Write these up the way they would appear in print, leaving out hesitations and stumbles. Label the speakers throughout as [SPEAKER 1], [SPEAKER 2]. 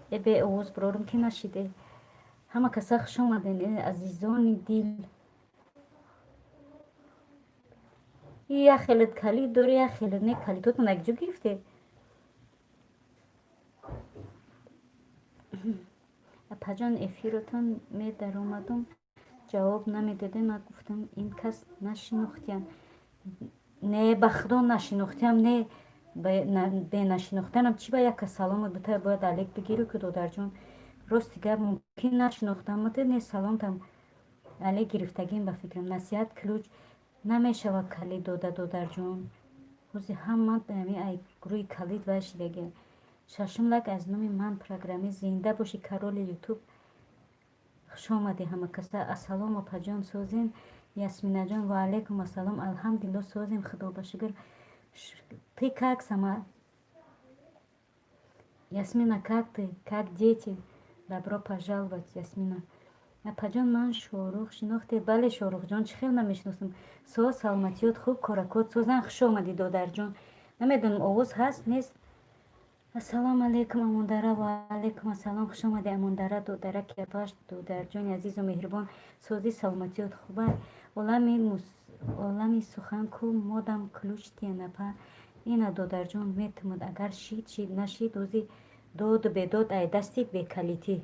[SPEAKER 1] Э, беовоз бирорум, ки нашиде. Ҳама каса хуш омаден, э, азизони дил. Як хелет калид дори, як хелет не. Калидотон якҷо гирифте? Апаҷон, эфиротон медаромадум, ҷавоб намедодем. Ман гуфтам, ин кас нашинохтиям. Не, ба худо, нашинохтиям. Не, бенашинохтанам чӣ ба як кас салому бута бояд алек бигирӣ ку, додарҷон. Рости гап, мумкин нашинохтам, не, саломтам алек гирифтагим, ба фикрам. Насиҳат, ключ намешавад калид дода, додарҷон. Ҳози ҳама ай гурӯҳи калид вай шидаги. Шашум лайк аз номи ман, программист. Зинда бошӣ, короли Ютуб. Хуш омадӣ, ҳама каса. Ассалом, опаҷон, созем? Ясминаҷон, ва алайкум ассалом. Алҳамдулилло, созем, худо ба шукр. Ты как сама, Ясмина? Как ты, как дети? Добро пожаловать, Ясмина. Апаҷон, ман Шорух, шинохте? Бале, Шорухҷон, чӣ хел намешиносам? Соз, саломатиёт хуб, коракот созан. Хуш омадӣ, додарҷон. Намедонам, овоз ҳаст, нест. Ассалому алайкум, Амондара. Ва алайкум ассалом. Хуш омадӣ, Амондара, додараки апаш, додарҷони азизу меҳрибон. Созӣ, саломатиёт хуба? Олами сухан ку модам ключ тиян, апа. Ина, додарҷон, метумад. Агар шид, шид, нашид, ози доду бедод ай дасти бекалитӣ.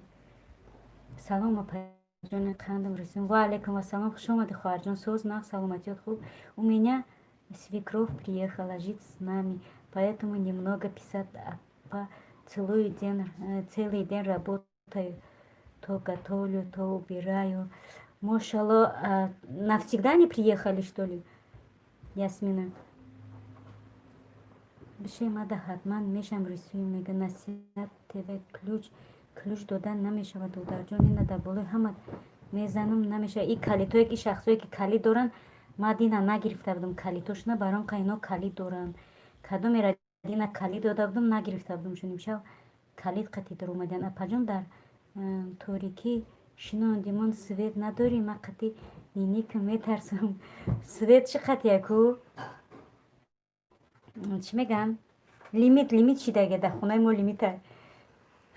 [SPEAKER 1] Салом, апаҷони қандам рисум. Ва алайкум ассалом. Хуш омадӣ, хоҳарҷон. Соз, нағз, саломатиёт хуб? У меня свекровь приехала жить с нами, поэтому немного писать, апа. Целый день, целый день работаю, то готовлю, то убираю. Мошалло, навсегда не приехали, что ли, Ясмина? Бишемада, ҳатман мешам рисуем, мега. Насиҳат ТВ, ключ, ключ додан намешавад, додарҷон. Ина дар болои ҳама мезанам, намешавад. И калитое ки шахсое ки калид доранд, ма дина нагирифта будам калитошона, баром ка ино калид доранд. Кадомера дина калид дода будам, нагирифта будам. Чун имшаб калид қатӣ даромадан. Апаҷон, дар торикӣ шинондимон, свет надорӣ? Ма қатӣ ниникам, метарсам. Свет чӣ қатия ку, чӣ мегӯям, лимит, лимит шидага дар хонаи мо, лимита.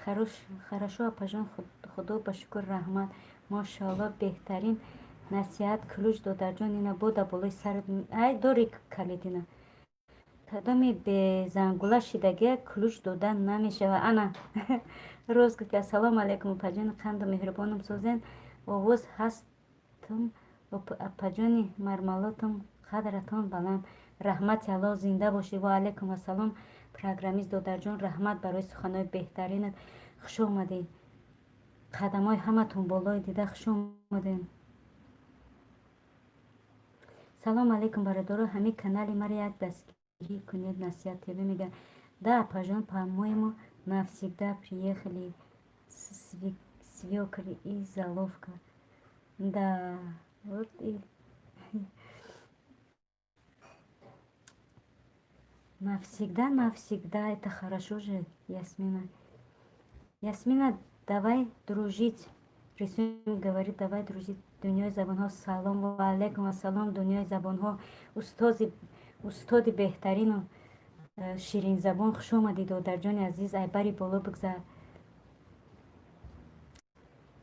[SPEAKER 1] Хорошо, апаҷон, худо ба шукр, раҳмат. Мошоалло, беҳтарин. Насиҳат, ключ, додарҷон, ина бода болои сарат. Ай, дори калидина. Кадоми безангула шидагия, ключ дода намешавад. Ана роз гуфти. Ассалому алайкум, апаҷони қанду меҳрубонам, созен? Овоз ҳастум, апаҷони мармалотум, қадратон баланд. Раҳмати Аллоҳ, зинда бошӣ. Ва алайкум ассалом, программист додарҷон, раҳмат барои суханҳои беҳтаринат. Хуш омадед. Қадамҳои ҳаматон болои дида. Хуш омадед. Салом алейкум, бародаро, ҳамин канали маро як дастгирӣ кунед. Насиҳат ТВ мега. Да, апаҷон, по-моему, навсегда приехали свекри и золовка. Да, вот и навсегда, навсегда, это хорошо же, Ясмина. Ясмина, давай дружить. Рисуем, говорит, давай дружить. Дунёи забонҳо, салом. Ва алайкум ассалом, дунёи забонҳо, устози, устоди беҳтарину ширинзабон. Хуш омадӣ, додарҷони азиз. Айбари боло бигзар.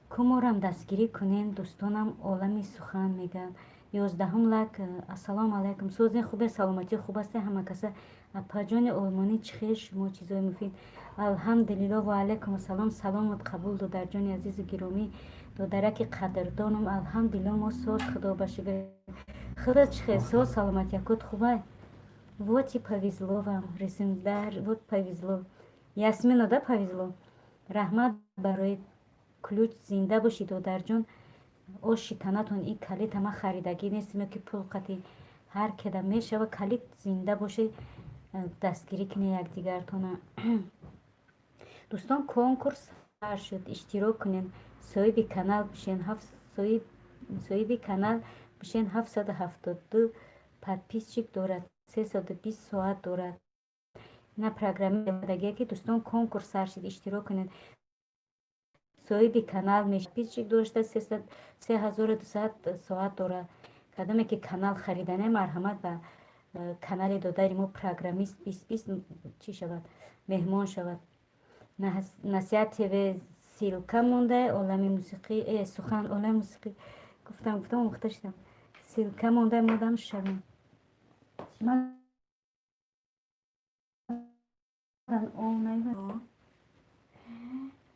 [SPEAKER 1] Куморам дастгирӣ кунем, дӯстонам. Олами сухан мегӯянд. 11-ум лайк. Ассалому алайкум, созе, хубе, саломатӣ хуб асте, ҳама каса? Апаҷони олмонӣ, чӣ хел шумо? Чизои муфид, алҳамдулилло. Ва алайкум ассалом. Саломат қабул, додарҷони азизу гиромӣ, додараки қадрдонам. Алҳамдулилло, мо соз, худо ба шукр. Худо чӣ хел, соз, саломатиякот хубай? Вот и повезло вам, резумдар, вот повезло. Ясмина, да, повезло. Раҳмат барои ключ, зинда бошӣ, додарҷон. Оши танатон. И калита ма харидагӣ нестем, ки пул қати ҳар кеда мешава калид. Зинда бошед, дастгирӣ кунед якдигартона. Дӯстон, конкурс сар шуд, иштирок кунед, соҳиби канал бишен. Соҳиби канал бишен. 772 подписчик дорад, 320 соат дорад. На программадагия ки, дӯстон, конкурс сар шуд, иштирок кунед, соҳиби канал. Подписчик дошта, 3200 соат дорад. Кадоме ки канал харидане, марҳамат, ба канали додари мо, программист 2020, чӣ шавад, меҳмон шавад. Насиҳат ТВ ссылка монда, олами мусиқӣ, сухан, олами мусиқӣ гуфтам, гуфтам, омӯхта шудам. Ссылка монда, модам шавем.
[SPEAKER 2] Ман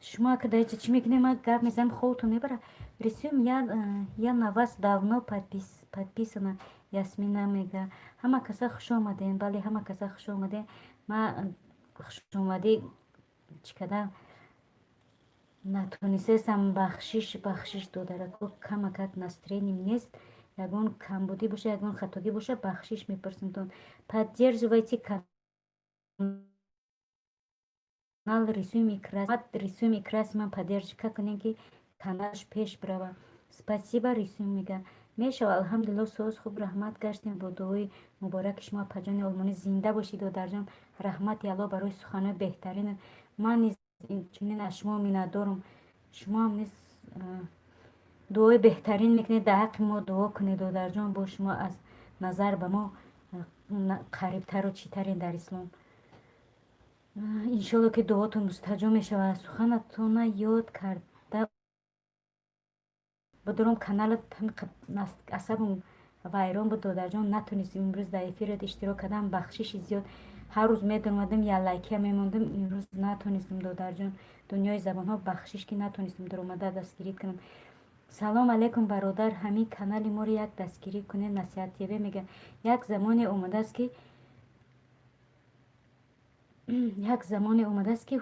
[SPEAKER 1] Шумо ака дар чӣ мекунед? Ман гап мезанам, хобтон мебара. Рисуем, я на вас давно подписана, Ясмина мега. Ҳама каса хуш омадем. Бале, ҳама каса хуш омадем. Ман хушомадӣ чӣ кардам, натонистестам. Бахшиш, бахшиш, додарако, камакак настроением нест. Ягон камбудӣ боша, ягон хатогӣ боша, бахшиш мепурсимтон. Поддерживайте канал Рисуем и красим, Рисуем и красим ман поддержка кунем, ки каналаш пеш бирава. Спасибо, Рисуем мега. Мешава, алҳамдулилло, соз, хуб, раҳмат гаштем бо дуои мубораки шумо, апаҷони олмонӣ. Зинда бошед, додарҷон, раҳмати Алло барои суханои беҳтарин. Ман низ чунин аз шумо миннатдорум. Шумоам низ дуои беҳтарин мекунед, дар ҳаққи мо дуо кунед, додарҷон. Бо шумо аз назар ба мо қарибтару читарен дар ислом. Иншолло, ки дуотон мустаҷоб мешавад. Суханатона ёд карда будурум, каналат асабам вайрон буд, додарҷон, натонистем имрӯз дар эфират иштирок кардам. Бахшиши зиёд. Ҳар рӯз медомадам, я лайкия мемондам, имрӯз натонистем, додарҷон. Дунёи забонҳо, бахшиш, ки натонистем дуромада дастгирӣ кунам. Салом алейкум, бародар, ҳамин канали моро як дастгирӣ кунед, Насиҳат ТВ мега. Як замоне омадааст, ки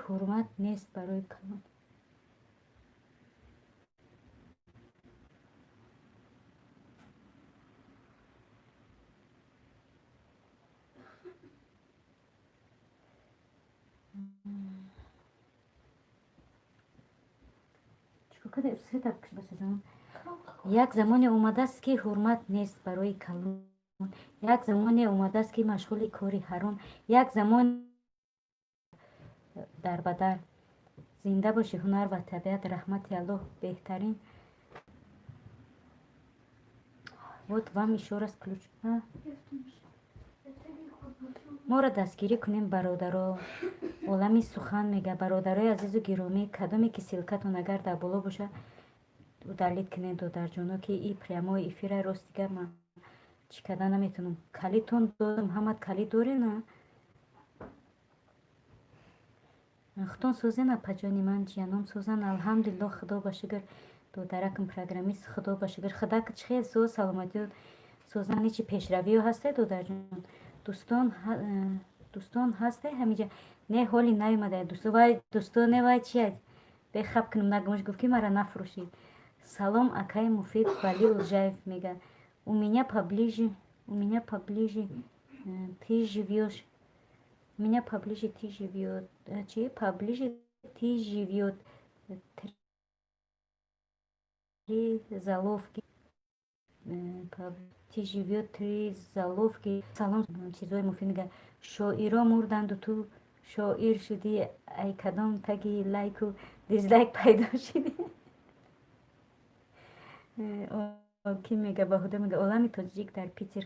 [SPEAKER 1] ҳурмат нест барои канал. Як замоне омадааст, ки ҳурмат нест барои калон, як замоне омадааст, ки машғули кори ҳаром, як замон дар ба дар. Зинда бошӣ, ҳунар ва табиат, раҳмати Аллоҳ, беҳтарин. Вот вам ещё раз ключ. Моро дастгирӣ кунем, бародаро. Олами сухан мега. Бародарои азизу гиромӣ, кадоме ки ссылкатон агар дар боло боша, удалить кунед, додарҷоно, ки и прямой эфира, рости гап, ман чӣ карда наметавонам. Калитон додам, ҳамат калит дорена. Худон созен, апаҷони ман, ҷиянон созан? Алҳамдулилло, худо ба шукр, додаракам программист, худо ба шукр. Худак чӣ хел соз, саломатиё созан, ҳечи пешравиё ҳасте, додарҷон? Дӯстон, дӯстон ҳасте ҳамиҷа? Не, ҳоли наёмада дӯсто. Вай дӯсто не, вай чия, бехаб кунам, нагумаш гуфт, ки мара нафурӯшӣ. Салом, акай Муфид, Вали Улжаев мега. У меня поближе ты живёшь, у меня поближе ты живёт, чи поближе ты живёт три заловки, ты живёт три заловки. Салом, чизои муфид мега. Шоиро мурданду, ту шоир шудӣ, ай кадом таги лайку дизлайк пайдо шудӣ? Ки мега, Баҳуда мега. Олами тоҷик дар Питер,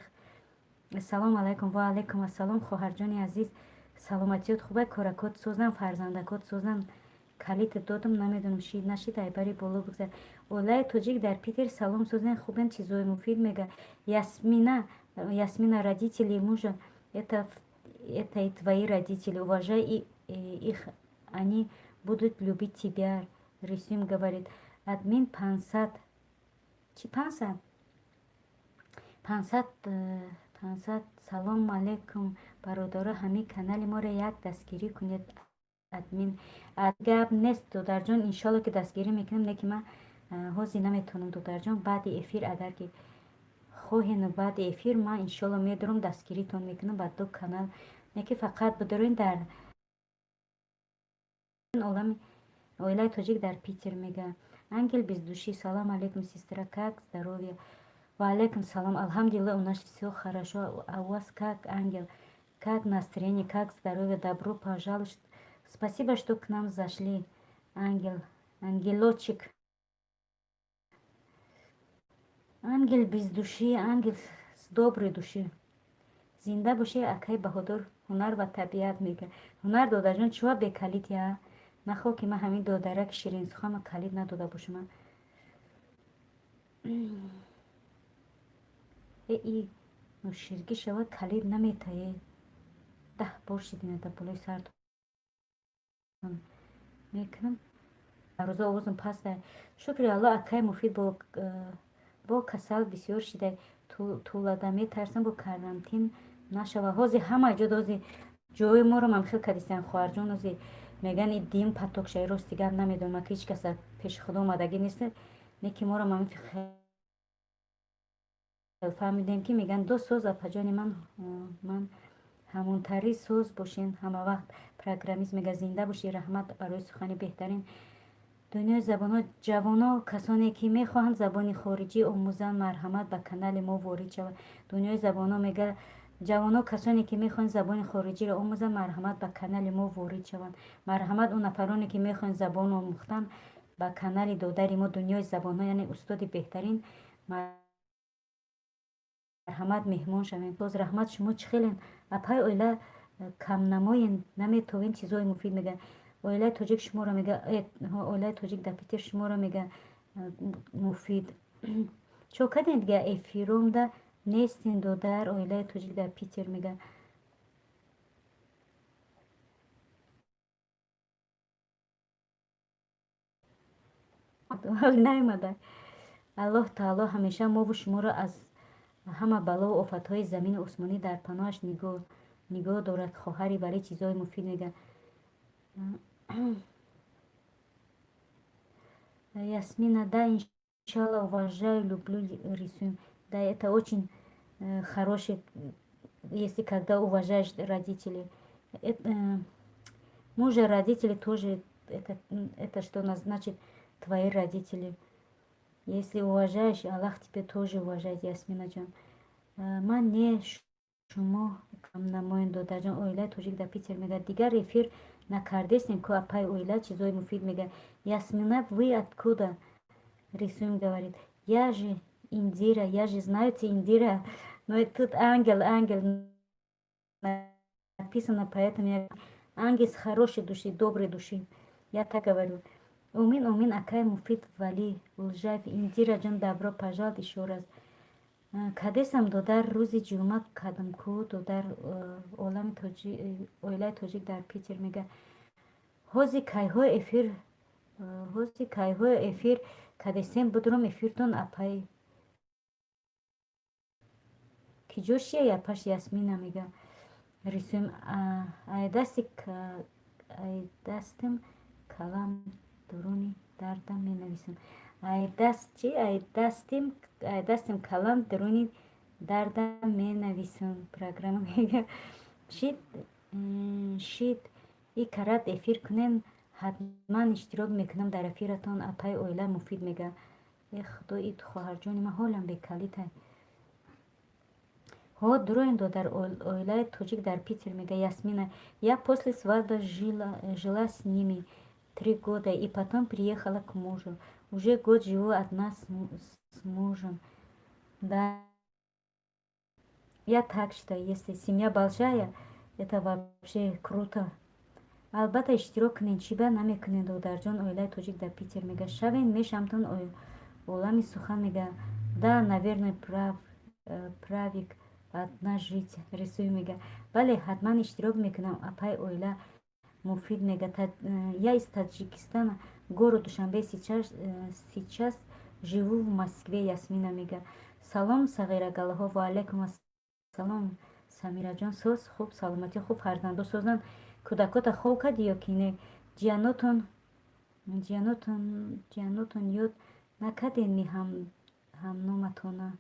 [SPEAKER 1] салом алайкум. Ва алайкум ассалом, хоҳарҷони азиз, саломатиёт хуба, коракот созам, фарзандакот созам? Калит додам, намедонам, шид нашид, айбари боло бигзар. Олаи тоҷик дар Питер, салом, созен, хубен? Чизои муфид мега. Ясмина, Ясмина, родители мужа это и твои родители, уважай их, они будут любить тебя. Рисюм говорит. Админ 500, чи 500, 500, 500. Салому алейкум, бародаро, ҳамин канали моро як дастгирӣ кунед. Админ, гап нест, додарҷон, иншолло, ки дастгирӣ мекунем, не ки ман ҳозир наметавонам, додарҷон. Баъди эфир, агар ки хоҳену, баъди эфир ман иншолло медорам, дастгиритон мекунам ба ду канал, не ки фақат бидорен дар олами. Оилаи тоҷик дар Питер мега. Ангел без души, салом алейкум, сестра, как здоровье? Ва алейкум салом, алҳамдулилла, у нас всё хорошо, а у вас как, ангел, как настроение, как здоровье? Добро пожаловать, спасибо, что к нам зашли, ангел, ангелочек, ангел без души, ангел с доброй души. Зинда бошӣ, акай Баҳодур, ҳунар ва табиат мега. Ҳунар, додарҷон, чува бекалит я Нахоҳ, ки ман ҳамин додараки ширинсуханма калид надода бошам. Э, и ноширгӣ шавад, калид наметае. 10 бор шидинада болои сартон мекунам. Рӯза овозам паста. Шукри Аллоҳ, акай Муфид, бо касал бисёр шида тулада, метарсам, бо карантин нашава. Ҳозир ҳама ҷо, ҳозир ҷои моро ман хел кадистан, хоҳарҷон. Ҳозир меган и дим поток шаи. Рости гап, намедонам, ки ҳеҷ каса пеши худо омадагӣ нест, не ки моро ман фаҳмидем, ки меган ду соз. Апаҷони ман, ҳамонтари соз бошен ҳама вақт. Программист мега: зинда бошӣ, раҳмат барои сухани беҳтарин. Дунёи забонҳо. Ҷавоно, касоне ки мехоҳанд забони хориҷӣ омӯзанд, марҳамат, ба канали мо ворид шаванд. Дунёи забонҳо мега: ҷавоно, касоне ки мехоҳанд забони хориҷиро омӯзанд, марҳамат, ба канали мо ворид шаванд. Марҳамат, он нафароне ки мехоҳанд забон омӯхтан, ба канали додари мо, Дунёи забонҳо, яъне устоди беҳтарин, марҳамат, меҳмон шавем. Боз раҳмат. Шумо чӣ хелен, апай оила? Камнамоен, наметовем. Чизҳои муфид мега. Оилаи тоҷик шуморо мега, оилаи тоҷик дар Питер шуморо мега. Муфид, чо кардем дига? Эфиромда нестин, додар. Оилаи тоҷик дар Питер мега. Наомада. Аллоҳ таоло ҳамеша мову шуморо аз ҳама балову офатҳои замину осмонӣ дар паноҳаш нигоҳ дорад. Хоҳари Валӣ чизҳои муфид мега. Ясмина, да, иншалла, уважаю, люблю, рисуем. Да, это очень хороший, если когда уважаешь родителей. Это, мужа родители тоже, это что нас значит, твои родители. Если уважаешь, Аллах тебе тоже уважает, Ясминаҷон. Ман не, шумо камнамоен, додарҷон. Оилаи тоҷик дар Питер мега: дигар эфир накардестем ку, апай оила? Чизои муфид мега. Ясмина, вы откуда? Рисуем, говорит. Я же Индира, я же знаете, Индира, но тут ангел, ангел написано, поэтому я ангел с хорошей души, доброй души, я так говорю. Умин, умин, акай Муфид Вали Улжаев. Индираҷон, добро пожаловать ещё раз. Кадесам, додар? Рӯзи ҷумъа кадам ку, додар. Олами оилаи тоҷик дар Питер мега: ҳози кайҳо эфир, ҳози кайҳо эфир кадесем? Будурум эфиртон, апай. Киҷо шия апаш? Ясмина мега: рисуем. Ай дастим калам дуруни дардам менависам. Ай даст чи? Ай дастим калам дуруни дардам менависам. Программа мега: шид, шид и карат эфир кунем, ҳатман иштирок мекунам дар эфиратон, апай оила. Муфид мега: э худо, и хоҳарҷони ман ҳолам бекалитай. Ҳо, дуроем, додар. Оилаи тоҷик дар Питер мега: Ясмина, я после свадьбы жила с ними 3 года и потом приехала к мужу. Уже год живу одна с мужем. Да, я так считаю, если семья большая, это вообще круто. Албатта, иштирок кунед, чӣ ба намекунед, додарҷон? Оилаи тоҷик дар Питер мега: шавен, мешамтон. Олами сухан мега: да, наверное, прав, правик одна жить. Рисуй мега: бале, ҳатман иштирок мекунам, апай оила. Муфид мега: я из Таджикистана, город Душанбе, сейчас живу в Москве. Ясмина мега: салом, сағирагалаҳо. Ва алайкум ассалом, Самираҷон. Соз, хуб, саломатӣ хуб, фарзандо созанд. Кӯдакота хоб кардӣ ё ки не? Ҷиянотон ёд накардем ми ҳамноматона?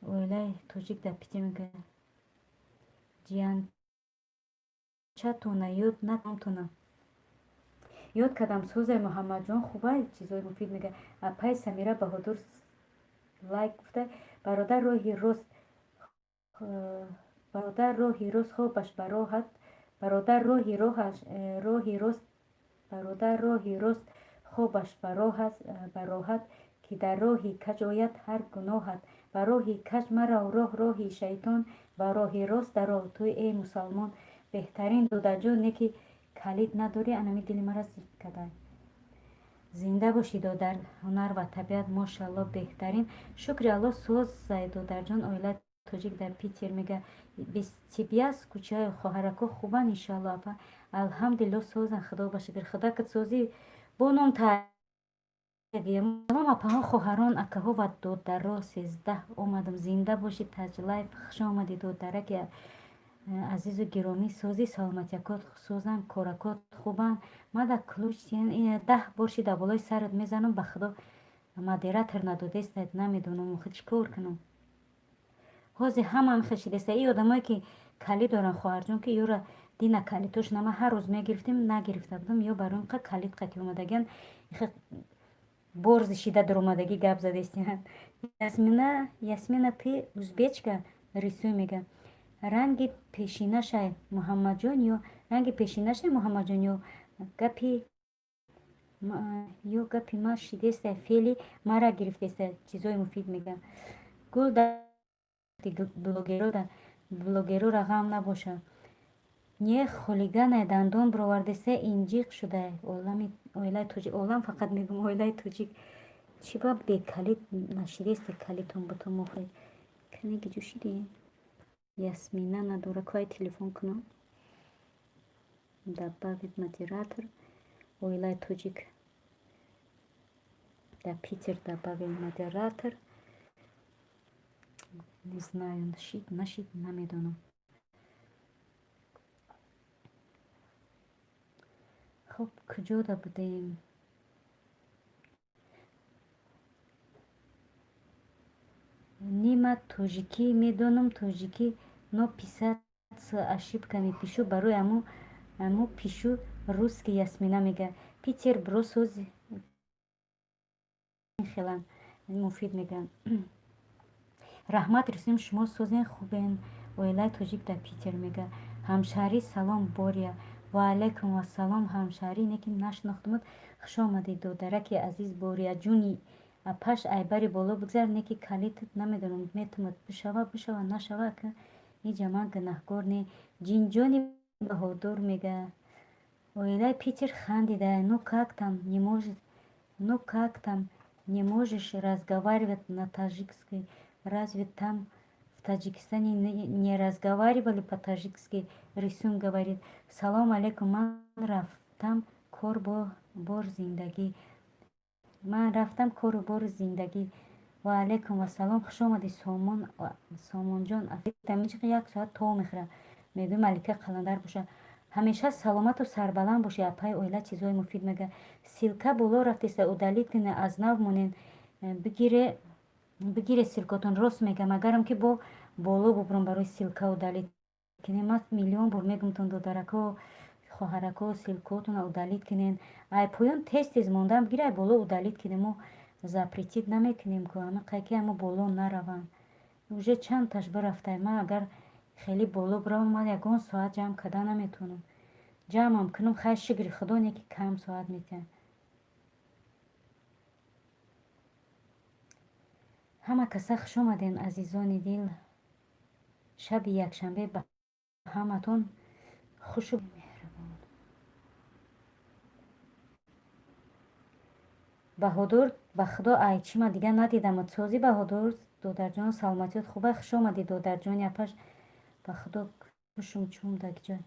[SPEAKER 1] Оилаи тоҷик дар Питер мега: ҷиянчатона ёд накамтона ёд кардам. Созай, Муҳаммадҷон, хубай. Чизои муфид мега. Апай Самира Баҳодур лайк гуфта. Бародар, роҳи рост, бародар, роҳи рост хобаш бароҳат. Бародар, роҳи роҳи рост, бародар, роҳи рост хобаш бароҳат, ки дар роҳи каҷ ояд ҳар гуноҳат. Ба роҳи каҷ марав, роҳ роҳи шайтон, ба роҳи рост даро ту, эй мусалмон. Беҳтарин, додарҷон, не ки Калид надорӣ, анами дили мара зиқ кадай. Зинда бошӣ, додар, ҳунар ва табиат, мошалло, беҳтарин. Шукри Алло, созай, додарҷон. Оилаи тоҷик дар Питер мега: без тебя скучаю. Хоҳарако хубан, иншалло, апа? Алҳамдулилло, созан, худо ба шукр. Худо кад созӣ бо ном. Салом, апаҳо, хоҳарон, акаҳо ва додаро. 13 омадам. Зинда бошӣ, Таҷлайф, хуш омадӣ, додараки азизу гиромӣ. Созӣ, саломатиякот созан, коракот хубанд? Мада ключ 10 бор шида болои сарат мезанам. Ба худо, модератор надодестад, намедонам охи чӣ кор кунам. Ҳозир ҳамаам хел шидаста. И одамое ки калид доранд, хоҳарҷон, ки ёра дина калидтош нама ҳар рӯз мегирифтем, нагирифта будам. Ё барои қа калид қати омадагиан, борзи шида даромадагӣ гап задестиан. Ясмина, Ясмина, ты узбечка? Рисуй мега: ранги пешинашай, Муҳаммадҷон, ё ранги пешинашай, Муҳаммадҷон, ё гапи ма шидеста, феъли мара гирифтеста. Чизои муфид мега. Гул блогерора ғам набошад. Не хулиганай, дандон бировардеста, инҷиқ шудай. Олами оилаи тоҷик, олам, фақат мегӯм, оилаи тоҷик чӣ ба бекалид нашидеста? Калидтон бутон мохӯред кане, гиҷӯ шидӣ? Ясмина надора, кай телефон кунам? Добавить модератор, оилаи тоҷик дар Питер, добавить модератор. Не знаю, шид нашид, намедонам. Хуб, куҷода будем? Нима тоҷикӣ медонам, тоҷикӣ, но писать с ошибками пишу, барои аму пишу русский. Ясмина мега: Питер бро, сози хелан муфид мегӯянд. Раҳмат, Рустем, шумо созен, хубен? Оилаи тоҷик дар Питер мега: ҳамшаҳрӣ, салом, бория. Ва алайкум вассалом, ҳамшаҳрӣ, неки нашинохтумуд. Хуш омадед, додараки азиз. Борияҷуни апаш, айбари боло бигзар, неки калитат намедонам, метавонад бишава, бишава, нашава, ка иҷа ман гунаҳкор не. Ҷинҷони Баҳодур мега: оилаи Питер хандида. Ну как там не может, ну как там не можешь разговаривать на таджикской? Разве там, в Таджикистане, не разговаривали по-таджикски? Рисун говорит: салом алейкум, ман рафтам кор бор зиндагӣ, ман рафтам кору бори зиндагӣ. Ва алайкум вассалом, хуш омадӣ, Сомон, Сомонҷон. Як соат то мехӯра. Мегӯй, Малика Қаландар боша. Ҳамеша саломату сарбаланд бошӣ, апаи оила. Чизҳои муфид мега. Ссылка боло рафтеста, удалить куне, аз нав монен, бигире, бигире ссылкотон. Рост мегам, агарам ки бо боло бубурам барои ссылка удалить кунем. Ман миллион бор мегумтон, додарако, хоҳарако, ссылкотона удалить кунен. Ай поён тез тез мондан бигире, ай боло удалить кунем. Мо запретить намекунем ку, ама қайки ама боло нараванд. Уже чандташ бирафтай. Ман агар хеле боло биравам, ман ягон соат ҷамъ карда наметавонам. Ҷамъам кунам, хайр, шукри худо, не ки кам соат метиҳад. Ҳама каса хуш омадем, азизони дил. Шаби якшанбе ба ҳаматон хушу меҳрубон. Баҳодур, ба худо, ай чӣ, ман дигар надидам. Созӣ, Баҳодур додарҷон, саломатиёт хуба? Хуш омадӣ, додарҷони апаш. Ба худо, хушум чум даги ҷой.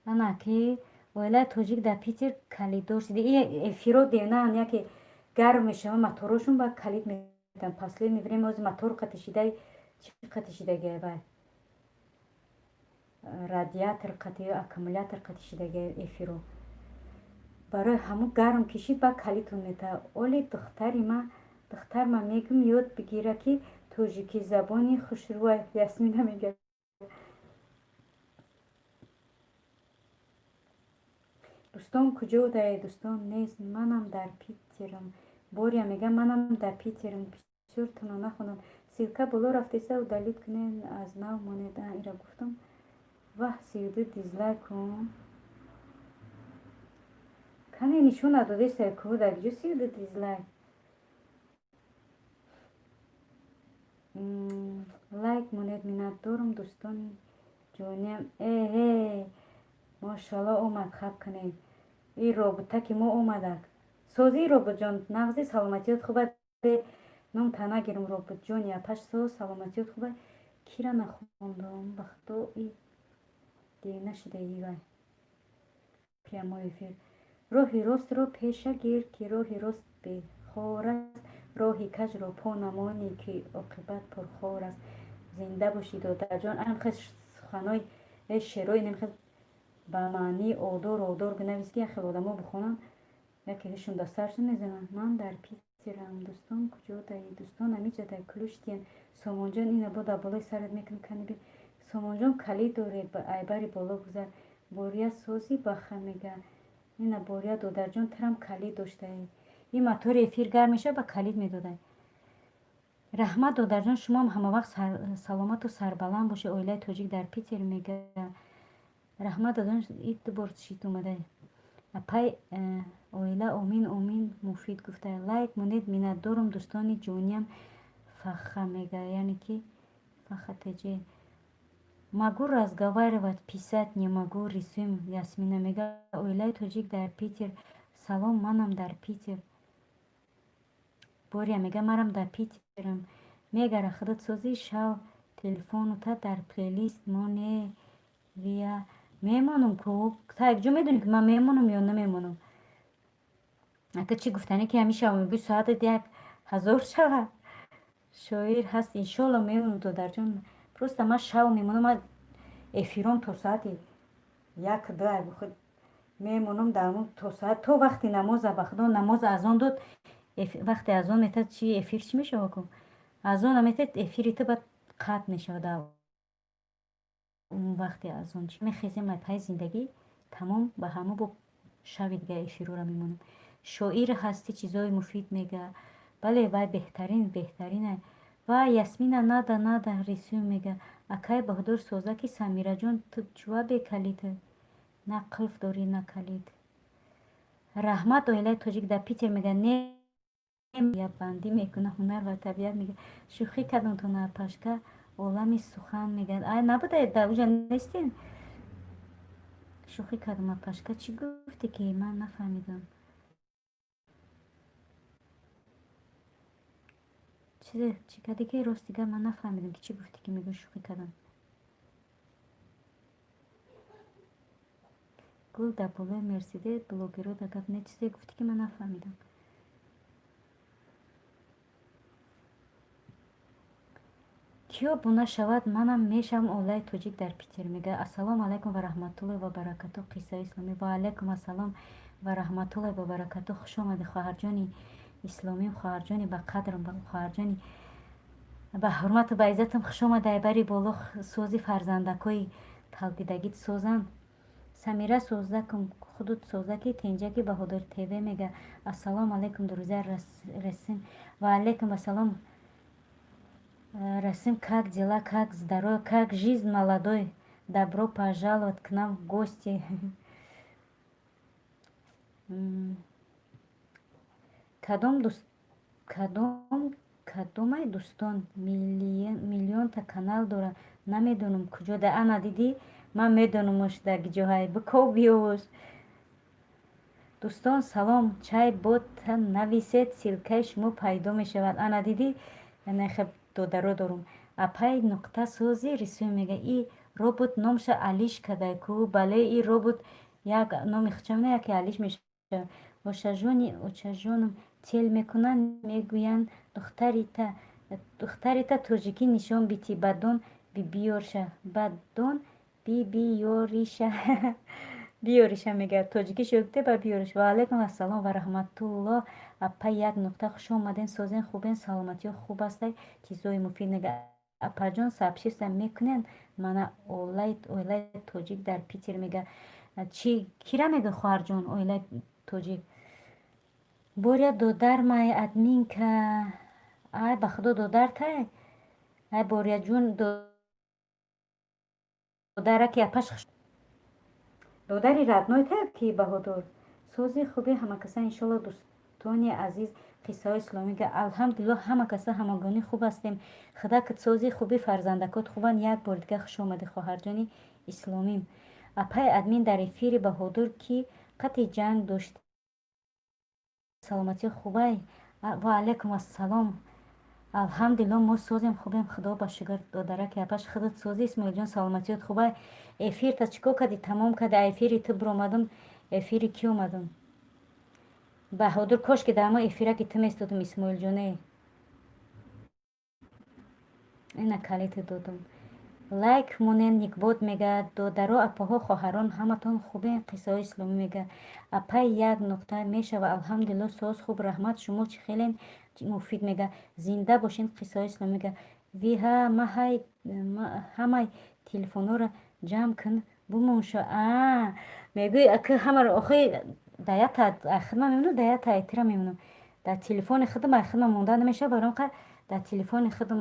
[SPEAKER 1] Ана ки оилаи тоҷик дар Питер калиддор шида. И эфиро девнаан, яке гарм мешава моторошон, ба калид метан. Последнее время ози мотор қатишидай, чӣ қатишидагиай, вай радиатор қати, аккумулятор қатишидагиай эфиро. Барои ҳамун гарм кишид, ба калидтон мета. Оли духтари ма, духтар ма мегӯм, ёд бигира, ки тоҷикӣ забони хушрӯай. Ясмина мега: дӯстон куҷо даед? Дӯстон нест. Манам дар Питерам. Боря мега: манам дар Питерам. Бисёртона нахондам. Ссылка боло рафтеса, удалить кунед, аз нав монед. Ира гуфтам. Ваҳ, 32 дизлайк кун. Кане нишон надодеста ку, дар ҷо 32 дизлайк. Лайк монед, миннатдорум, дӯстони ҷониям. Эҳе, мошалло, омад, хаб кунед. И робота ки мо омадак. Созӣ, роботҷон, нағзи, саломатиёт хуба? Ном та нагирам, роботҷони апаш соз, саломатиёт хуба? Кира нахондам, ба худо, и дер нашида вай прямой эфир. Роҳи ростро пеша гир, ки роҳи рост бехор аст, роҳи кажро по намонӣ, ки оқибат пурхор аст. Зинда бошӣ, додарҷон. Анхел суханои шерои немхел ба маънии одор одор бинавис, ки яхел одамо бихонанд, яке ҳешон да саршон мезананд. Ман дар Питерам, дӯстон куҷо даи? Дӯстон амиҷа дар Клуштиян. Сомонҷон, ина бо дар болои сарат мекунам, кани би. Сомонҷон, калид доред, ба айбари боло гузар. Бория созӣ, баха мега. Ина бория, додарҷон, трам калид доштаи. Ин мотори эфир гарм мешавад, ба калид медодай. Раҳмат, додарҷон, шумоам ҳамавақт саломату сарбаланд бошед. Оилаи тоҷик дар Питер мега. Раҳмат, додарҷон, ит ду бор шит омадай. Апай оила, омин, омин, муфид гуфта. Лайк монед, миннатдорум, дӯстони ҷониям. Фаха мега, яъне ки фаха теҷе. Могу разговаривать, писать не могу, рисуем. Ясмина мега, оилаи тоҷик дар Питер. Салом, манам дар Питер. Бория мега, марам дар Питерам. Мегара, худат созӣ, шав телефонута дар плейлист моне вия. Мемонам ку, та якҷо медонӣ, ки ман мемонам ё намемонам. Ака, чӣ гуфтане, ки ҳамин шав мегӯй, соатат 1000 шавад. Шоир ҳаст, иншолло мемонам, додарҷон. Просто ман шав мемонам, ман эфиром то соати 1, 2 мемонам дар то соат, то вақти намоза. Ба худо, намоз азон дод, вақте азон метад, чи эфир чӣ мешава ку? Азона метад, эфири ту баъд қатъ мешавад. Дар он вақти азон чӣ мехезем, ай зиндагӣ тамом, ба ҳама бо шави дига эфирора мемонам. Шоир ҳастӣ, чизои муфид мега. Бале, вай беҳтарин, беҳтарина. Ва Ясмина, надо, надо, рисуем мега. Акай Баҳодур, соза ки. Самираҷон, ту чува бекалид? На қулф дорӣ, на калид. Раҳмат, оилаи тоҷик дар Питер мега. Не бандӣ мекуна, ҳунар ва табиат мега. Шӯхӣ кардам то напашка, олами сухан мегӯяд. Ай, набуда, дар уҷа нестем. Шӯхӣ кардам, апашка. Чӣ гуфте, ки ман нафаҳмидам? Чизе чӣ кардӣ, ки рости гап ман нафаҳмидам, ки чӣ гуфте, ки мегӯ шӯхӣ кардам. Гул дар болои Мерседес, блогеро дар гап не. Чизе гуфте, ки ман нафаҳмидам. Кӣ обуна шавад, манам мешавам. Оилаи тоҷик дар Питер мега. Ассалому алайкум ва раҳматуллоҳи ва баракату, қиссаи исломӣ. Ва алайкум ассалом ва раҳматуллоҳи ва баракату. Хуш омадӣ, хоҳарҷони исломим, хоҳарҷони ба қадрам, хоҳарҷони ба ҳурмату ба иззатам, хуш омадай бари боло. Сози, фарзандакҳои талбидагит созанд. Самира, созакум, худут созаки, тенҷаки. Баҳодур ТВ мега. Ассалому алайкум, друзья, расим. Ва алайкум ассалом, расим. Как дела, как здоровье, как жизнь, молодой? Добро пожаловать к нам в гости. Кадом кадомай дӯстон миллионта канал дора, намедонам куҷо да. Ана дидӣ, ман медонамош дар ҷоҳай, биков биёвош. Дӯстон, салом. Чай бота нависед, ссылкаи шумо пайдо мешавад. Ана дидӣ, нахеб додаро дорум. Апай нуқта, сози, рисуем мега. И робот номша Алиш кадай ку. Бале, и робот як номи хучам не, яке Алиш мешавад. Ошажони очажонам тел мекунанд, мегӯянд: Духтарита тоҷикӣ нишон бити, бадон бибиёрша, бадон бибиёриша, биёриша мегӯяд. Тоҷикӣ шуд ба биёриш. Ва алайкум ассалом ва раҳматуллоҳ, апа як нуқта, хуш омаден. Созен, хубен, саломатиё хуб астай? Чизои муфид мега. Апаҷон, сообщество мекунен мана. Оилаи тоҷик дар Питер мега. Чӣ кира мега, хоҳарҷон, оилаи тоҷик? Боря додармай админка. Ай, ба худо, додартай. Ай, Борияҷун, додараки апаш, додари родной тай ки. Баҳодур, сози хуби ҳамакаса, иншолло. Дӯстони азиз, қиссаҳои исломӣ. Алҳамдулилло, ҳама каса, ҳамагонӣ хуб ҳастем. Худакат сози хуби, фарзандакот хубанд. Як бор дига хуш омадӣ, хоҳарҷони исломим. Апай админ, дар эфири Баҳодур ки қатъи ҷанг дошт? Саломатӣ хубай? Ва алайкум ассалом. Алҳамдулилло, мо созем, хубем, худо ба шукр. Додараки апаш, худат созӣ, Исмоилҷон, саломатиёт хубай? Эфирта чӣ кор кардӣ, тамом кардӣ? Эфири ту биромадам, эфири кӣ омадам? Баҳодур, кошки дар мо эфираки ту местодум. Исмоилҷоне, ина калити додум. Лайк монен. Никбод мега: додаро, апаҳо, хоҳарон, ҳаматон хубен? Қиссаҳои исломӣ мега: апай, як нуқта мешава. Алҳамдулилло, соз, хуб, раҳмат. Шумо чӣ хелен? Муфид мега: зинда бошен. Қиссаҳои исломӣ мега: виҳа, ҳамаи телефонҳоро ҷамъ кун, бумон шо. А мегӯи, ака, ҳамаро охи даята хидма мемонам, даята айтира мемонам. Дар телефони худам ай хидма монда намешава. Баром қа дар телефони худам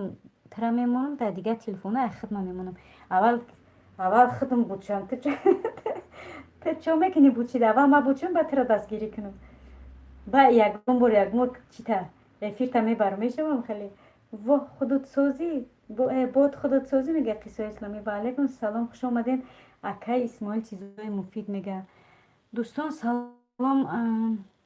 [SPEAKER 1] тира мемонам, дар дигар телефонҳо ай хидма мемонам. Аввал, аввал худам бучам. Ту чо мекунӣ? Бучида аввал ма бучам, баъд тира дастгирӣ кунам. Ба ягон бор, ягон бор чита эфирта мебарам, мешавам хеле. Во, худутсозӣ бод, худутсозӣ, мега қиссаи исломӣ. Ва алайкум салом, хуш омадем, акай Исмоил. Чизои муфид мега: дӯстон салом,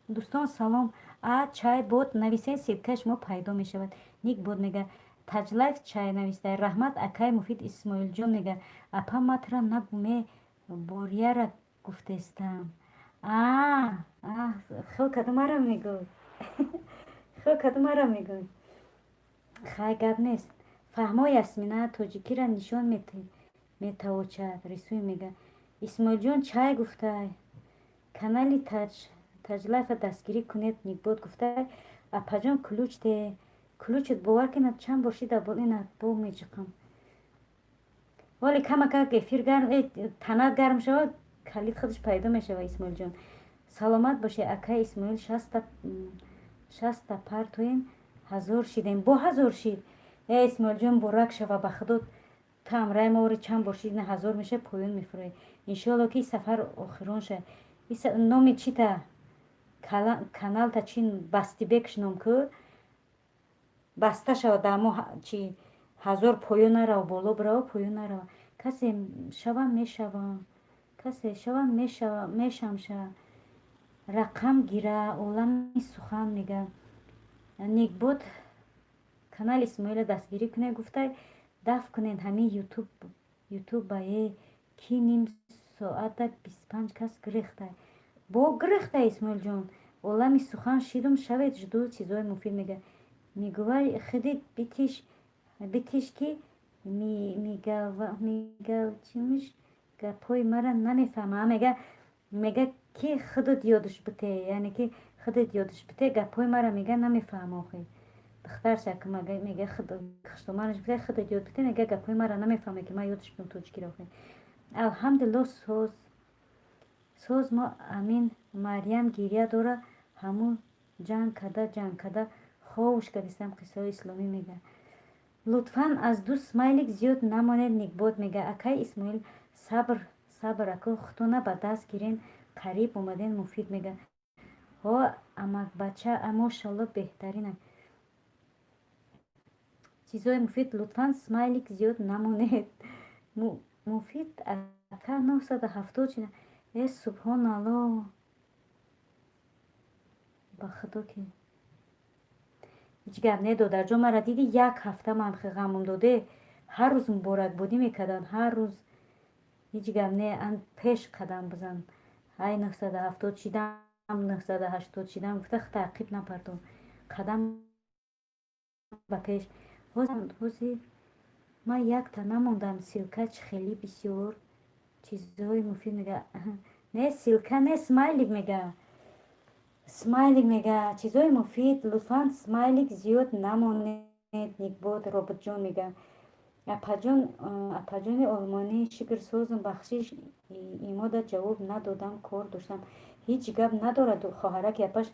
[SPEAKER 1] дӯстон салом. А чай бод нависен, ссылка шумо пайдо мешавад. Ник бод мега: Таҷлайф чай нависта. Раҳмат, акай Муфид. Исмоилҷон мега: апа, матра нагуме, борияра гуфтестам. А хел каду мара мегӯй, хел каду мара мегӯй. Хай, гап нест. Фаҳмо, Ясмина тоҷикира нишон метавочад. Рисуй мега: Исмоилҷон чай гуфтай, канали Таҷлайфа дастгирӣ кунед. Никбод гуфтай: апаҷон, ключ те. Ключ ет, бовар кунад, чанд бор шида бо ина бо меҷиқам. Вале камакак эфир гарм, танат гарм шавад, калид худаш пайдо мешавад. Исмоилҷон, саломат бошед. Акай Исмоил, 60-та партоем, 1000 шидем. Бо 1000 шид. Э, Исмоилҷон, бурак шава, ба худо, тамраи мо чанд бор шид, 1000 меша, поён мефурӯед. Иншоалло, ки сафар охирон шавад. Номи чита, каналта чи бастибекш ном ку баста шавад. Дамо чи 1000 поён нарава, боло бирава, поён нарава. Касе шавам мешавам, касе шавам мешам ша, рақам гира. Олами сухан мега: Никбод, канали Исмоила дастгирӣ кунед. Гуфтай, даф кунед ҳамин ютуб, ютубае ки ним соатак 25 кас гирехтай, бо гирехтай. Исмоилҷон, олами сухан шидум, шавед, жду. Чизои муфид мега: мегӯвай хиди битиш, битиш ки мигавчимиш, гапҳои мара намефаҳма. Мега, мега ки худат ёдаш бите, яъне ки худат ёдаш бите, гапҳои мара, мега, намефаҳма. Охи духтарша мега, хуштоманаш бите, худат ёд бите. Мега, гапҳои мара намефаҳма, ки ман ёдаш бидам тоҷикиро. Охи алҳамдулилло, соз, соз мо. Амин Марьям гиря дора, ҳамун ҷанг када, ҷанг када, ховуш кардистам. Қиссаҳои исломӣ мега: лутфан аз ду смайлик зиёд намонед. Никбод мега: акай Исмоил, сабр, сабр, ако хутуна ба даст гирен, қариб омаден. Муфид мега: ҳо, амакбача, мошалло, беҳтарина. Чизои муфид: лутфан смайлик зиёд намонед. Муфид ака, 970 чина. Э, субҳоналло, ба худо, ки ҳеҷ гап не. Додарҷон, мара диди, як ҳафта ман ғамм доде, ҳар рӯз муборакбодӣ мекарданд, ҳар рӯз. Ҳеҷ гап не, пеш қадам бизан. Ҳай, 970 шидам, 980 шидам гуфта, таъқиб напартон, қадам ба пеш. Ҳози ман якта намондам. Ссылка чи хеле бисёр. Чизҳои муфид мега: не, ссылка не, смайлик мега, смайлик мега. Чизҳои муфид: лутфан смайлик зиёд намонед. Никбод Роботҷон мега: апаҷон, апаҷони олмонӣ, шукр, созум. Бахшиш, имода ҷавоб надодам, кор доштам. Ҳеҷ гап надорад, хоҳараки апаш.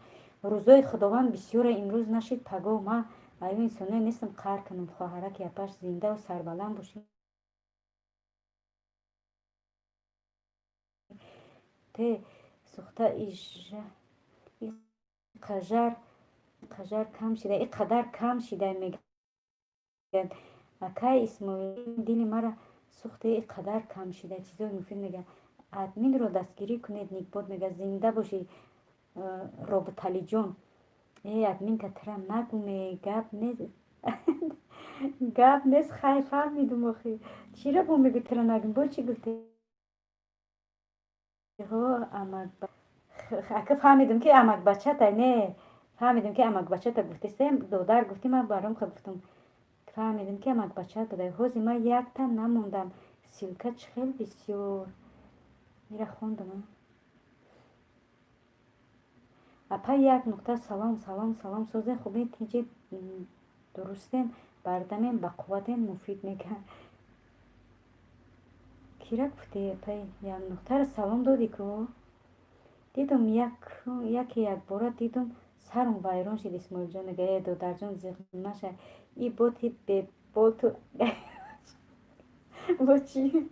[SPEAKER 1] Рӯзои Худованд бисёре, имрӯз нашид, пагоҳ ма. Аю инсоное нестам қаҳр кунам. Хоҳараки апаш, зиндаву сарбаланд бошӣ. Те сухта иқажар кам шида, иқадар кам шида, мегӯяд акай Исмоил. Дили мара сухте, иқадар кам шида. Чизои муфид мегӯяд. Админро дастгирӣ кунед, Никбод мегӯяд. Зинда бошӣ, Роботалиҷон. Э, админка, тира нагӯме, гап нест, гап нест. Хай, фаҳмидум. Охи, чиро бо мегӯ, тира нагӯм? Бо чӣ гуфте? Ака, фаҳмидум, ки амакбачата. Не, фаҳмидум, ки амакбачата гуфтесем. Додар гуфти, ман баром гуфтум, фаҳмидум, ки амакбачат буда. Ҳози ман якта намондам. Ссылка чӣ хел бисёр. Ира хондум. Апа, як нуқта. Салом, салом, салом. Созе, хубе, тинҷи, дурустем, бардамем, бақувватем. Муфид мегӯяд. Кира гуфти, апай? Як нуқтаро салом додӣ ку. Дидум, яке якбора дидум, сарум вайрон шид. Исмоилҷон мега: «Э, додарҷон, зиқ наша. И боти беботу бо чи?»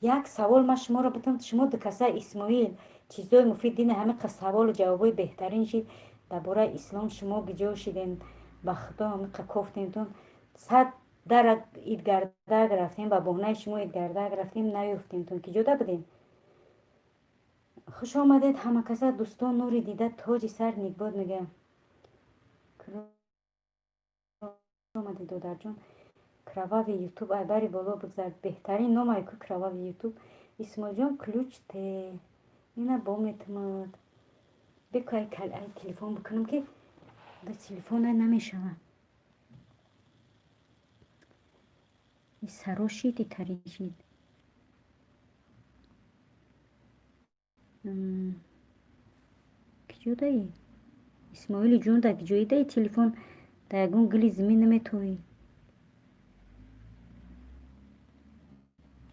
[SPEAKER 1] Як савол ман шуморо бутам. Шумо дукаса, Исмоил, чизои муфид дина, ҳамиқа саволу ҷавобҳои беҳтарин шид дар бораи ислом. Шумо гиҷо шиден? Ба худо, ҳамиқа кофтемтон, сад дара идгардак рафтем, ба боҳнаи шумо идгардак рафтем, наёфтемтон. Ки ҷода будем? Хуш омадед, ҳамакаса, дӯстон. Нури дида, тоҷи сар, Никбод мегӯям. Омадед, додарҷон. Кровавый Ютуб, айбари боло бигзар. Беҳтарин ном айку, Кровавый Ютуб. Исмоилҷон, ключ те, ина бо метумад. Беку, ай телефон бикунам, ки да телефон ай намешавад. Саро шид, итари шид. Киҷодаи, Исмоили ҷон, дар киҷоидаи? Телефон дар ягон гили зимин наметовӣ?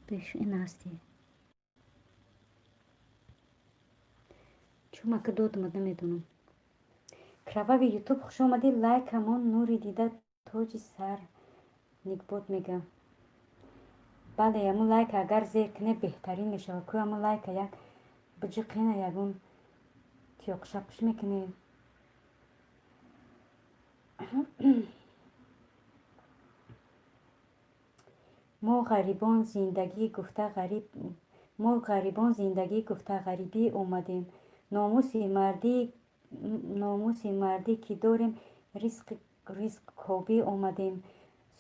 [SPEAKER 1] Беш ин ҳасти. Чумака додумад, намедонам. Кровавый Ютуб, хуш омадӣ. Лайк ҳамон. Нури дида, тоҷи сар, Никбод мега. Бале, ҳамун лайка агар зер кунед, беҳтарин мешавад. Ку ҳамун лайка як биҷиқена, ягон тиёқшапӯш мекунед. Мо ғарибон зиндагӣ гуфта ғариб, мо ғарибон зиндагӣ гуфта ғарибӣ омадем. Номуси мардӣ, номуси мардӣ ки дорем, ризқкобӣ омадем.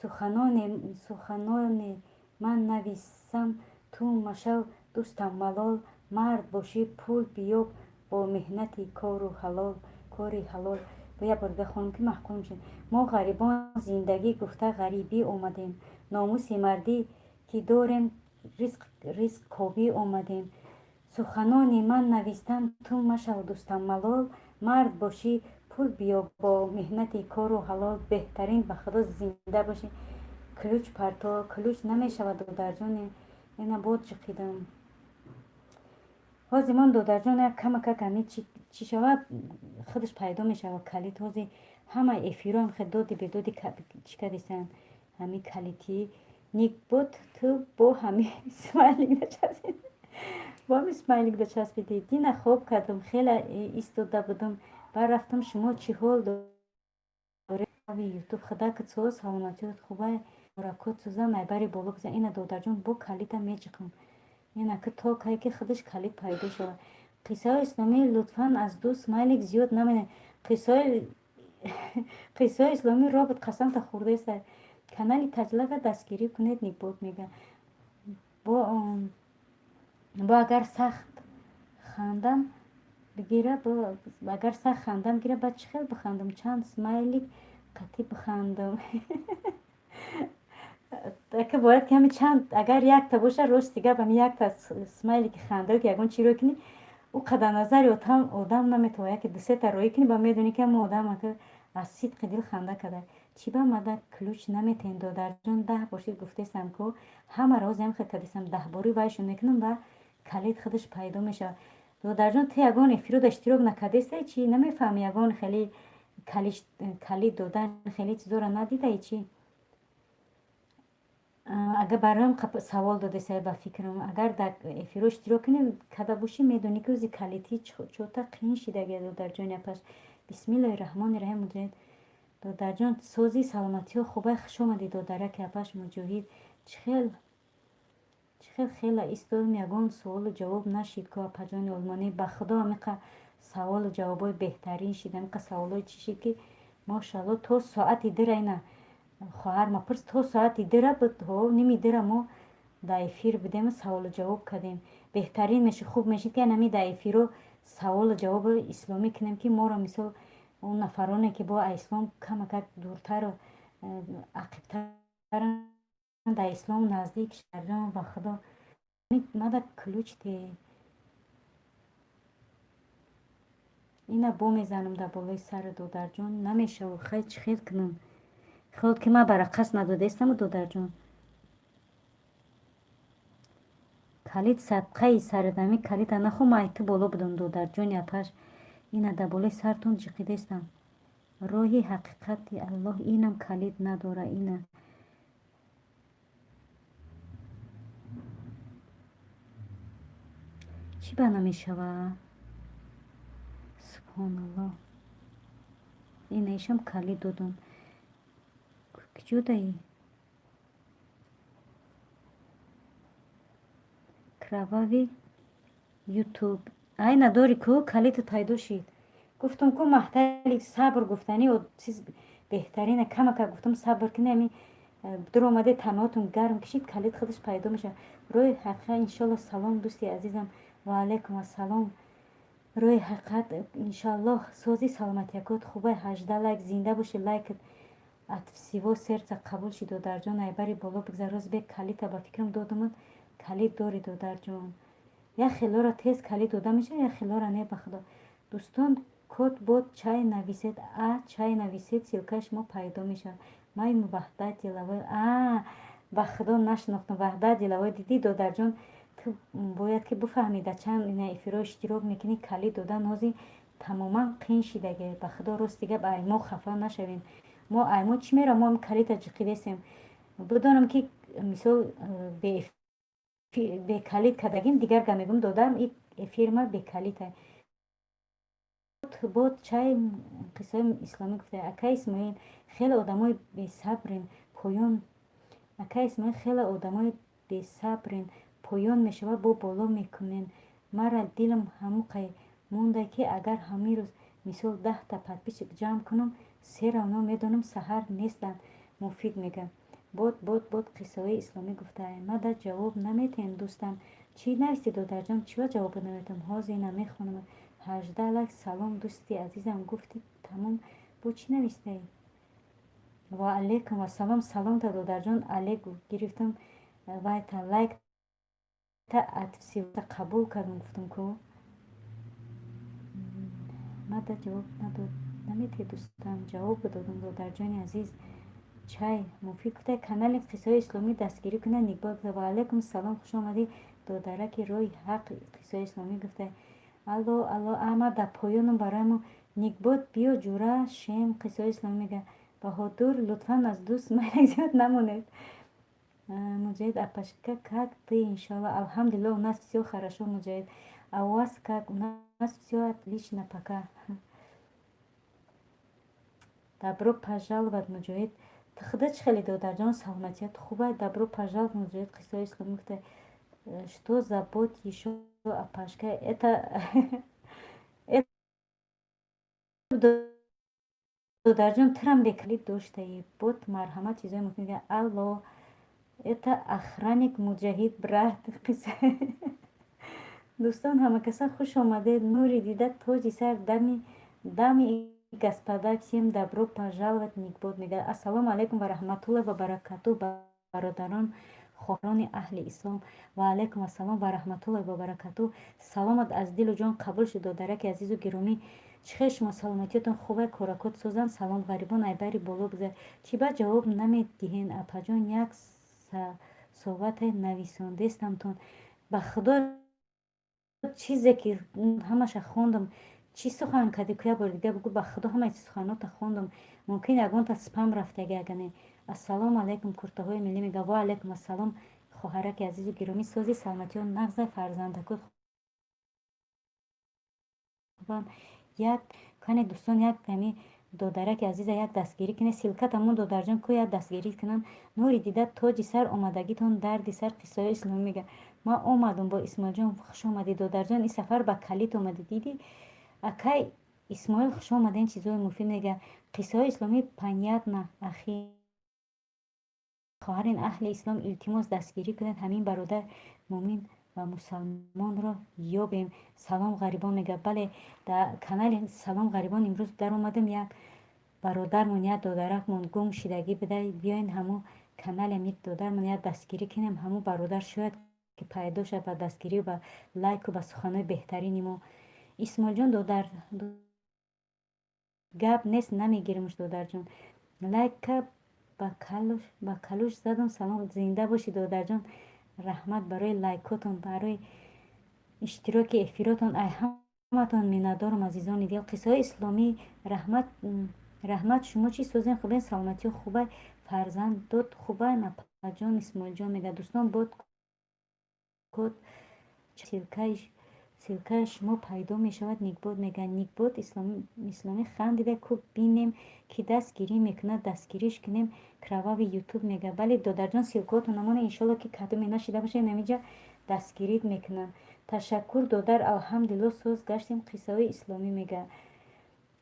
[SPEAKER 1] Суханоне ман нависам, ту машав, дӯстам, малол. Мард бошӣ, пул биёб бо меҳнати кору ҳалол, кори ҳалол. Бо як бор бихонам, ки маъқул мешавад. Мо ғарибон зиндагӣ гуфта ғарибӣ омадем. Номуси мардӣ ки дорем, ризқкобӣ омадем. Суханони ман навистам, ту машав, дӯстам, малол. Мард бошӣ, пул биёб бо меҳнати кору ҳалол. Беҳтарин, ба худо, зинда бошӣ. Ключ парто, ключ намешавад, додарҷоне. Ина бод ҷиқидам. Ҳозир мон, додарҷон, як камакак ами чӣ шавад, худаш пайдо мешавад калид. Ҳозир ҳама эфироам хел доди бедоди чӣ кардисанд ҳами калитӣ. Никбод, ту бо ҳами смайлик начаспид, бо ҳами смайлик дачаспидӣ. Дина хоб кардам, хеле истода будам, баъд рафтам. Шумо чӣ ҳол доред? Ютуб, худакат соз, саломатиёт хубай, мураккот сӯзан, айбари боло бизан. Ина, додарҷон, бо калита меҷиқам. Ина ки то кай ки худаш калид пайдо шавад. Қиссаҳои исломӣ, лутфан, аз ду смайлик зиёд наменед. Қиссаҳои исломӣ, робот қасамта хӯрдаеста. Канали Таҷлага дастгирӣ кунед, Никбод мега. Бо агар сахт хандам бигира, агар сахт хандам гира, баъд чӣ хел бихандам? Чанд смайлик қатъӣ бихандам? Ака, бояд ками чанд, агар якта боша, рости гап, ами якта смайлики хандаро ки ягон чиро кунӣ, ӯ қадар назари одам наметавонад. Яке дусета роӣ кунӣ, ба медонӣ, ки ҳамон одам ака аз сидқи дил ханда карда. Чӣ ба мада ключ наметаҳем, додарҷон? 10 бошид, гуфтесам ку, ҳама розиам хел кардесам, даҳборӣ вайшон мекунам ва калид худаш пайдо мешавад. Додарҷон, ту ягон эфирода иштирок накардестай, чӣ намефаҳми? Ягон хеле Калид додан хеле чизоро надидаи чӣ? Агар бароям савол додесай, ба фикрам, агар дар эфиро иштирок кунем када бошӣ, медонӣ, ки ози калидӣ чота қиин шидаги. Додарҷони апаш, бисмиллоҳи раҳмони раҳим. Муҷоҳид додарҷон, сози, саломатиҳо хубай? Хуш омадӣ, додараки апаш. Муҷоҳид, чӣ хел хела истодам, ягон суолу ҷавоб нашид ку, апаҷони олмонӣ. Ба худо, амиқа саволу ҷавобҳои беҳтарин шид, амиқа саволҳои чӣ шид, ки мошалло, то соати дира ина хоҳар ма пурс, то соати дира буд, ними дира мо дар эфир будем, саволу ҷавоб кардем. Беҳтарин мешид, хуб мешид, ки анами дар эфиро саволу ҷавоби исломӣ кунем, ки моро, мисол, он нафароне, ки бо ислом камакак дуртару ақибтаранд, дар ислом наздик шарҷон. Ба худо, мада ключ те ина бо мезанам дар болои сари додарҷон, намешаву. Хай, чӣ хел кунам? Хел ки ман барақас надодаистаму, додарҷон. Калид садқаи сари калида нахо, ман айту боло будам, додарҷони апаш. Ина дар болои сартон ҷиқидаистам. Роҳи ҳақиқати Аллоҳ инам калид надора. Ина чӣ ба намешава? Субҳоналлоҳ, ина ишам калид додам. Куҷо даи кровавый ютуб? Ай, надори ку, калидат пайдо шид. Гуфтам ку, маҳтали сабр гуфтани чиз беҳтарина. Камака гуфтам, сабр кини, ами дуромаде, таноатон гарм кишид, калид худаш пайдо мешавад. Роҳи ҳақиқат, иншолло. Салом, дӯсти азизам, ва алайкум ассалом. Роҳи ҳақиқат, иншоаллоҳ. Сози, саломатиякот хубай? 18 лайк, зинда боши. Лайкат от всего сердца қабул шид, додарҷон. Айбари боло бигзар. Розбек, калита ба фикрам додумад, калид дори, додарҷон. Як хелора тез калид дода мешавад, як хелора не, ба худо. Дӯстон, код бот чай нависед, а чай нависед, ссылкаи шумо пайдо мешавад. Май Ваҳдат Дилавой, а ба худо, нашинохтам. Ваҳдат Дилавой, дидӣ, додарҷон, ту бояд ки бифаҳмӣ, дар чанд ина эфирҳо иштирок мекунӣ. Калид додан ҳозир тамоман қиин шидаге. Ба худо, рости гап, ай мо хафа нашавем. Мо ай мо чӣ мера, мо калида ҷиқидесем. Бидонам, ки мисол бекалид кардагим, дигар га мегӯм: додарам, и эфирма бекалита. Бот чай қиссаи исломӣ гуфта. Акай Исмоил, хеле одамои бесабрен, поён. Акай Исмоил, хеле одамои бесабрен, поён мешавад, бо боло мекунен. Мара дилам ҳамуқай монда, ки агар ҳамин рӯз, мисол, 10-та подписчик ҷамъ кунам, се равно медонам, саҳар нестанд. Муфид мега: бот, бот, бот қиссаҳои исломӣ гуфтаа. Мада ҷавоб наметиҳем, дӯстам. Чӣ навистӣ, додарҷон? Чиро ҷавоб наметиҳам? Ҳозир намехонам. 18 лайк. Салом, дӯсти азизам, гуфтӣ, тамом, бо чӣ навистаӣ? Ва алайкум ассалом. Саломта, додарҷон, алек гирифтам, вайта лайк та от всего қабул кардам, гуфтам ку. Мада ҷавоб надод, наметиҳ, дӯстам. Ҷавоб додам, додарҷони азиз. Чай муфид гуфта: канали қиссаҳои исломӣ дастгирӣ кунад. Никбол гуфта: ва алайкум салом, хуш омадӣ, додараки. Роҳи ҳақ қиссаҳои исломӣ гуфта: алло, алло, ама дар поёнам барои Никбот, биё, ҷура шем. Қиссаҳои исломӣ мега: Баҳодур, лутфан аз ду смайлик зиёд намонед. Муҷоҳид апашка, как ты? Иншалло, алҳамдулилло, у нас все хорошо. Муҷоҳид, а у вас как? У нас все отлично пока. Добро пожаловать, Муҷоҳид. Ту худа чӣ хеле, додарҷон, саломатият хуба? Добро пожаловать, Муҷоҳид. Қиссаҳои исломӣ гуфта: что за бот ещё, апашка? Это, додарҷон, тирам бекалид доштаи. Бот, марҳамат, чизои муфид мега. Алло, это охранник Муҷаҳид, брат. Дӯстон, ҳамакаса хуш омадед. Нури дида, тоҷи сар, дами дами господа, всем добро пожаловать. Никбот мега: ассалому алайкум ва раҳматуллоҳи ва баракатуҳ, бародарон, хоҳарони аҳли ислом. Ва алайкум ассалом ва раҳматуллоҳи ва баракатуҳ. Саломат аз дилу ҷон қабул шуд, додараки азизу гиромӣ. Чӣ хел шумо, саломатиятон хубай? Коракот созанд. Салом, ғарибон, айбари боло бигзар. Чӣ ба ҷавоб намедиҳен, апаҷон? Як совате нависондестамтон. Ба худо, чизе ки ҳамаша хондам. Чӣ сухан кардӣ? Ку, як бори дига бугӯ. Ба худо, ҳамаи суханота хондум, мумкин ягонта спам рафтаги. Агане, ассалому алайкум, куртаҳои миллӣ мега. Ва алайкум ассалом, хоҳараки азизу гиромӣ. Сози, саломатиҳо нағза, фарзандакот хубанд. Як кане, дӯстон, як ами додараки азиза як дастгирӣ кунед. Ссылка тамон, додарҷон, ку, як дастгирӣ кунанд. Нури дида, тоҷи сар, омадагитон дарди сар. Қиссаҳои исломӣ мега: ман омадум бо Исмоилҷон. Хуш омадӣ, додарҷон, ин сафар ба калит омадӣ, дидӣ. Акай Исмоил, хуш омаден. Чизҳои муфид мега. Қиссаҳои исломӣ, понятно. Ахи, хоҳарин аҳли ислом, илтимос, дастгирӣ кунед, ҳамин бародар муъмин ва мусалмонро ёбем. Салом ғарибон мега. Бале, дар канали Салом ғарибон имрӯз даромадем. Як бародармон, як додаракмон гум шидагӣ буда. Биёен, ҳамун канали ами додармон як дастгирӣ кунем. Ҳамун бародар шояд ки пайдо шавад ба дастгирию ба лайку ба суханҳои беҳтарини мо. Исмоилҷон, додар, гап нест, намегиримш. Додарҷон, лайка ба калуш задам. Салом, зинда бошӣ, додарҷон. Раҳмат барои лайкотон, барои иштироки эфиротон. Ай ҳаматон миннатдорам, азизони дил. Қиссаҳои исломӣ, раҳмат, раҳмат. Шумо чӣ, созен, хубен, саломатиҳо хубай, фарзандот хубай, напаҷон? Исмоилҷон мега: дӯстон, бод код ссылкаи шумо пайдо мешавад. Никбод мега. Никбод исломӣ хандида. Ку, бинем, ки дастгирӣ мекунад, дастгириш кунем. Кровавый Ютуб мега: бале, додарҷон, ссылкаотон намона. Иншолло, ки кадоме нашида бошед, намиҷа дастгирит мекунанд. Ташаккур, додар, алҳамдулилло, соз гаштем. Қиссаҳои исломӣ мега: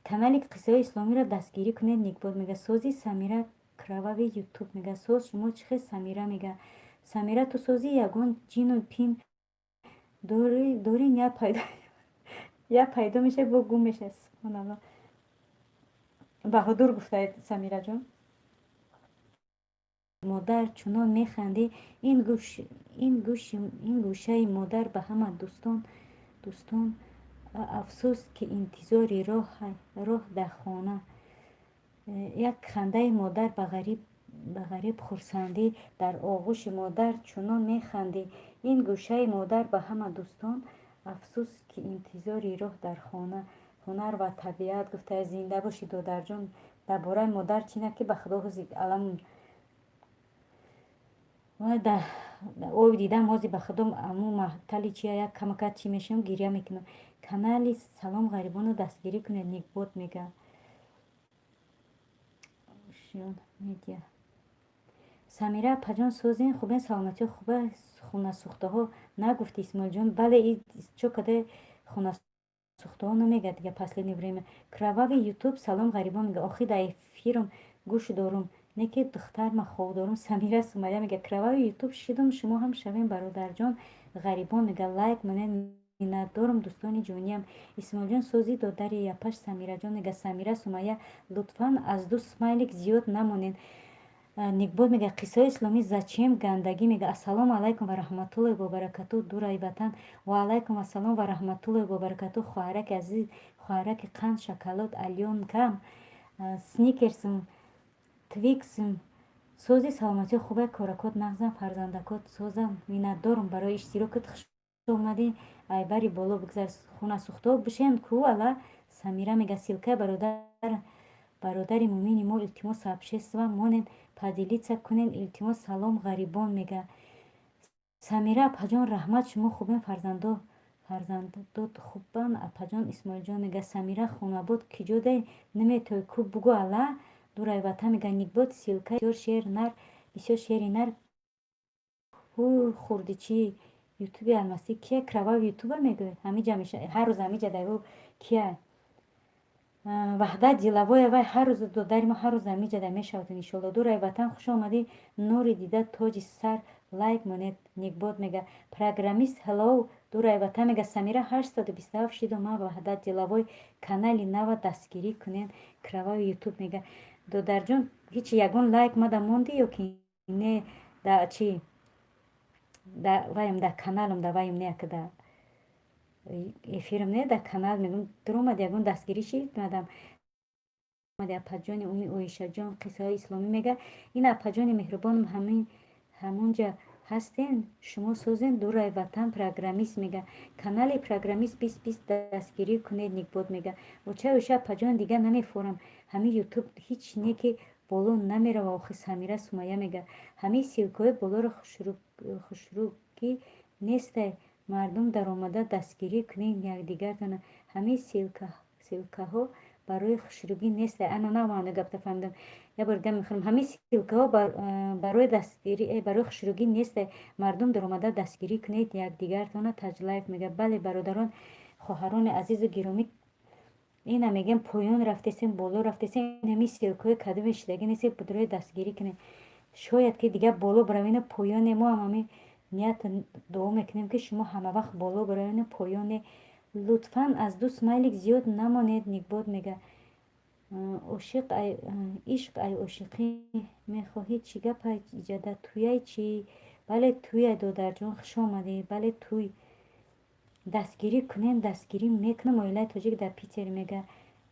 [SPEAKER 1] канали Қиссаҳои исломиро дастгирӣ кунед. Никбод мега: сози, Самира. Кровавый Ютуб мега: соз, шумо чӣ хел? Самира мега: Самира, ту сози? Ягон ҷину пин дорин? Я пайдо мешавад, бо гум мешавад. Субҳоналло. Баҳодур гуфтаед, Самираҷон. Модар чунон механдӣ. Ин гӯшаи модар ба ҳама дӯстон. Афсӯс, ки интизори роҳ дар хона. Як хандаи модар ба ғариб хурсандӣ. Дар оғӯши модар чунон механдӣ. Ин гӯшаи модар ба ҳама дӯстон. Афсӯс, ки интизори роҳ дар хона. Ҳунар ва табиат гуфтая. Зинда бошӣ, додарҷон. Дар бораи модар чӣ на ки, ба худо, ҳози алам оби дидам. Ҳози, ба худо, аму маҳтали чия, як камакат чӣ мешавам, гиря мекунам. Канали Салом ғарибонро дастгирӣ кунед. Никбод мега: медиа. Самира апаҷон, созен, хубен, саломатиҳо хуба? Хунасӯхтаҳо нагуфти, Исмоилҷон. Бале, чо каде хунасӯхтаҳо намегӯяд дига последнее время. Кровавый Ютуб: салом ғарибон мега. Охи, дар эфирам гӯш дорум, не ки духтарма хоб дорум. Самира Сумая мега: Кровавый Ютуб шидум, шумо ҳам шавем, бародарҷон. Ғарибон мега: лайк монед, миннатдорум, дӯстони ҷониям. Исмоилҷон, сози, додари япаш? Самираҷон мега: Самира Сумая, лутфан, аз ду смайлик зиёд намонед. Никбод мега: қиссаҳои исломӣ, зачем гандагӣ? Мега: ассалому алайкум ва раҳматуллоҳи ва баракату, дураи ватан. Ва алайкум ассалом ва раҳматуллоҳи ва баракату, хоҳараки азиз, хоҳараки қанд, шоколад, Алёнкам, Сникерсм, Твиксм. Сози, саломатиҳо хубай, коракот нағзам, фарзандакот созам. Миннатдорум барои иштирокат, хуш омадӣ. Айбари боло бигзар, хунасӯхтаҳо бишен ку ала. Самира мега: ссылкаи бародари муъмини мо, илтимос, сообщество монед, поделиться кунед, илтимос. Салом ғарибон мега. Самира апаҷон, раҳмат. Шумо хубен, фарзандот хубан, апаҷон? Исмоилҷон мега: Самира, хонабод киҷодай, наметои ку, бугӯ ала. Дурай ватан мега: никбод, ссылка. Бисёр шер нар, бисёр шери нар. Ҳу, хурди чӣ? Ютуби алмасӣ кия? Кровавый Ютуба мегӯяд, ҳамиҷа меша, ҳар рӯз ҳамиҷа дар ӯ кия? Ваҳдат Диловоя, вай ҳар рӯз додари мо, ҳар рӯз ҳамиҷа да мешавад, иншолло. Дурай ватан, хуш омадӣ, нури дида, тоҷи сар. Лайк монед. Никбод мега: программист, hello. Дурай ватан мега: Самира, 827 шиду ман Ваҳдат Диловой, канали нава дастгирӣ кунем. Кровавый Ютуб мега: додарҷон, ҳеч ягон лайк мада монди ё ки не? Да чи да ваем, да каналам, да ваем, не, да эфирам, не, да канал мегум, дуромад, ягон дастгирӣ шид мадам. Апаҷони уми Оишаҷон. Қиссаҳои исломӣ мега: ин апаҷони меҳрубонам ҳамин ҳамунҷа Ҳастен шумо, созен? Дурай ватан, программист мега. Канали программист 2020 дастгирӣ кунед. Никбод мега: оча, оша, апаҷон, дига намефорам, ҳамин Ютуб ҳеҷ не ки боло намерава охи. Самира Сумая мега: ҳамин ссылкаҳои болоро хушрӯгӣ нестай, мардум даромада дастгирӣ кунед якдигартона. Ҳамин ссылкаҳо барои хушрӯгӣ нестай. Ана, на маънои гапта фаҳмидам. Як бор дига мехонам: ҳамин ссылкаҳо барои дастгирӣ, барои хушрӯгӣ нестай, мардум даромада дастгирӣ кунед якдигартона. Таҷлайф мега: бале, бародарон, хоҳарони азизу гиромӣ, ина мегӯям, поён рафтесем, боло рафтесем, ҳамин ссылкаҳои кадоме шидагӣ нестед, будрои дастгирӣ кунед. Шояд ки дигар боло баравена, поёне. Мо ҳам ҳамин ният дуо мекунем, ки шумо ҳамавақт боло баравена, поёне. Лутфан, аз ду смайлик зиёд намонед. Никбод мега: ошиқ, ишқ ай ошиқӣ мехоҳӣ, чӣ гапай иҷада, туяй чӣ? Бале, туяй, додарҷон, хуш омадӣ. Бале, туй. Дастгирӣ кунем, дастгирӣ мекунам. Оилаи тоҷик дар Питер мега: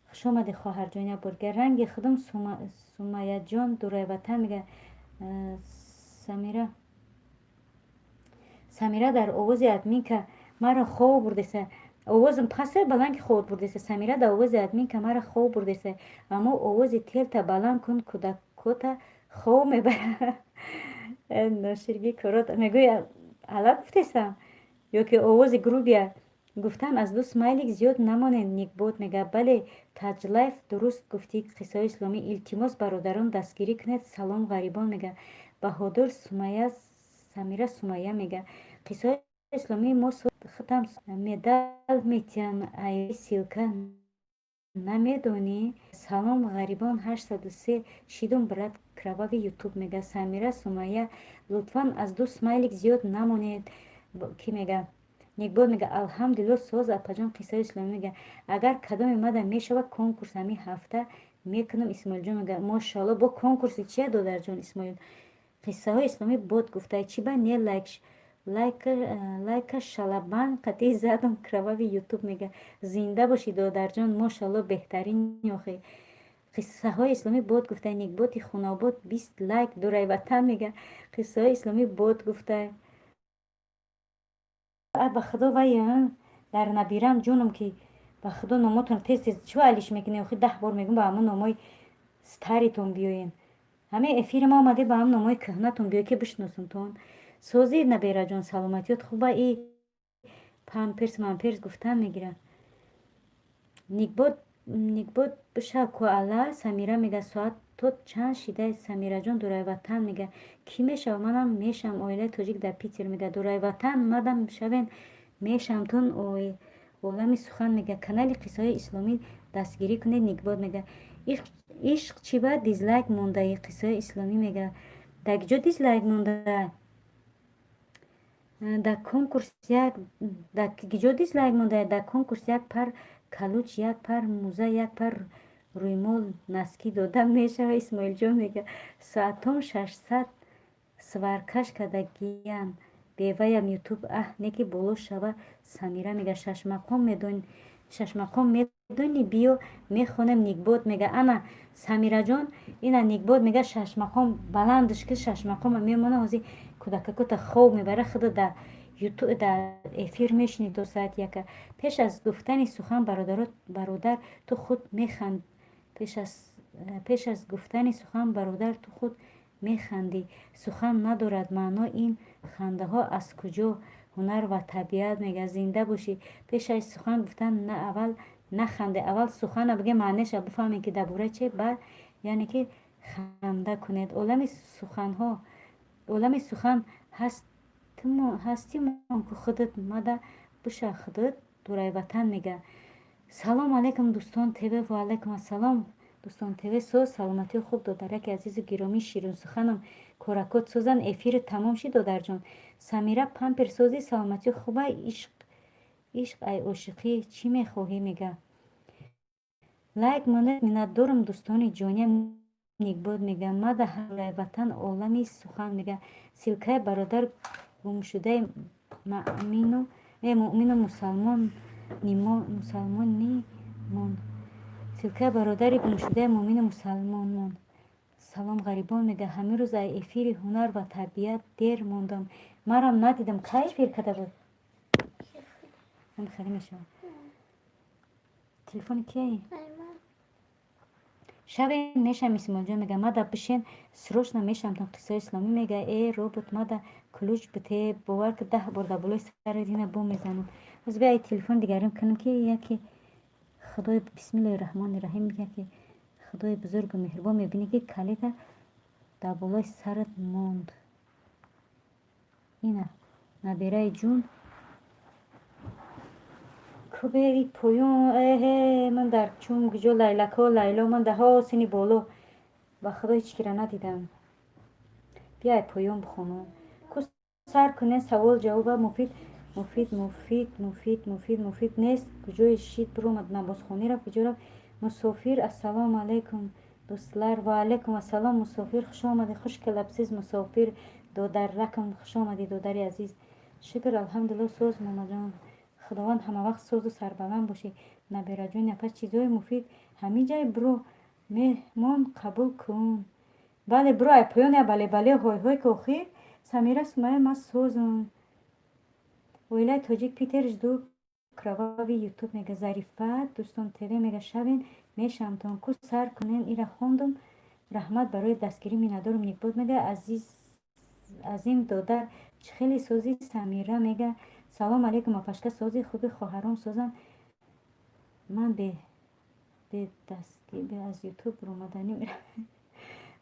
[SPEAKER 1] хуш омадӣ, хоҳарҷон, як борга ранги худам. Сумаяҷон Дурайватан мега: Самира, Самира дар овози админка маро хоб бурдеса. Овозам пасе, баланд ки хоб бурдеса. Самира дар овози админка маро хоб бурдеса, аммо овози телта баланд кун, кӯдакота хоб мебарад. Ноширги корот мегӯя, ала гуфтесам ё ки овози грубия гуфтан. Аз ду смайлик зиёд намонед. Никбод мега: бале. Таҷлайф, дуруст гуфтӣ. Қиссаҳои исломӣ, илтимос, бародарон, дастгирӣ кунед. Салом, ғарибон мега. Баҳодур Сумая, Самира Сумая мега: қиссаҳои исломии мо худам медал метиҳам, ай ссылка намедонӣ. Салом, ғарибон, 803 шидум, брат. Кровавый Ютуб мега: Самира Сумая, лутфан, аз ду смайлик зиёд намонед. Кӣ мега? Никбод мега: алҳамдулилло, соз, апаҷон. Қиссаи исломӣ мега: агар кадоме мада мешавад, конкурс ҳамин ҳафта мекунам. Исмоилҷон мега: мошоалло. Бо конкурси чия, додарҷон Исмоил? Қиссаҳои исломӣ бод гуфта, чӣ ба не лайк, лайка шалабан қатъи задам. Кровавый Ютуб мега: зинда бошӣ, додарҷон, мошоалло, беҳтарин охи. Қиссаҳои исломӣ бод гуфта. Никботи Хунобод, 20 лайк. Дурайватан мега: қиссаҳои исломӣ бод гуфта. Ба худо, вай дар набирам ҷоном, ки ба худо номотон тез тез чӣ алиш мекунед охи? 10 бор мегӯм, ба ҳамон номои старитон биёен. Ҳамин эфири ма омаде, ба ҳамон номои кӯҳнатон биё, ки бишносумтон. Созӣ, набераҷон, саломатиёт хуба? И памперс мамперс гуфтан мегирад. Никбод, Никбод, бишав ку алла. Самира мега: соат то чанд шида? Самираҷон Дурайватан мега: кӣ мешава? Манам мешавам. Оилаи тоҷик дар Питер мега: Дурайватан, мадам шавен, мешавамтон. Олами сухан мега: канали қиссаҳои исломӣ дастгирӣ кунед. Никбод мега: ишқ, чӣ ба дизлайк мондаи? Қиссаҳои исломӣ мега: дар ҷо дизлайк монда? Дар конкурс як, дар ҷо дизлайк монда? Дар конкурс як пар калуч, як пар мӯза, як пар рӯймол, носки дода мешава. Исмоилҷон мега: соатом 600 сваркаш кардагиян, беваям Ютуб аҳ не ки боло шава. Самира мега: шашмақом медонӣ? Шашмақом медонӣ? Биё, мехонем. Никбод мега: ана, Самираҷон, ина. Никбод мега: шашмақом баландш ки, шашмақома мемона. Ҳозир кӯдакакота хоб мебара, худо дар Ютуб дар эфир мешинӣ до соати 1. Пеш аз гуфтани сухан, бародар, ту худ механд. Пеш аз гуфтани сухан, бародар, ту худ механдӣ, сухан надорад маъно. Ин хандаҳо аз куҷо? Ҳунар ва табиат мега: зинда бошӣ. Пеш аз сухан гуфтан на, аввал наханде, аввал сухана биге, маънеша бифаҳмем, ки дар бораи че, баъд яъне ки ханда кунед. Олами суханҳо, олами сухан ҳастимон ку, худат мада биша, худат. Дурайватан мега: салом алейкум, дӯстон ТВ. Ва алайкум ассалом, дӯстон ТВ. Соз, саломатиё хуб, додараки азизу гиромӣ, ширинсуханам, коракот созан. Эфири тамом шид, додарҷон. Самира, пампер созӣ, саломатиё хуба? Ишқ, ишқ, ай ошиқӣ чӣ мехоҳӣ? Мега: лайк монед, миннатдорам, дӯстони ҷониям. Никбод мега: мада ватан. Олами сухан мега: ссылкаи бародар гумшудаи муъмину мусалмонимон, ссылкаи бародари гумшудаи муъмину мусалмонмон. Салом, ғарибон, мега. Ҳамин рӯз ай эфири ҳунар ва табиат дер мондам, марам надидам. Кай эфир карда буд? Хеле мешавад. Телефони кияи? Шаве мешам. Исмоилҷон мега: «Мада бишен, срочно мешамтон». Қиссаи исломӣ мега: «Э, робот, мада ключ бите, бовар ки 10 бор дар болои сари дина бо мезанам». Боз бия, телефон дигарим кунам, ки яке худои, бисмиллоҳи раҳмони раҳим, яке худои бузургу меҳрубон мебинӣ, ки калида дар болои сарат монд. Ина, набераи ҷун кубери поён. Эҳе, ман дар чун гиҷо лайлакҳо, лайло, ман даҳо сини боло, ба худо ҳеҷ кира надидам. Биай, поён бихонам ку. Сар кунен савол ҷавоба. Муфид, Муфид, Муфид, Муфид, Муфид, Муфид нест. Куҷои шид биромад? Намозхонӣ рафт, куҷо рафт? Мусофир, ассалому алайкум, дӯстлар. Ва алайкум ассалом, Мусофир, хуш омадӣ. Хуш келабсиз, Мусофир додарракам, хуш омадӣ, додари азиз. Шукр, алҳамдулилло, соз, момаҷон. Худованд ҳамавақт созу сарбаланд бошӣ, набераҷони апа. Чизҳои муфид ҳамин ҷай биро, меҳмон қабул кун. Бале, биро, ай поён я бале, бале, ҳой ҳой ки охир. Самира Сумая, ман созам. Оилаи тоҷик Питер, жду кровавый ютуб, мега. Зарифа дӯстон тв мега: «Шавен мешамтон ку, сар кунен». Ира хондум. Раҳмат барои дастгирӣ, миннатдорум. Никбод мега: «Азим додар, чӣ хеле созӣ?» Самира мега: «Салом алейкум, апашка, сози, хуби? Хоҳаром созам». Ман бе аз ютуб ромаданӣ меравам.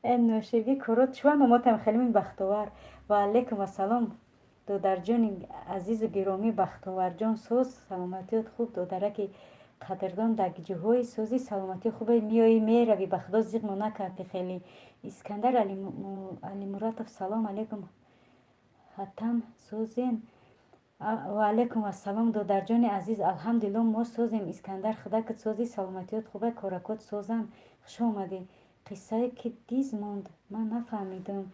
[SPEAKER 1] Э, ноширги корот чува мамотам хеле. Бахтовар, ва алейкум ассалом, додарҷони азизу гиромӣ. Бахтоварҷон, соз, саломатиёт хуб, додараки қадрдон? Дар ҷоҳои созӣ, саломатӣ хубе? Меоӣ, меравӣ, ба худо зиғмо накардӣ хеле. Искандар Алимуратов, салом алейкум, ҳатам созен? Ва алейкум ассалом, додарҷони азиз. Алҳамдулилло, мо созем. Искандар, худакат созӣ, саломатиёт хубе? Коракот созанд. Хуш омадӣ. Қиссае ки диз монд, ман нафаҳмидам.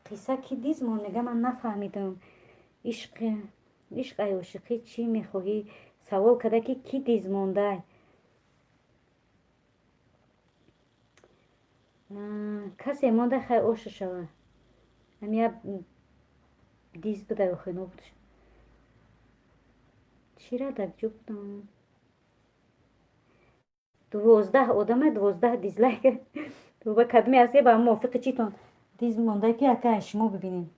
[SPEAKER 1] Қисса ки диз монд, мега, ман нафаҳмидам. Ишқ ай ошиқӣ чӣ мехоҳӣ? Савол карда, ки кӣ диз мондай? Касе монда, хай, оша шава. Ҳамя диз будай, охи нобуд. Чира дар ҷо будам? 12 одама, 12 дизлайк. Ба кадме аст, ба мувофиқи читон диз мондай, ки ака шумо бибинем.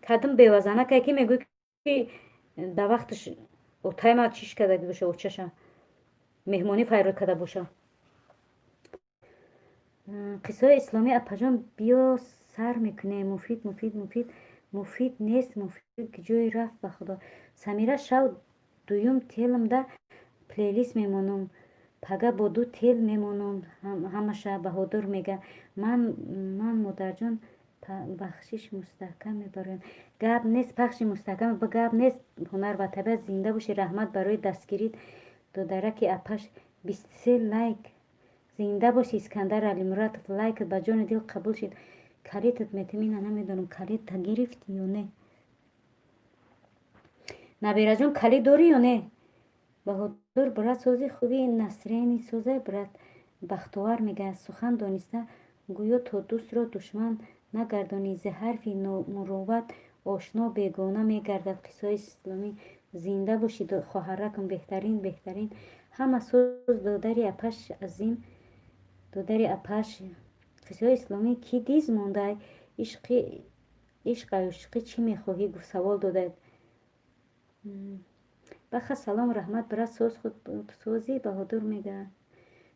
[SPEAKER 1] Кадом бевазанакае, ки мегӯй, ки дар вақташ отайма чиш кардаги боша, очаша меҳмонӣ файрод карда боша. Қиссаҳои исломӣ, апаҷон, биё, сар мекунем. Муфид, Муфид, Муфид, Муфид нест. Муфид ҷое рафт, ба худо? Самира, шав дуюм телмда плейлист мемонам, пага бо ду тел мемонам ҳамаша. Баҳодур мега: Ман, модарҷон, бахшиш мустаҳкам мебароям». Гап нест, пахши мустаҳкам, гап нест. Ҳунар ва табиат, зинда бошӣ. Раҳмат барои дастгирӣ, додараки апаш. 23 лайк. Зинда бошӣ, Искандар Алимуратов, лайкат ба ҷони дил қабул шид. Калитат метем. Ина намедонам, калита гирифтӣ ё не? Набираҷон, калит дорӣ ё не? Баҳодур, брат, сози, хуби? Насрени созай, брат. Бахтовар мега: «Сухан дониста гӯё, то дӯстро душман нагардонӣ. Зи ҳарфи муровват ошно бегона мегардад». Қиссаҳои исломӣ, зинда бошӣ, хоҳаракам, беҳтарин, беҳтарин. Ҳама соз, додари апаш азим, додари апаш. Қиссаҳои исломӣ, кӣ диз мондай? Ишқ ай ошиқӣ чӣ мехоҳӣ? Гуфт, савол додад. Баха, салом, раҳмат, брат, соз, худ созӣ? Баҳодур мега: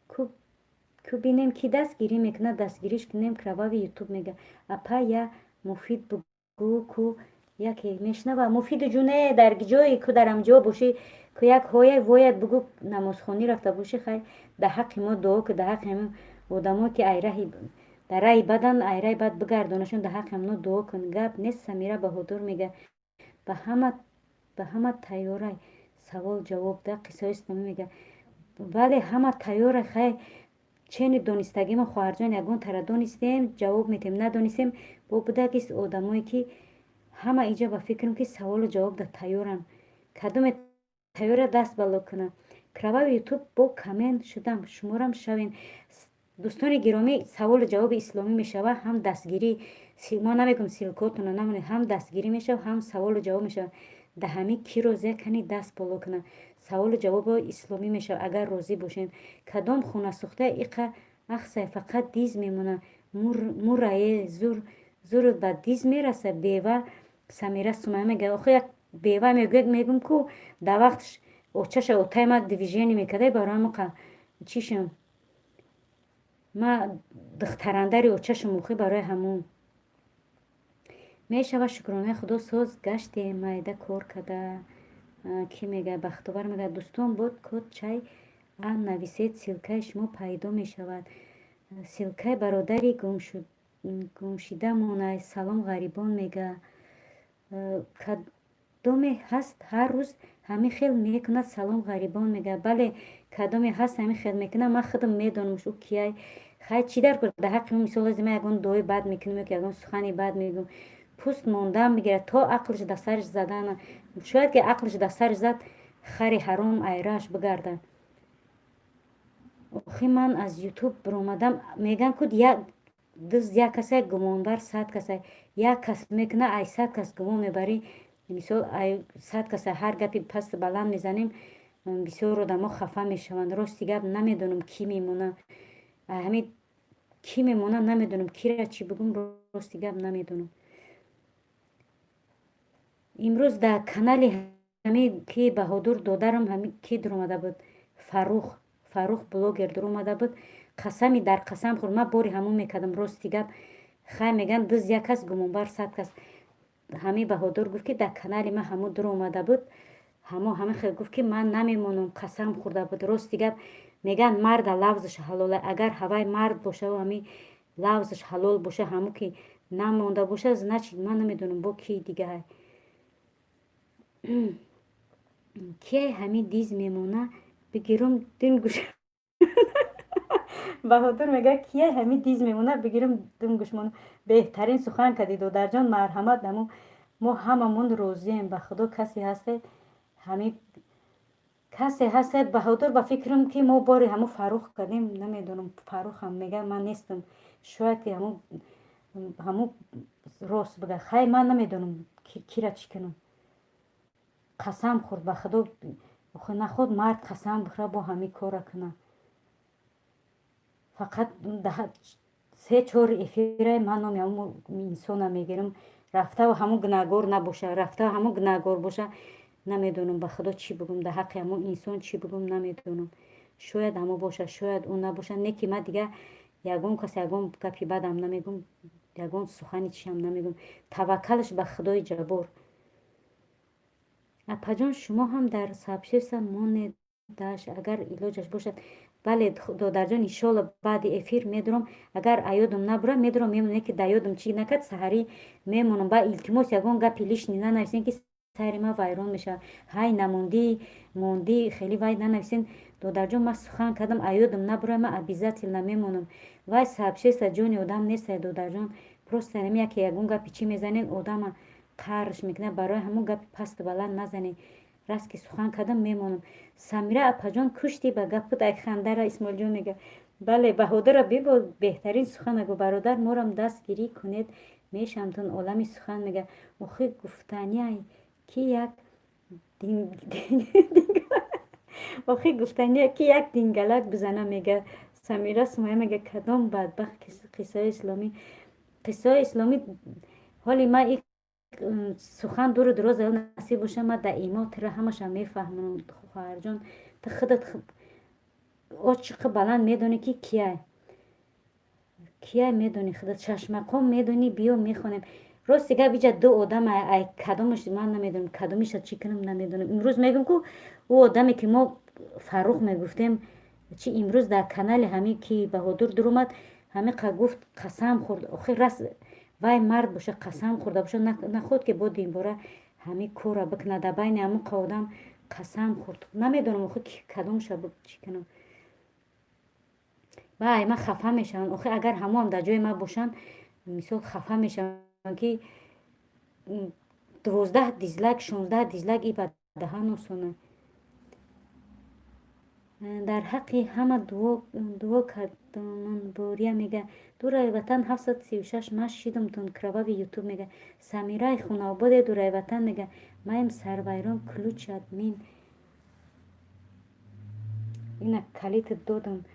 [SPEAKER 1] «Ку бинем, кӣ дастгирӣ мекунад, дастгириш кунем». Кровавый ютуб мега: «Апа, я Муфид бугӯ ку яке мешнава». Муфиду ҷуне, дар ҷое ку, дар ҳамҷо бошӣ ку, як ҳояй вояд бугӯ. Намозхонӣ рафта бошӣ, хай, дар ҳаққи мо дуо ку, дар ҳаққи ҳамин одамо, ки айраҳи дар раҳи бадан, айраи бад бигардонашон, дар ҳаққи ҳамно дуо кун. Гап нест. Самира Баҳодур мега: Ба ҳама тайёрай». Савол ҷавоб да. Қиссаҳои исломӣ мега: «Бале, ҳама тайёрай». Хай, чени донистагимо, хоҳарҷон, ягон тара донистем, ҷавоб метем, надонистем, бо будагист одамое, ки ҳама иҷа ба фикрам, ки саволу ҷавоб да тайёранд. Кадоме тайёра, даст бало кунад. Кровавый Ютуб бо коммент шудам, шуморам шавем. Дӯстони гиромӣ, саволу ҷавоби исломӣ мешавад, ҳам дастгирӣ. Мо намегӯм, ссылка отонро намонед. Ҳам дастгирӣ мешавад, ҳам саволу ҷавоб мешавад. Да ҳамин ки розия, кани даст боло кунад. Саволу ҷавоби исломӣ мешавад, агар розӣ бошем. Кадом хонасӯхта иқа ахсай, фақат диз мемонад. Мурае зур зурут ба диз мераса. Бева Самира Сумая мегӯяд: охи, як бева мегӯяд. Мегӯм ку, дар вақтш очаша отаи ма движение мекарда, барои ҳамоқа чишам ма духтарандари очашам. Охи, барои ҳамон мешавад. Шукронаи Худо, соз гаштем, майда кор карда. Кӣ мегӯяд? Бахтовар мегӯяд: дӯстон, бод код чай а нависед, ссылка и шумо пайдо мешавад. Ссылка и бародари гумшидамонай. Салом, ғарибон, мега. Кадоме ҳаст, ҳар рӯз ҳамин хел мекунад. Салом, ғарибон, мега. Бале, кадоме ҳаст, ҳамин хел мекунад. Ман худам медонам, ӯ кияй. Хай, чӣ дар кор дар ҳаққи мисол ма ягон дуои бад мекунем ё ки ягон сухани бад мегӯм, пуст мондаам мегирад, то ақлш дар сараш задана. Шояд ки ақлш дар сараш зад, хари ҳаром айрааш бигарда. Охи, ман аз Ютуб биромадам. Мегӯям ку, як дузд як касай, гумонбар 100 касай. Як кас мекуна, ай 100 кас гумон мебарӣ. Мисол, ай 100 каса ҳар гапи пасту баланд мезанем, бисёр одамо хафа мешаванд. Рости гап, намедонам, кӣ мемона. Ҳамин кӣ мемона, намедонам, кира чӣ бигӯм. Рости гап, намедонам. Имрӯз дар канали ҳамин ки Баҳодур додарам, ҳамин ки дуромада буд, Фаррух, Фаррух блогер дуромада буд, қасами дар қасам хӯрд. Ман бори ҳамон мекардам. Рости гап, хай, мегӯям, дузд як кас, гумонбар 100 кас. Ҳамин Баҳодур гуфт, ки дар канали ман ҳамон дуромада буд, ҳамо ҳамин хел гуфт, ки ман намемонам, қасам хӯрда буд. Рости гап, мегӯянд, марда лавзаш ҳалола. Агар ҳавай мард бошаву ҳамин лавзаш ҳалол боша, ҳамо ки намонда боша, значит, ман намедонам, бо ки дигаҳай. Кие ҳамин диз мемона, бигирум дин гӯш. Баҳодур мегӯяд: кие ҳамин диз мемона, бигирум дин гӯшмона. Беҳтарин сухан кардӣ, додарҷон, марҳамат. Намо мо ҳамамон розием, ба Худо. Касе ҳасте, ҳамин касе ҳасте. Баҳодур, ба фикрам, ки мо бори ҳамо Фаррух кардем. Намедонам, Фаррухам мегӯяд, ман нестам. Шояд ки ҳамо рост бигӯяд. Хай, ман намедонам, кира чӣ кунам. Қасам хӯрд, ба Худо. Наход мард қасам бихӯра, бо ҳамин корра кунад. Фақат се чор эфира ман номи ҳамон инсона мегирам. Рафтаву ҳамон гунаҳгор набоша, рафтаву ҳамон гунаҳгор боша, намедонам, ба Худо, чӣ бигӯм. Дар ҳаққи ҳамон инсон чӣ бигӯм, намедонам. Шояд ҳамо бошад, шояд ӯ набошад. Не ки ман дига ягон кас ягон гапи бадам намегӯм, ягон сухани чиам намегӯм. Таваккалаш ба Худои Ҷаббор. Апаҷон, шумо ҳам дар сообщество монед даш, агар илоҷаш бошад. Бале, додарҷон, иншолло, баъди эфир медурам. Агар аёдам набура, медурам, мемонам. Ки дар ёдам чӣ накард, саҳарӣ мемонам. Ба илтимос, ягон гапи лишний нанависем, ки сайри ман вайрон мешавад. Ҳай, намондӣ, мондӣ, хеле вай нанависем. Додарҷон, ман сухан кардам, аёдам набура, ман обязательно мемонам. Вай сообщество ҷони одам нестай, додарҷон. Просто ҳами яке ягон гапи чӣ мезанед, одама қарш мекунад. Барои ҳамон гапи пасту баланд назанед. Раст ки сухан кардам, мемонам. Самира апаҷон, куштӣ ба гапут, ай хандара. Исмоилҷон мега: бале, Баҳодура бибо, беҳтарин сухан мегӯ. Бародар, морам дастгирӣ кунед, мешамтон. Олами сухан мега. Охи, гуфтаниай ки як охи, гуфтания ки як дингалак бизана, мега. Самира Сумая мега: кадом бадбахт? Қиссаи исломӣ, қиссаҳои исломӣ. Ҳоли ман сухан дуру дароз насиб боша, ман дар имо тира ҳамаша мефаҳмам. Хоҳарҷон, ту худат очиқи баланд медонӣ, ки кияй, кияй медонӣ худат, шашмақом медонӣ. Биё, мехонем. Рости гап, иҷа ду одам, ай кадомаш ман намедонам, кадомиша чӣ кунам, намедонам. Имрӯз мегӯм ку, ӯ одаме ки мо Фаррух мегуфтем, чи имрӯз дар канали ҳамин ки Баҳодур дуромад, ҳамиқа гуфт, қасам хӯрд. Охир раст вай мард боша, қасам хӯрда боша, наход ки бо динбора ҳамин корра бикунад. Дар байни ҳамон қа одам қасам хӯрд. Намедонам, охир кадомша чӣ кунам. Вай, ман хафа мешавам. Охир, агар ҳамоам дар ҷои ман бошанд, мисол, хафа мешавам, ки 12 дизлайк, 16 дизлайк и ба даҳан осона. Дар ҳаққи ҳама дуо кардамон, Бория мега. Дурай ватан 736 ма шидумтон, кровавый ютуб мега. Самираи Хунободе, дурай ватан мега. Маем сарвайрон, ключ админ. Ина калит додам.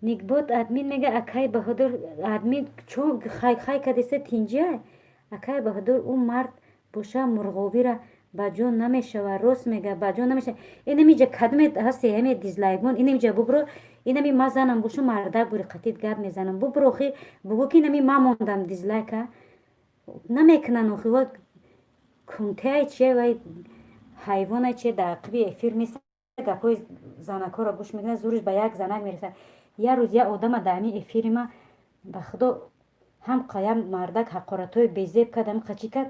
[SPEAKER 1] Никбот админ мега. Акай Баҳодур админ, чун хай хай кадеста, тинҷия. Акай Баҳодур, ӯ мард боша, мурғовира ба ҷон намешава. Рост мега, ба ҷон намешава. Инамиҷа кадме ҳасте, ҳаме дизлайкмон, инамиҷа бубро. Инами ма занам бошу, мардак бури, қатид гап мезанам. Бубро, охи, бугӯ ки инами ма мондам дизлайка намекунан. Охи, ва кунтеай чия, вай ҳайвонай чия, дар ақиби эфир меса, гапҳои занакҳоро гӯш мекунад, зуриш ба як занак мерасад. Як рӯз як одама дар ҳамин эфири ма, ба худо, ҳам ям мардак ҳақоратҳои безеб кард, ҳам қачӣ кард.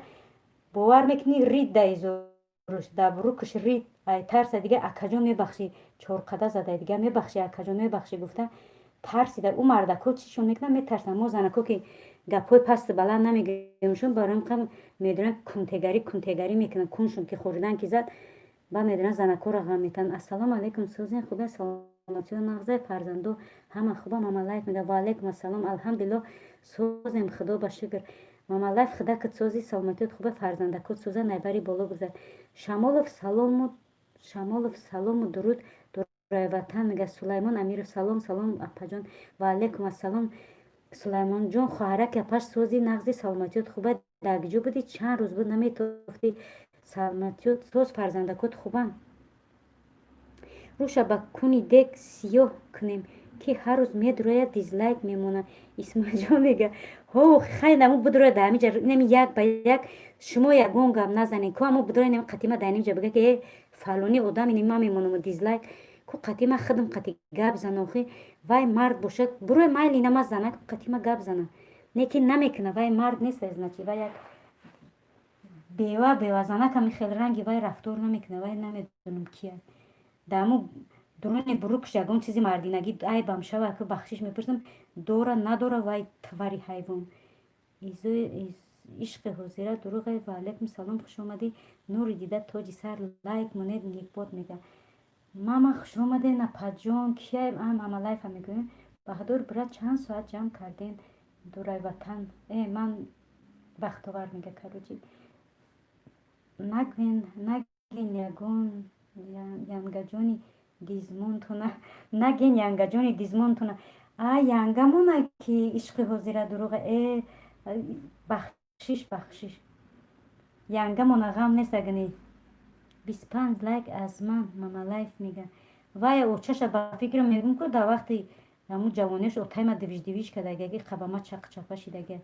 [SPEAKER 1] Бовар мекунӣ, рид да изоруш, дар бурукаш рид, ай тарса. Дига акаҷон мебахшӣ, чорқада зада, дига мебахшӣ, акаҷон мебахшӣ гуфта тарсида. Ӯ мардакҳо чишон мекунанд, метарсанд. Мо занакҳо ки гапҳои пасту баланд намегӯемшон, барои ҳам медонанд, кунтегарӣ кунтегарӣ мекунанд. Куншон ки хӯридан ки зад, ба медонанд, занакҳоро ғам метаҳанд. Ассалому алайкум, сӯзин худо, саломатиё нағзай, фарзандо ҳама хуба. Мамалайф мега. Ваалайкум ассалом, алҳамдулилло, созем, худо ба шукр. Мамалайф, худакат сози, саломатиёт хуба, фарзандакот сӯза, найбари боло гузар. Шамолов, салому, Шамолов, салому дуруд, дурай ватан мега. Сулаймон Амиров, салом, салом, апаҷон. Ваалайкум ассалом, Сулаймонҷон, хоҳараки апаш, сози, нағзи, саломатиёт хуба? Дар киҷо будӣ? Чанд рӯз буд наметофтӣ. Саломатиёт соз, фарзандакот хубанд. Рӯша ба куни дег сиёҳ кунем, ки ҳар рӯз медурояд, дизлайк мемонад. Исмоилҷон мега. Ҳо, хай, наму будурояд дар ҳамиҷа, инами як ба як шумо ягон гап назанед ку, амо будурояд, инами қатима дар ҳамиҷа бига ки э фалони одам, ини ма мемонам дизлайк ку, қатима худам қати гап зан. Охи, вай мард бошад, бурои, майли, ина ма занак, қатима гап зана, не ки намекуна. Вай мард нест, значит, вай як бева, бевазанак ами хел ранги вай рафтор намекуна. Вай намедонам кия, даму дуруни бурукш ягон чизи мардинагӣ айбам шава ки бахшиш мепурсам, дора надора вай твари ҳайвон. Ишқи ҳозира дуруғе. Ваалайкум салом, хушомадӣ, нури дида, тоҷи сар. Лайк монед. Никбот мега. Мама, хушомадед, напаҷон. Кия мамалайфа мегӯем. Баҳадур брат, чанд соат ҷамъ кардем, дурай ватан. Э, ман бахтовар мега. Короче, нагӯен, нагӯен ягон янгаҷони дизмонтона, наген янгаҷони дизмонтона. А янгамона ки ишқи ҳозира дуруға. Э, бахшиш, бахшиш, янгамона ғам нест. Агани 25 лайк аз ман. Мамалайф мега. Вай очаша ба фикрам мегӯм ку, дар вақти ҳамун ҷавонияш отайма движ движ кардагаги, қабама чақчапа шидага.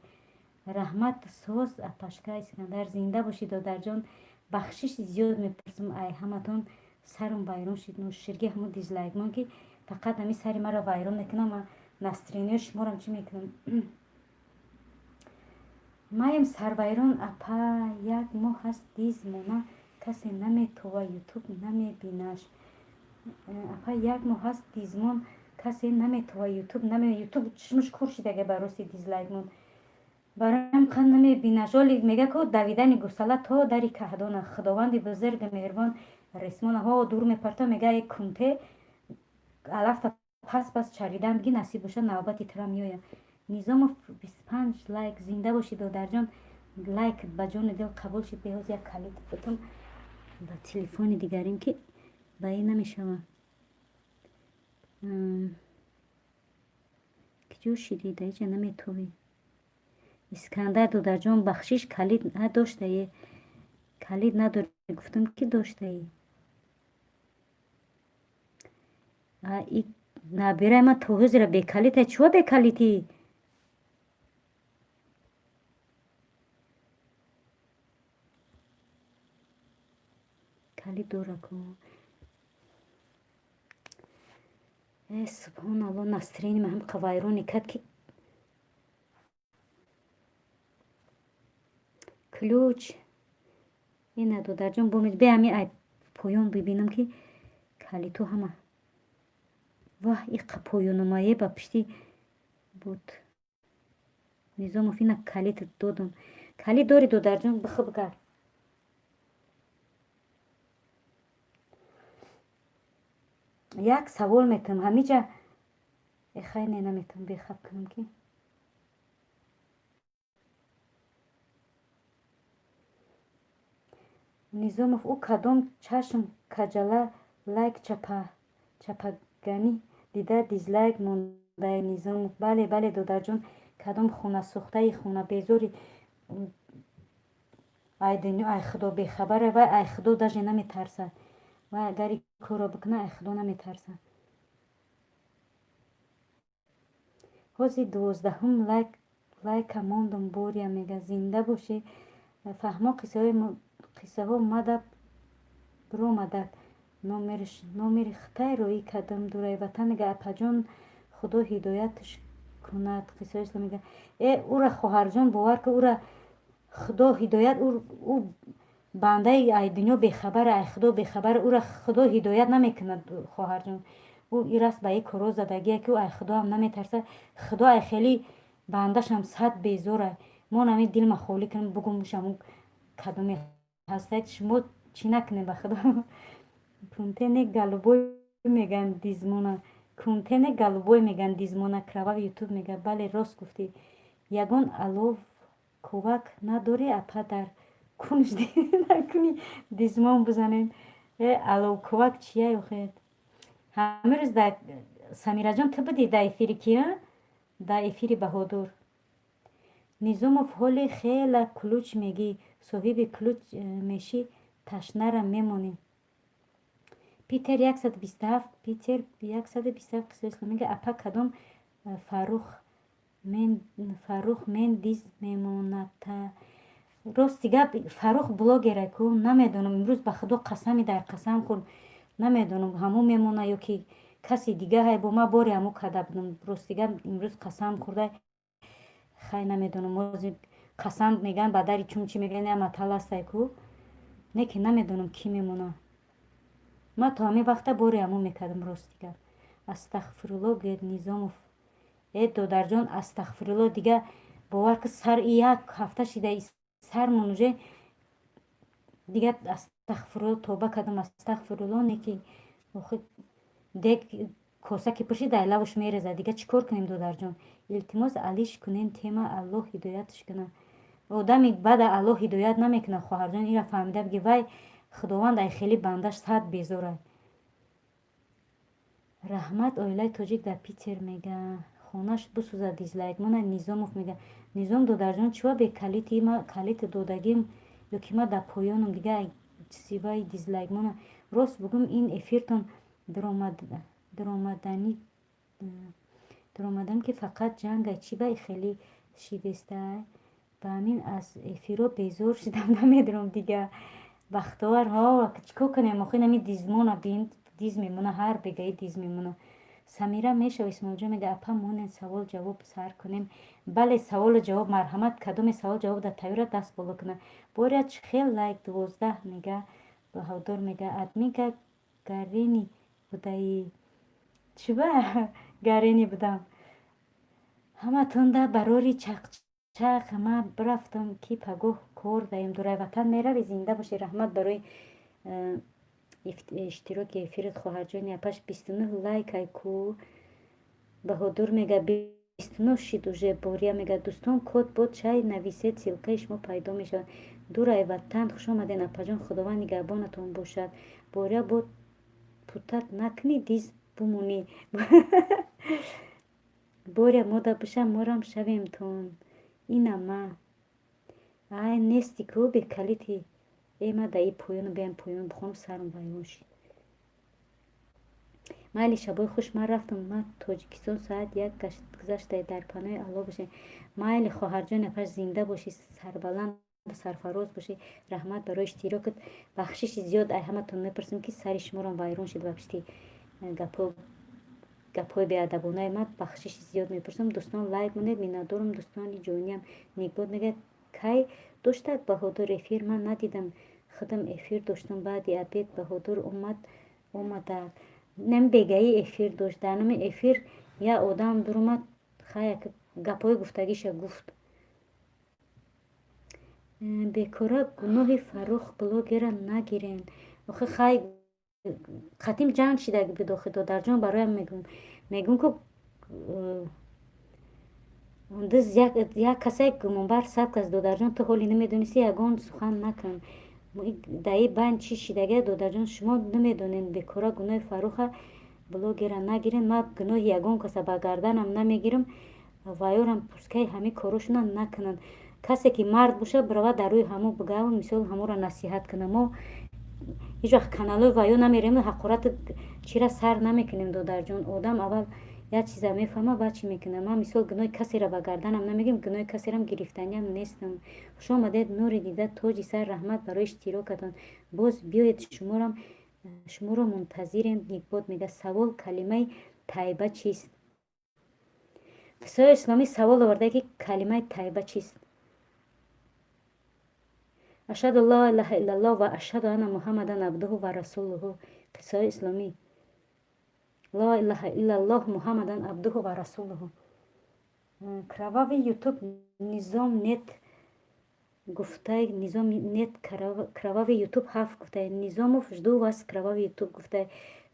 [SPEAKER 1] Раҳмат, соз, апашка. Искандар, зинда бошӣ, додарҷон. Бахшиши зиёд мепурсам ай ҳаматон, сарам вайрон шуд. Ноширги ҳамун дизлайкмон ки фақат ҳами сари маро вайрон мекунам, ма настроение шуморам чӣ мекунам. Маем сарвайрон, апа, як моҳ ҳаст диз мона, касе наметова, ютуб намебинаш. Апа, як моҳ ҳаст дизмон, касе наметова, ютуб наме, ютуб чишмаш кур шидага ба рости дизлайкмон, бароям қанд намебинаш. Оли мега ку, давидани гусала то дари каҳдона. Худованди бузурги меҳрубон ресмонаҳо дур мепарта, мега е кунте алафта пас пас чаридан биги, насиб боша, навбати тира меояд. Низомов, 25 лайк. Зинда бошӣ, додарҷон, лайк ба ҷони дил қабул шид. Беҳоз як калид бутум ба телефони дигарим ки ба ин намешава. Киҷо шидӣ, даиҷа наметовӣ. Искандар, додарҷон, бахшиш, калид доштае, калид надорӣ, гуфтам ки доштаӣ. Набирай ман то ҳозира бекалита. Чува бекалитӣ? Калид дора ку. Э, субҳоналло, настроение ма ҳам вайроне кард ки. Ключ ина, додарҷон, бомед бе ҳами ай поён бибинам ки калиту ҳама. Ваҳ, иқа поёномае ба пишти буд. Низомов, ина калид додум. Калид дори, додарҷон, бихӯ, бигард. Як савол метавам ҳамиҷа. Эхай, не, наметавам, бехаб кунам ки. Низомов, ӯ кадом чашм каҷала лайк чапаганӣ дида дизлайк мондаe, Низомов? Бале, бале, додарҷон, кадом хонасӯхтаи хонабезори ай дунё, ай Худо бехабаре. Вай ай Худо даже наметарсад. Вай агар ин корро бикунад, ай Худо наметарсад. Ҳози 12-ум лайка мондум, Боря мега. Зинда бошӣ, фаҳмо. Қиссаҳо мада биромадак, номери хитай роӣ кардам. Дурайватан мега: «Апаҷон, Худо ҳидоятш кунад». Қиссаҳои ислом мега: «Э, ура, хоҳарҷон, бовар ку, ура Худо ҳидоят, ӯ бандаи ай дунё бехабара, ай Худо бехабара, ура Худо ҳидоят намекунад, хоҳарҷон. Ӯ ираст ба ин корҳо задагие, ки ӯ ай Худоам наметарсад. Худо ай хеле бандашам сад безора. Мо нами дилма холӣ кунем, бугум, шаму кадоме ҳастед, шумо чӣ накунед, ба Худо». Кунтене голубой меган дизмона, кунтене голубой меган дизмона. Кровав Ютуб мега: «Бале, рост гуфтӣ». Ягон алов кӯвак надорӣ, апа, дар кунш накунӣ, дизмон бизанем? Э, аловкӯвак чия охе? Ҳамин рӯз дар Самираҷон, ту будӣ дар эфири кия? Дар эфири Баҳодур. Низомов, ҳоли хела ключ мегӣ, соҳиби ключ мешӣ, ташнара мемонӣ. Питер 127, Питер 127. Қиссаи ислом мега: «Апа, кадом Фаррух мен диз мемоната?» Рости гап, Фаррух блогера ку, намедонам. Имрӯз ба Худо қасами дар қасам хӯрд, намедонам, ҳамун мемона ё ки каси дига ҳай. Бо ма бори ҳамун карда будам. Рости гап, имрӯз қасам хӯрда, хай, намедонам. Ози қасам мегӯянд, ба дари чун чӣ мегӯянд, я матал ҳастай ку. Не ки намедонам, кӣ мемона. Ман то ҳамин вақта бори ҳамун мекардам, рости гап. Астағфирулло гӯед, Низомов. Э, додарҷон, астағфирулло. Дига бовар ки, сар як ҳафта шида сармон уже дига астағфирулло, тоба кардам, астағфирулло. Не ки охи дег коса ки пуршид, ай лавш мерезад. Дига чӣ кор кунем, додарҷон? Илтимос, алиш кунем тема, Аллоҳ ҳидоятш кунад. Одами бада Аллоҳ ҳидоят намекунад, хоҳарҷон, ира фаҳмида биги. Вай Худованд ай хеле бандаш сад безорад. Раҳмат, оилаи тоҷик дар Питер мега: «Хонаш бисӯзад дизлайк мона». Низомов мега: «Низом, додарҷон, чива бе калити? Ма калити додагим ё ки ма дар поёнам? Дига сиваи дизлайк мона». Рост бугум, ин эфиртон дуромадам, ки фақат ҷангай, чӣ ба хеле шидестай? Ба ҳамин аз эфиро безор шудам, намедонам дига. Бахтовар, ҳо, чӣ кор кунем охи? Нами дизмона бин, диз мемона, ҳар бегаи диз мемона. Самира мешава. Исмоилҷон мега: «Апа, монед, савол ҷавоб сар кунем». Бале, саволу ҷавоб, марҳамат. Кадоме савол ҷавоб дар тайёра, даст боло кунад. Боря чихел лайк 12 мега. Баҳодур мега: «Админка гарени будаӣ?» Чиба гарени будам? Ҳаматонда барори чақчақ. Ма бирафтам, ки пагоҳ кор даем. Дурайватан, меравӣ? Зинда бошӣ, раҳмат барои иштироки эфират, хоҳарҷони апаш. 29 лайкай ку. Баҳодур мега: «29 шид уже». Бория мега: «Дӯстон, код бод чай нависед, ссылкаи шумо пайдо мешавад». Дурайватан, хушомаден, апаҷон, Худованд нигаҳбонатон бошад. Бория, бо путат накунӣ, диз бумонӣ. Боря, мода биша, морам шавемтон. Ина ма ай нести ку бекалити. Э, ма да и поёну биям, поён бихонам, сарам вайрон шид. Майли, шабои хуш, ман рафтам. Ма Тоҷикистон соат 1 гузашта. Дар паноҳи Аллоҳ бошед. Майли, хоҳарҷони апаш, зинда бошӣ, сарбаланду сарфароз бошӣ. Раҳмат барои иштирокат. Бахшиши зиёд ай ҳаматон мепурсам, ки сари шуморам вайрон шид вапшти гапҳои беадабонаи ман. Бахшиши зиёд мепурсам. Дӯстон, лайк монед, миннатдорам. Дӯстони ҷониям, Никбод мегӯяд: «Кай доштак Баҳодур эфир? Ман надидам, худам эфир доштам баъди обед, Баҳодур омад омадак». Нем бегаӣ эфир дошт. Дар нами эфир як одам дуромад, хая, гапҳои гуфтагиша гуфт. Бекора гуноҳи Фаррух блогера нагирен. Охи, хай. Қатим ҷанг шидаги буд охи, додарҷон. Бароям мегӯм, ку дыз як касае гумонбар сад кас. Додарҷон, ту ҳоли намедонисти, ягон сухан накун. Даи байн чӣ шидагия, додарҷон, шумо намедонед. Бекора гуноҳи Фарруха блогера нагирен. Ман гуноҳи ягон каса ба гарданам намегирам. Ваёрам пускай ҳамин корошона накунанд. Касе ки мард бошад, биравад, дар рӯи ҳамо бигаву, мисол, ҳаморо насиҳат кунад. Мо ҳеҷ вақт каналҳои ваё намерем, ҳақорати чира сар намекунем. Додарҷон, одам аввал як чиза мефаҳма, баъд чӣ мекунад. Ман, мисол, гуноҳи касеро ба гарданам намегирам, гуноҳи касерам гирифтаниам нестам. Хуш омадед, нури дида, тоҷи сар, раҳмат барои иштирокатон. Боз биёед, шуморо мунтазирем. Никбод мега: савол, калимаи тайба чист? Қиссаҳои исломӣ савол оварда, ки калимаи тайба чист? Ашҳаду ла илаҳа иллаллоҳ ва ашҳаду анна Муҳаммадан абдуҳу ва расулуҳу. Қиссаҳои исломӣ: ла илаҳа иллаллоҳ, Муҳаммадан абдуҳу ва расулуҳу. Кровавый Ютуб, Низом нет гуфтай. Низом нет, Кровавый Ютуб ҳафт гуфтай. Низомов, жду вас. Кровавый Ютуб гуфтай: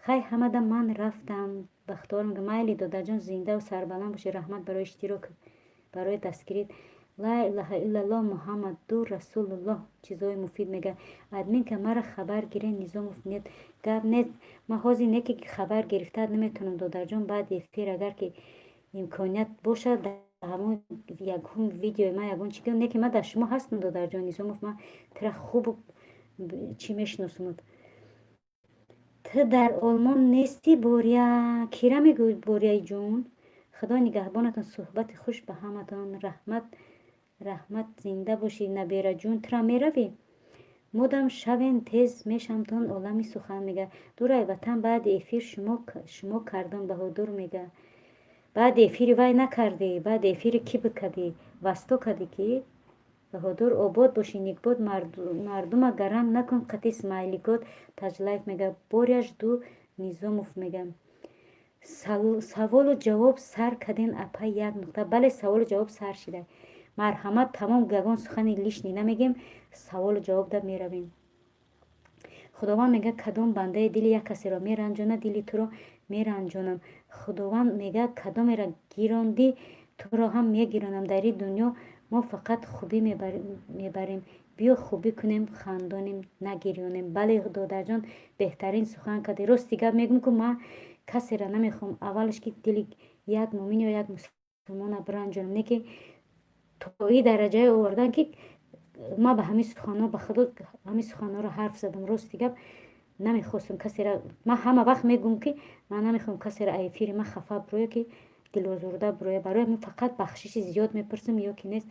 [SPEAKER 1] хай, ҳамада, ман рафтам. Бахтовар мега: майли, додарҷон, зиндаву сарбаланд бошед, раҳмат барои иштирок, барои дастгирӣ. Ла илаҳа иллаллоҳ, Муҳаммаду расулуллоҳ. Чизҳои муфид мега: админка, мара хабар гирен. Низомов нет, гап нест. Ман ҳозир не ки хабар гирифта наметавонам, додарҷон. Баъди эфир, агар ки имконият бошад, ҳамон ягон видеои ман, ягон чи не ки ман дар шумо ҳастам. Додарҷон Низомов, ман тира хуб чӣ мешиносумад. Ту дар Олмон нестӣ, Боря? Кира мегӯй, Боряи ҷун? Худо нигаҳбонатон, суҳбати хуш ба ҳаматон. Раҳмат, раҳмат, зинда бошӣ, набераҷун. Тура меравӣ? Модам шавен, тез мешамтон. Олами сухан мега: дурай ватан, баъди эфир шумо кардам. Баҳодур мега: баъди эфири вай накардӣ, баъди эфири кӣ бикардӣ? Васто кардӣ ки. Баҳодур, обод бошӣ. Никбод: мардума гарам накун қати смайликот. Таҷлаев мега: Боря, жду. Низомов мега: саволу ҷавоб сар карден, апа, як нуқта. Бале, саволу ҷавоб сар шида. Марҳамат, тамом, ягон сухани лишний намегем, саволу ҷавоб да меравем. Худованд мега: кадом бандаи дили як касеро меранҷонад, дили туро меранҷонам. Худованд мега: кадомеро гирондӣ, туро ҳам мегиронам. Дар ин дунё мо фақат хубӣ мебарем. Биё, хубӣ кунем, хандонем, нагирёнем. Бале, додарҷон, беҳтарин сухан кардӣ. Рости гап мегӯм, ку ман касеро намехоҳам, аввалаш ки дили як муъмин ё як мусулмона биранҷонам. Не ки то ин дараҷае овардан, ки ман ба ҳамин суханҳо, ба худо, ҳамин суханҳоро ҳарф задам. Рости гап, намехостам касеро. Ман ҳама вақт мегӯм, ки ман намехоҳам касеро эфири ман хафа бироя, ки дилозурда бироя. Барои ҳамин фақат бахшиши зиёд мепурсам ё ки нест.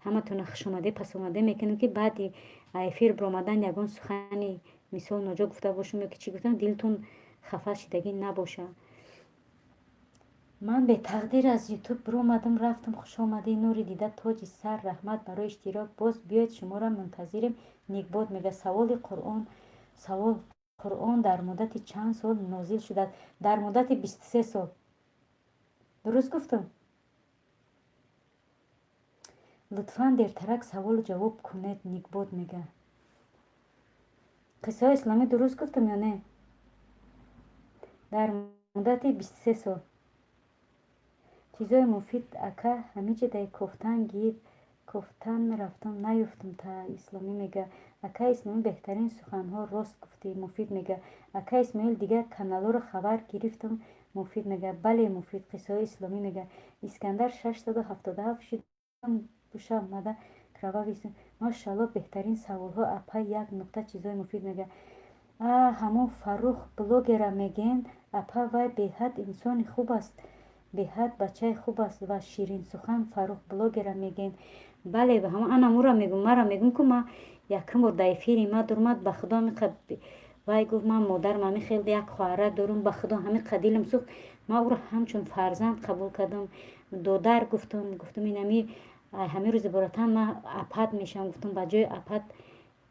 [SPEAKER 1] Ҳаматона хушомадӣ, пасомадӣ мекунем, ки баъди эфир биромадан ягон сухани, мисол, ноҷо гуфта бошам ё ки чӣ гуфтам, дилтон хафа шидагӣ набошад. Ман бетақдир аз Ютуб биромадам, рафтам. Хушомадӣ, нури дида, тоҷи сар, раҳмат барои иштирок. Боз биёед, шуморо мунтазирем. Никбод мега: саволи Қуръон, савол: Қуръон дар муддати чанд сол нозил шудааст? Дар муддати 23 сол. Дуруст гуфтам? Лутфан дертарак саволу ҷавоб кунед. Никбод мега: қиссаҳои исломӣ, дуруст гуфтам ё не? Дар муддати 23 сол. Чизои муфид: ака, ҳамиҷадай кофтан гир, кофтан рафтам, наёфтам. Та Исломӣ мега: ака Исломӣ, беҳтарин суханҳо, рост гуфтӣ. Муфид мега: ака Исмоил, дигар каналҳоро хабар гирифтам. Муфид мега: бале, Муфид. Қиссаҳои исломӣ мега: Искандар, 677 шудам, буша омада. Кровавый, машаалло, беҳтарин саволҳо, апа, як нуқта. Чизои муфид мега: а ҳамон Фаррух блогера мегӯен, апа? Вай беҳад инсони хуб аст, беҳад бачаи хуб аст ва ширинсухан. Фаррух блогера мегӯен? Бале, ҳамон анамура мегӯм. Мара мегӯм, ку ман якум бор дар эфири ма дурмад, ба худо, ҳамиқа вай гуфт: ман модарам ҳамин хел як хоҳарак дорум. Ба худо, ҳамиқа дилам сӯхт. Ман ӯро ҳамчун фарзанд қабул кардам, додар гуфтам. Гуфтам: инами ҳамин рӯзи боратан ман апат мешавам, гуфтам, ба ҷои апат.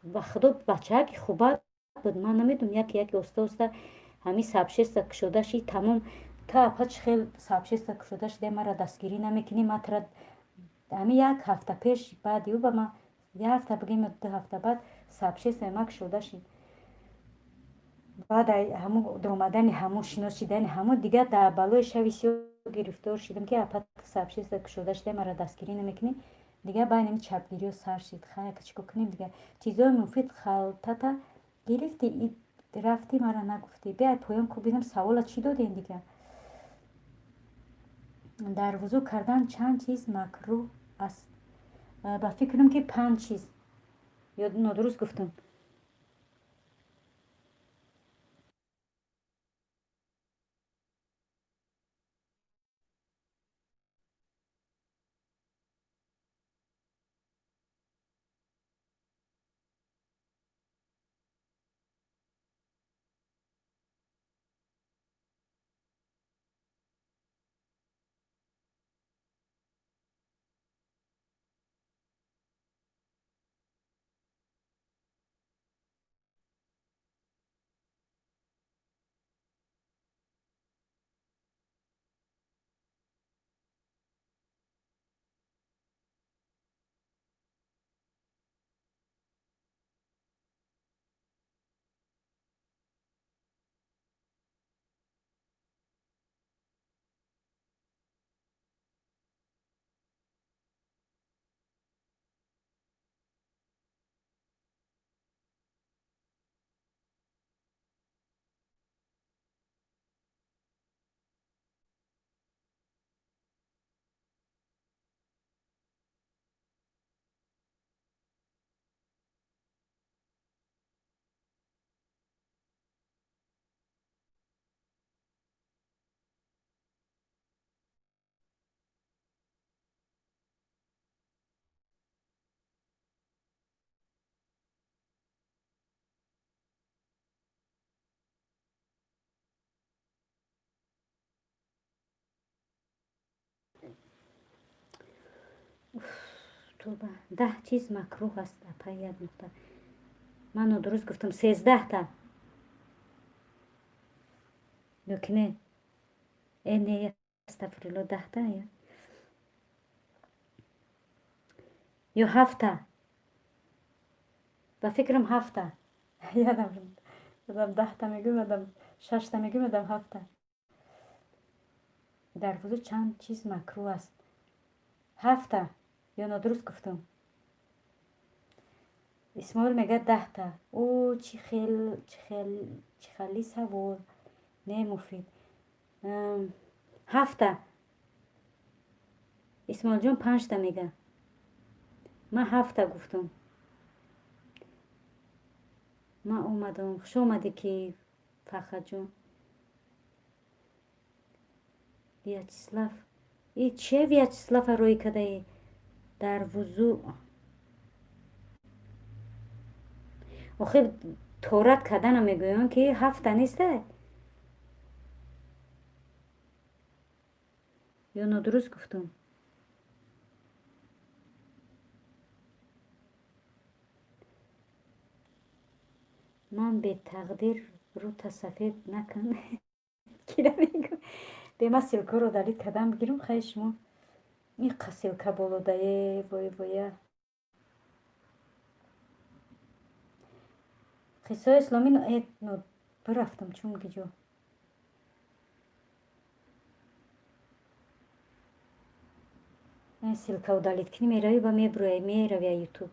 [SPEAKER 1] Ба худо, бачааки хубак буд. Ман намедонам, яке яке, оста оста ҳамин сообщество кушода шид, тамом. Та апа, чӣ хел сообщество кушода шуда, маро дастгирӣ намекунӣ? Ма тра ҳамин як ҳафта пеш, баъди ӯ ба ман як ҳафта бигем ё 2 ҳафта баъд сообществои ма кушода шид. Баъд ҳамун дуромадани ҳамун, шинос шидани ҳамун, дигар дар балои шави сиёҳ гирифтор шидам, ки апа сообщество кушода шуда, мара дастгирӣ намекунӣ. Дигар байнами чапгириҳо сар шид. Хай, чӣ кор кунем дигар? Чизҳои муфид халтата гирифтӣ, рафтӣ, мара нагуфтӣ. Биай поён ку, бинам савола чӣ додем дигар. Дар вузӯ кардан чанд чиз макрӯҳ аст? Ба фикрам, ки панҷ чиз. Ё нодуруст гуфтам? Тоба, 10 чиз макрӯҳ аст, апа, як нуқта. Ман нодуруст гуфтам, 13та. Ё ки не? Э, не, астағфирулло, 10та ё? Ё ҳафта? Ба фикрам, ҳафта. Ядам, одам 10та мегӯем, одам шашта мегӯем, одам ҳафта. Дар вузӯ чанд чиз макрӯҳ аст? Ҳафта. Ё нодуруст гуфтам? Исмоил мегӯяд 10та. Ӯ чӣ хели савол? Не, муфид. Ҳафта. Исмоилҷон панҷта мегӯяд. Ман ҳафта гуфтам. Ман омадам. Хуш омадӣ, ки Фархадҷон. Вячеслав. И чия Вячеслава рӯй кардаӣ? Дар вузӯ охир торат кардана мегӯянд, ки ҳафта неста? Ё нодуруст гуфтам? Ман бетақдир рӯта сафед накун. Кира мегӯ? Бема ссылкаро удалить кардам бигирам, хай шумо иқа ссылка болодае, вой воя. Қиссаҳои исломӣ э, бирафтам чун гиҷо. Ссылка удалить кунӣ, меравӣ ба мебурӯя, мерави Ютуб.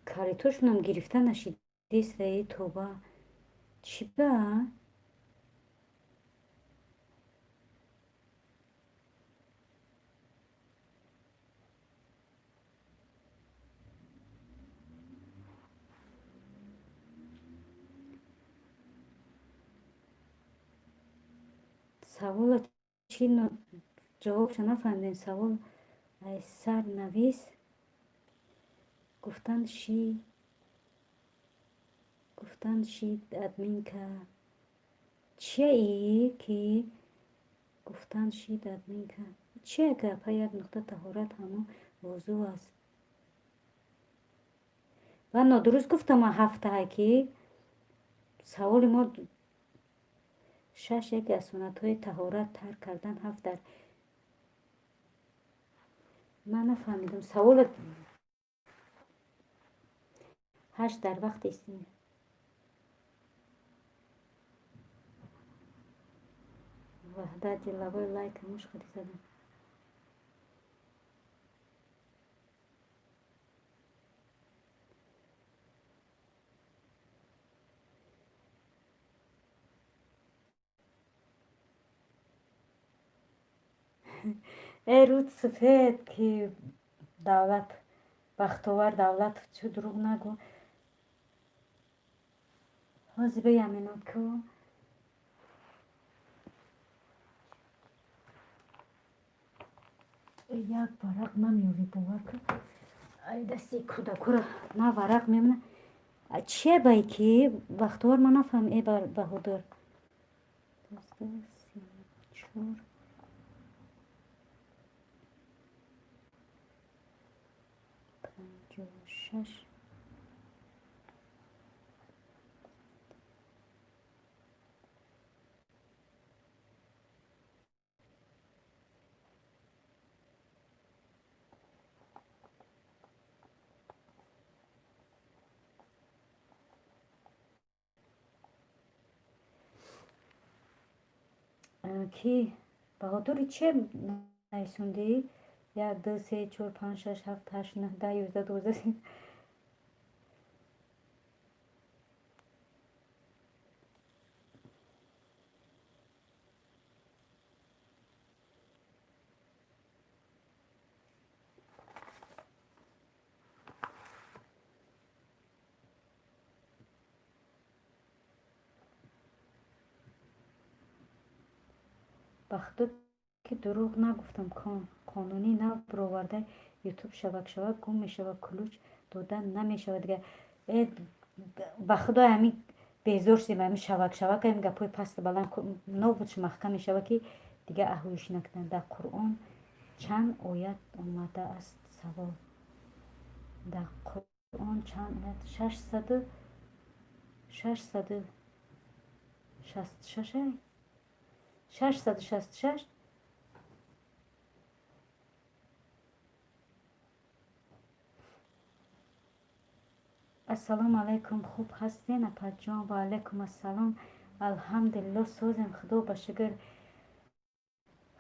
[SPEAKER 1] Калитошунам гирифта нашидиста. Э, тоба, чӣ ба? Савола чӣ, ҷавобша нафаҳмидем. Савол ай сар навис. Гуфтан шид админка. Чия и ки гуфтан шид админка? Чия гапа? Як нуқта таҳорат ҳамон вузӯ аст ва нодуруст гуфтам. Ҳафтаҳа ки саволи мо шаш, яке аз суннатҳои таҳорат тарк кардан, ҳафт дар ман нафаҳмидам савола. Ҳашт, дар вақти Ваҳдат Дилавой лайка мушқати задам. Э, руд сафед, ки давлат Бахтовар Давлат, чӯ дурӯғ нагӯ. Ҳозир беям минут ку. Як варақ намеёвӣ, бовар кун. Ай, дасти кӯдакура на варақ мемона. Чия бай ки Бахтовар, ман нафаҳмам. Э, Баҳодур, 34. 56. Ки Баҳодури, че нависондӣ? Як, ду, се, чор, панҷ, шаш, ҳафт, ҳашт, нӯҳ, 10, 11, 12. Ба худо ки дурӯғ нагуфтам. Қонуни нав бироварда, Ютуб шавак шавак гум мешавад, ключ дода намешавад дигар. Э, ба худо, ҳамин безор шудем, ҳамин шавак шавак, ҳамин гапҳои пасту баланд. Нобудш маҳкам мешавад, ки дигар аҳоиш накунанд. Дар Қуръон чанд оят омадааст? Савол: дар Қуръон чанд оят? 666, 666. Ассалому алайкум, хуб ҳастен, апаҷон? Ва алайкум ассалом, алҳамдулилло, созем, худо ба шукр.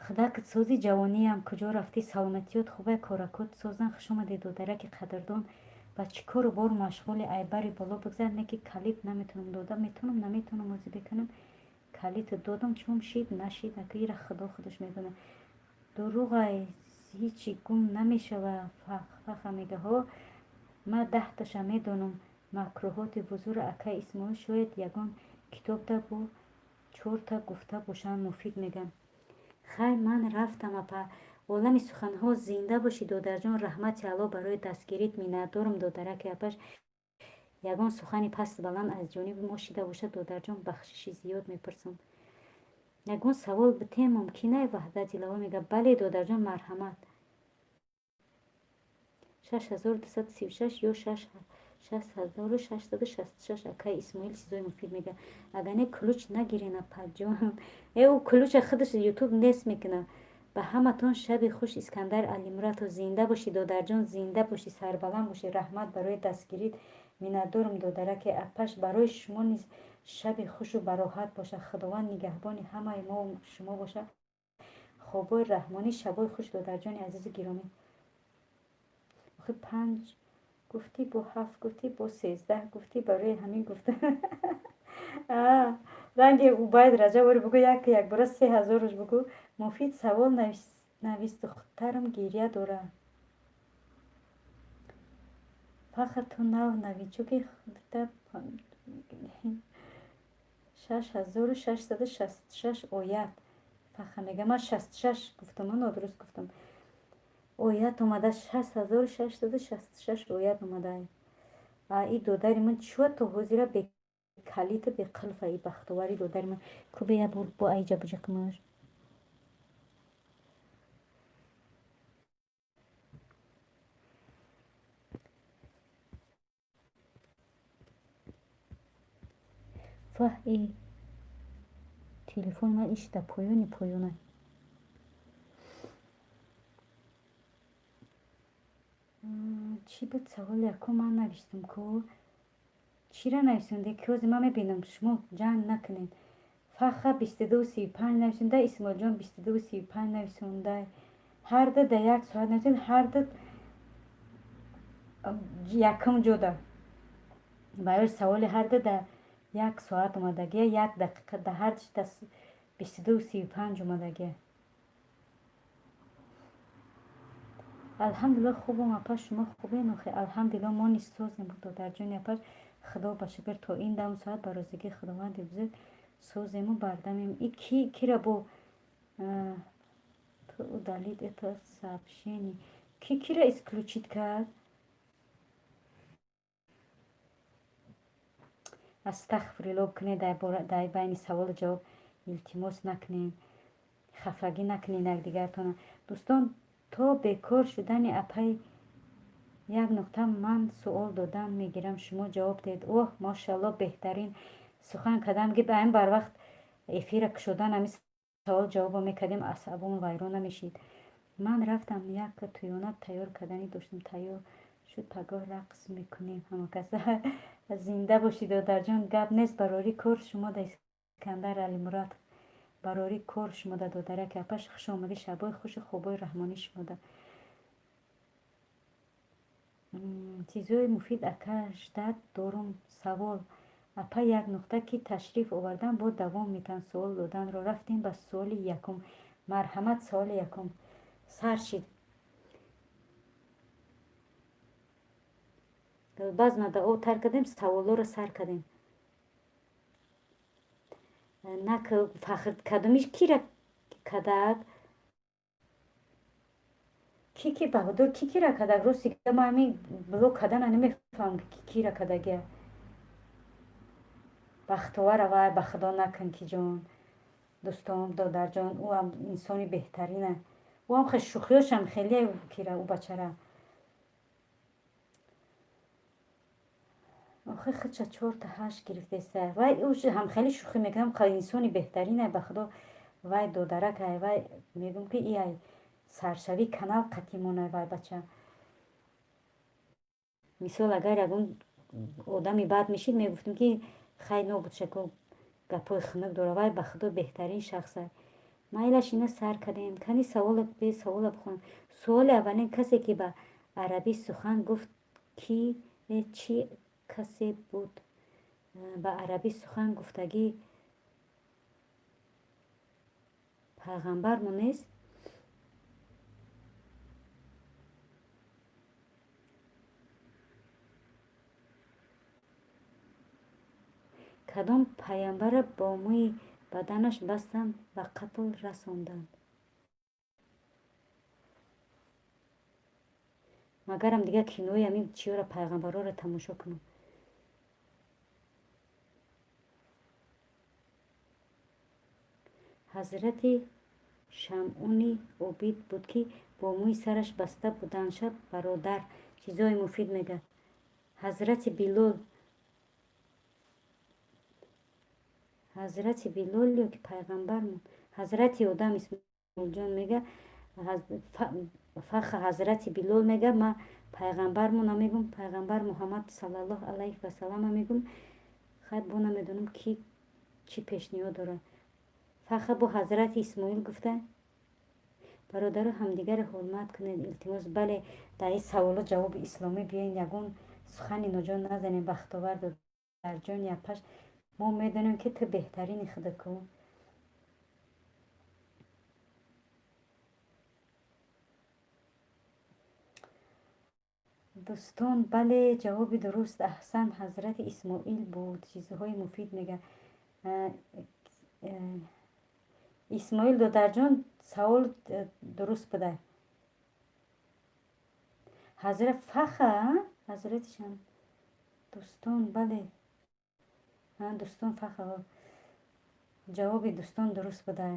[SPEAKER 1] Худакат сози, ҷавониям куҷо рафтӣ? Саломатиёт хубе, коракот созан? Хушомадӣ, додараки қадрдон. Ба чӣ кору бор машғули? Айбари боло бигзар, не ки калид наметавонам дода. Метавонам, наметавонам, озӣ бикунам. Калид додам, чун шид нашид, ака, ира худо худаш медонад. Дурӯғай, ҳичи гум намешава. Фаха мега, ҳо, ман 10-таша медонам. Макрӯҳоти вузӯро, акай Исмоил, шояд ягон китобда бо чорта гуфта бошанд, муфид мегӯям. Хай, ман рафтам, апа. Олами суханҳо, зинда бошӣ, додарҷон, раҳмати Алло барои дастгирит, миннатдорам, додараки апаш. Ягон сухани пасту баланд аз ҷониби мо шида бошад, додарҷон, бахшиши зиёд мепурсам. Ягон савол битем мумкин ай? Ваҳдат Дилавар мега: бале, додарҷон, марҳамат. 6236 ё 6666, акай Исмоил, чизои муфид мега. Агар не, ключ нагирен, апаҷон. Э, ӯ ключа худаш Ютуб нест мекунад. Ба ҳаматон шаби хуш. Искандар Алимуратов, зинда бошӣ, додарҷон, зинда бошӣ, сарбаланд бошӣ, раҳмат барои дастгирит, миннатдорам, додараки апаш. Барои шумо низ шаби хушу бароҳат бошад, Худованд нигаҳбони ҳамаи мо шумо бошад. Хобои раҳмонӣ, шабои хуш, додарҷони азизу гиромӣ. Охи панҷ.
[SPEAKER 2] Гуфтӣ, бо ҳафт гуфтӣ, бо 13 гуфтӣ, барои ҳамин гуфта. Ранги Убайд Раҷаб, бугӯ, як якбора 3000-уш бугӯ. Муфид савол навис, духтарам гиря дора. Фақат ту нав новичоки, худта 6666 оят. Фаха мега, ман 66 гуфтам, нодуруст гуфтам. Оят омада, 6666 оят омада. И додари ман чуа то ҳозира бекалиту беқилфа, и бахтовари додари ман кубе я бор бо айҷа буҷиқмаш. Фаҳ, и телефони ман ишта поёни поёна. Чӣ буд саволи якум? Ман навиштам ку, чира нависонде, ки ҳозир ман мебинам, шумо ҷанг накунед. Фаха 22:35 нависонда, Исмоилҷон 22:35 нависонда. Ҳарду да як соат нависонд, ҳарду якум ҷода. Барои саволи ҳарду да як соат омадагия, як дақиқа да ҳардиш да 22:35 омадагия. Алҳамдулилло, хубам, апа, шумо хубен? Охе, алҳамдулилло, мо низ созем, додарҷони апаш. Худо ба шукр, то ин дам соат ба розигии Худованди бузург созему бардамем. И ки кира бо ту удалить это сообщение? Ки кира исключить кард? Астағфирулло кунед, дар байни саволу ҷавоб, илтимос, накунед, хафагӣ накунед якдигартона. Дӯстон, то бекор шудани апаи як нуқта ман суол додан мегирам, шумо ҷавоб диҳед. Оҳ, мошалло, беҳтарин сухан кардам, ки ба ин барвақт эфира кушодан, ҳамин савол ҷавобо мекардем, асабому вайрон намешид. Ман рафтам, як тӯёна тайёр карданӣ доштам, тайёр шуд, пагоҳ рақс мекунем ҳамакас. Зинда бошӣ, додарҷон, гап нест, барори кор шумо да. Искандар Алимурад, барори кор шумо да, додараки апаш, хуш омадӣ, шабои хушу хобои раҳмонӣ шумо да. Чизҳои муфид, ака, ждать дорум савол. Апа як нуқта ки ташриф овардан, бо давом метавон суол доданро. Рафтем ба суоли якум. Марҳамат, суоли якум сар шид. Баъз об тар кардем, саволҳоро сар кардем. Нак фахр кадомиш кира кадак, ки ки Баҳодур, ки кира кадак? Рости, ма ҳамин блок кардана намефаҳмам, ки кира кадагия. Бахтовара, вай, ба худо накун, ки ҷон, дӯстон, додарҷон, ӯам инсони беҳтарина, ӯам хе шӯхиёшам хеле кира ӯ бачара. Охи, худша чорта ҳашт гирифтеста. Вай ӯ ҳам хеле шӯхӣ мекунам, инсони беҳтарина, ба худо, вай додаракай. Вай мегӯм, ки иай саршавии канал қатимона вай бача. Мисол, агар ягон одами бад мешид, мегуфтем, ки хай, нобуд шако, гапҳои хунук дора. Вай, ба худо, беҳтарин шахса. Майлаш, ина сар кардем. Кани савола, бе савола бихонам. Суоли аввалин: касе ки ба арабӣ сухан гуфт, ки чӣ касе буд? Ба арабӣ сухан гуфтагӣ пайғамбармо нест? Кадом пайғамбара бо мӯи баданаш бастанд, ба қатл расонданд? Магарам дигар кинои ҳамин чиёра, пайғамбарҳоро тамошо кунам. Ҳазрати Шамъуни обид буд, ки бо мӯи сараш баста буданд. Шаб бародар чизҳои муфид мегӯяд. Ҳазрати Билол, ҳазрати Билол ё ки пайғамбармон? Ҳазрати Одам, Исмоилҷон мега, фаха ҳазрати Билол мега. Ма пайғамбармо намегум, пайғамбар Муҳаммад саллаллоҳу алайҳи васаллама мегум. Хай, бо намедонам, ки чӣ пешниҳод дорад. Фаха бо ҳазрати Исмоил гуфта. Бародаро, ҳамдигарро ҳурмат кунед, илтимос. Бале, дар ин саволо ҷавоби исломӣ биёен, ягон сухани ноҷо назанем. Бахтовар додарҷони апаш, мо медонем, ки ту беҳтарини худаку. Дӯстон, бале, ҷавоби дуруст, аҳсан, ҳазрати Исмоил буд. Чизҳои муфид мега Исмоил додарҷон, савол дуруст буда. Ҳазрат Фаха, ҳазратишам. Дӯстон, бале, дӯстон, Фаха, ҷавоби дӯстон дуруст буда.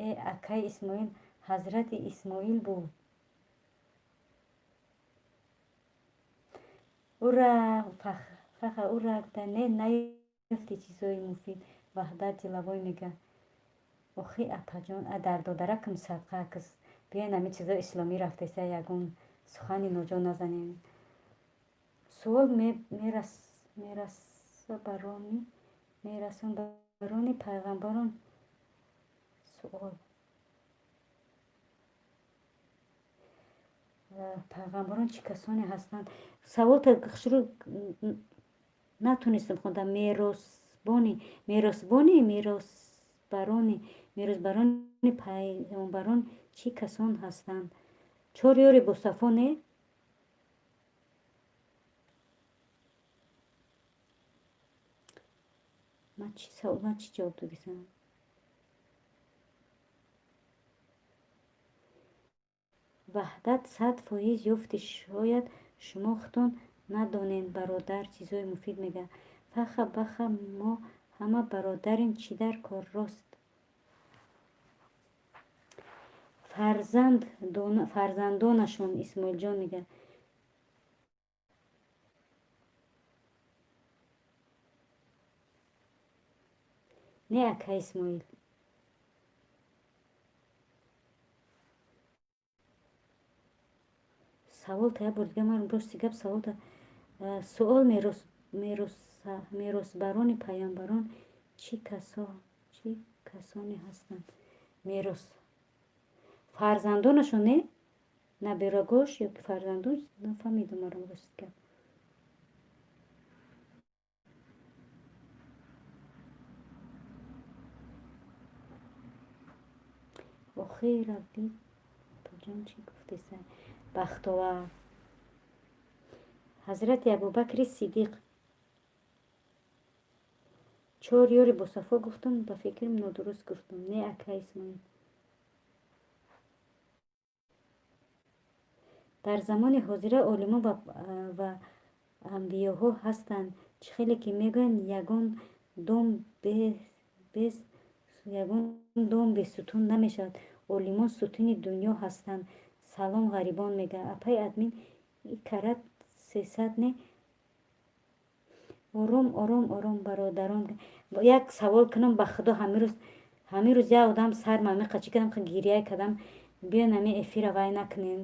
[SPEAKER 2] Э, акай Исмоил, ҳазрати Исмоил буд. Ура, Фаха, ура, не наёфти чизҳои муфид. Ваҳдат Диловой мега: охи, апаҷон, дар додаракам садқа кис. Биёен, ҳамин чизҳои исломӣ рафтеса, ягон сухани ноҷо назанем. Суол: мерасонбарони пайғамбарон, суол: пайғамбарон чӣ касоне ҳастанд? Саволта шурӯъ натонистам хонда. Меросбони, меросбони, меросбарони, меросбарони пайғамбарон чӣ касон ҳастанд? Чор ёри босафо, не? Ман чӣ савол, ман чӣ ҷавоб додисам? Ваҳдат, 100% ёфти, шояд шумо худтон надонед, бародар. Чизҳои муфид мега Фаха, баха, мо ҳама бародарем, чӣ дар кор, рост. Фарзандонашон, Исмоилҷон мега. Не, ака Исмоил. Саволта як бор дига, ман рости гап саволта. Суол: меросбарони пайғамбарон чӣ касоне ҳастанд? Мерос, фарзандонашон, не, набирагош ё ки фарзандон, нафаҳмидам марам, рости гап. Охи рабби, ҷон, чӣ гуфтеса? Бахтовар, ҳазрати Абубакри Сиддиқ. Чор ёри босафо гуфтам, ба фикрам, нодуруст гуфтам. Не, ака Исмоил. Дар замони ҳозира олимон ва анбиёҳо ҳастанд. Чӣ хеле ки мегӯянд, ягон дом бесутун намешавад. Олимон сутуни дунё ҳастанд. Салом, ғарибон мега. Апаи админ, и карат 300, не? Ором, ором, ором, бародарон. Як савол кунам, ба худо, ҳамин рӯз як одам сар мами қачӣ кардам, гирия кардам. Биён, ҳамин эфира вай накунем.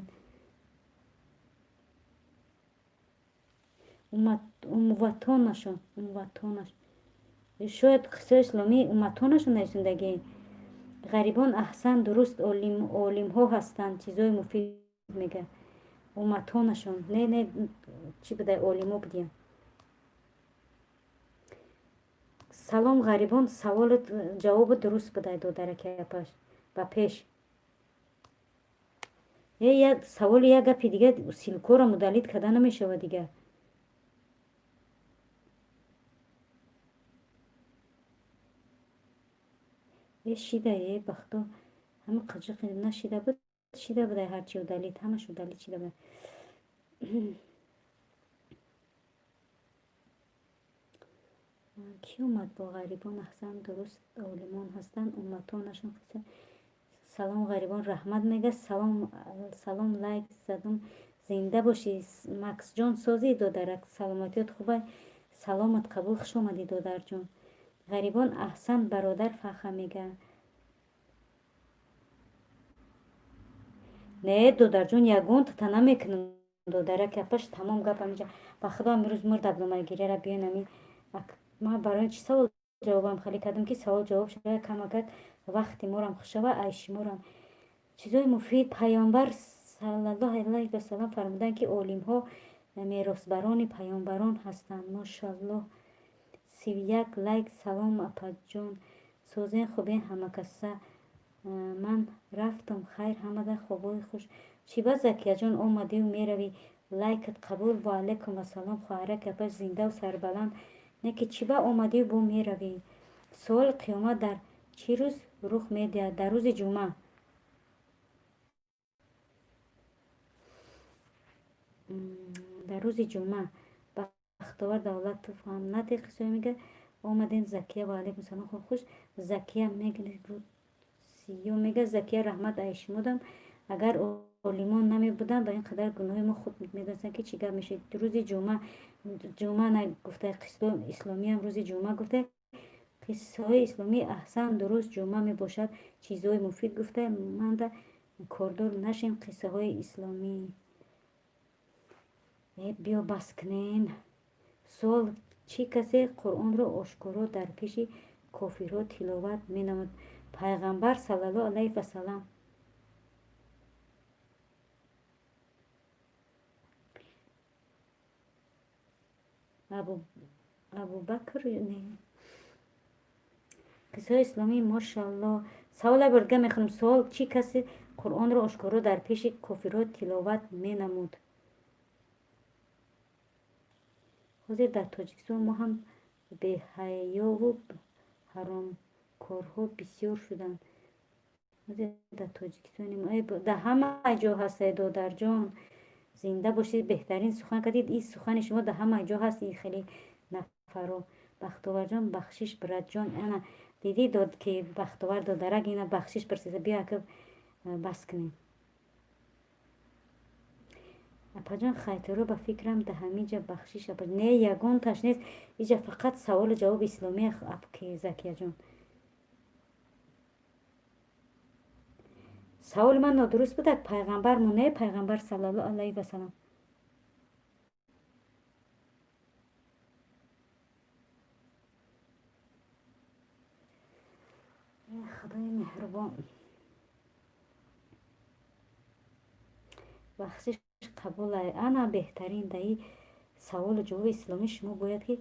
[SPEAKER 2] Умватонашон, умватонаш, шояд қиссаи исломӣ умматонашон нависондагӣ. Ғарибон, аҳсан, дуруст, олимҳо ҳастанд. Чизҳои муфид мега. Умматонашон, не, не, чӣ будай, олимо будиям. Салом, ғарибон, саволат, ҷавобу дуруст будай, додараки апаш, ба пеш. Е, як саволи, як гапи дига, ссылка ро удалить карда намешавад дига. Е, шида, е, бахто, ҳама қаҷиқи нашида буд, шида будай, ҳарчи удалить, ҳамаш удалить шида буд. Кӣ омад бо ғарибон? Аҳсан, дуруст, олимон ҳастанд, умматонашон. Салом, ғарибон, раҳмат мега. Салом, салом, лайк задум, зинда бошӣ, Максҷон, созӣ, додарак, саломатиёт хубай, саломат қабул, хуш омадӣ, додарҷон. Ғарибон, аҳсан, бародар. Фаха мега. Не, додарҷон, ягон тата намекунам, додарак апаш, тамом гап ҳаминҷа. Ба худо, амирӯз мурда будам ай гиряра. Биён, ами ман барои чӣ савол ҷавобам хеле кардам, ки савол ҷавоб шава, камакак вақти морам хушава, ай шуморам.
[SPEAKER 1] Чизои муфид. Паёмбар саллаллоҳу алайҳи васалам фармуданд, ки олимҳо меросбарони паёмбарон ҳастанд. Мошаллоҳ, 31 лайк. Салом, апаҷон, созен, хубен ҳамакаса? Ман рафтам, хайр, ҳамада хобҳои хуш. Чӣ ба, Закияҷон, омадию меравӣ? Лайкат қабул. Ва алайкум вассалом, хоҳараки апа, зиндаву сарбаланд. Не ки чӣ ба омадию бо меравӣ? Суоли: қиёмат дар чӣ рӯз рух медиҳад? Дар рӯзи ҷумъа. Дар рӯзи ҷумъа. Бахтовар Давлатов ҳам наде қиссое мега. Омадем, Закия. Ва алайкум салом, хоб хуш. Закия мега, мега Закия, раҳмат ай шумодам. Агар олимон намебуданд, ба ин қадар гуноҳи мо, худ медонистанд, ки чӣ гап мешуд. Рӯзи ҷумъа, ҷумъа нагуфта, исломиам рӯзи ҷумъа гуфта. Қиссаҳои исломӣ, аҳсан, дуруст, ҷумъа мебошад. Чизҳои муфид гуфта, манда кордор нашем. Қиссаҳои исломӣ. Биё, бас кунем. Суол: чӣ касе Қуръонро ошкоро дар пеши кофирҳо тиловат менамуд? Пайғамбар саллаллоҳу алайҳи васалам. Абубакр не. Қиссаҳои исломӣ, мошалло. Саволе бордига мехонам. Суол: чӣ касе Қуръонро ошкоро дар пеши кофирҳо тиловат менамуд? Ҳозир дар Тоҷикистон мо ҳам беҳаёву ҳаромкорҳо бисёр шуданд. Ҳозир дар Тоҷикистони мо, дар ҳама ҷо ҳастай, додарҷон. Зинда бошед, беҳтарин сухан кардед. Ин сухани шумо дар ҳама ҷо ҳаст, ин хеле нафаро. Бахтоварҷон, бахшиш, братҷон. Ана, дидӣ, дод ки Бахтовар додарак ина бахшиш пурсида. Биё, ака, бас кунем. Апаҷон, хайторо, ба фикрам, да ҳамиҷа бахшиш. Апа, не, ягонташ нест иҷа, фақат саволу ҷавоби исломия. Ки Закияҷон, саволи ман нодуруст будак? Пайғамбар мо, не, пайғамбар саллаллоҳу алайҳи васалам. Худои меҳрубон, бахшиш қабул. Ана, беҳтарин. Даи саволу ҷавоби исломӣ шумо бояд ки.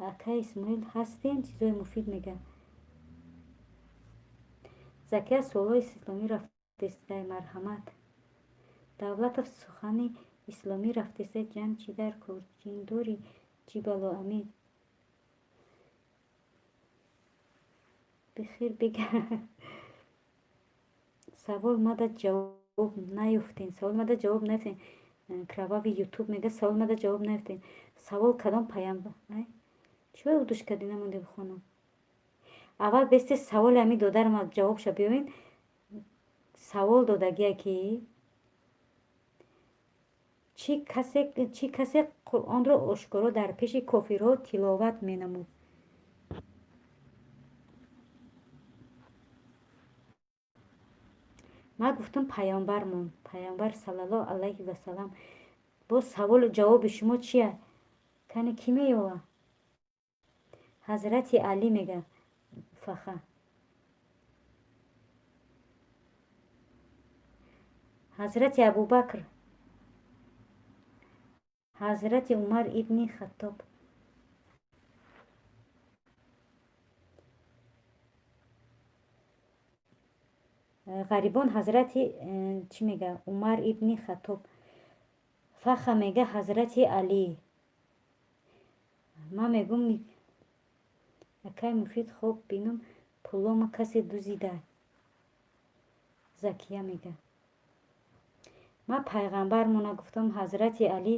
[SPEAKER 1] Ака Исмоил ҳастем, чизои муфид мега. Закия, суолҳои исломӣ рафтестай, марҳамат. Давлатов, сухани исломӣ рафтестай. Ҷанг чӣ дар кор? Ҷиндорӣ, чӣ бало? Амид бихир бига. Савол мада ҷавоб наёфтем, савол мада ҷавоб наёфтем. Кровавый Ютуб мега, савол мада ҷавоб наёфтем. Савол: кадом паямбар? Чӣ удуш кардӣ, намонде бихонам? Аввал бесте саволи ҳамин додарам ҷавобша биёин. Савол додагия, ки чӣ касе Қуръонро ошкоро дар пеши кофирҳо тиловат менамуд? Ман гуфтам, паёмбармон, паёмбар саллаллоҳу алайҳи васалам. Боз саволу ҷавоби шумо чия? Кане, кӣ меёва? Ҳазрати Алӣ мега. Фаха, ҳазрати Абубакр, ҳазрати Умар ибни Хаттоб. Ғарибон, ҳазрати чӣ мега? Умар ибни Хаттоб. Фаха мега, ҳазрати Алӣ. Ман мегум, акай Муфид, хоб бинам, пулома касе дузида. Закия мега, ман пайғамбармона гуфтам. Ҳазрати Алӣ.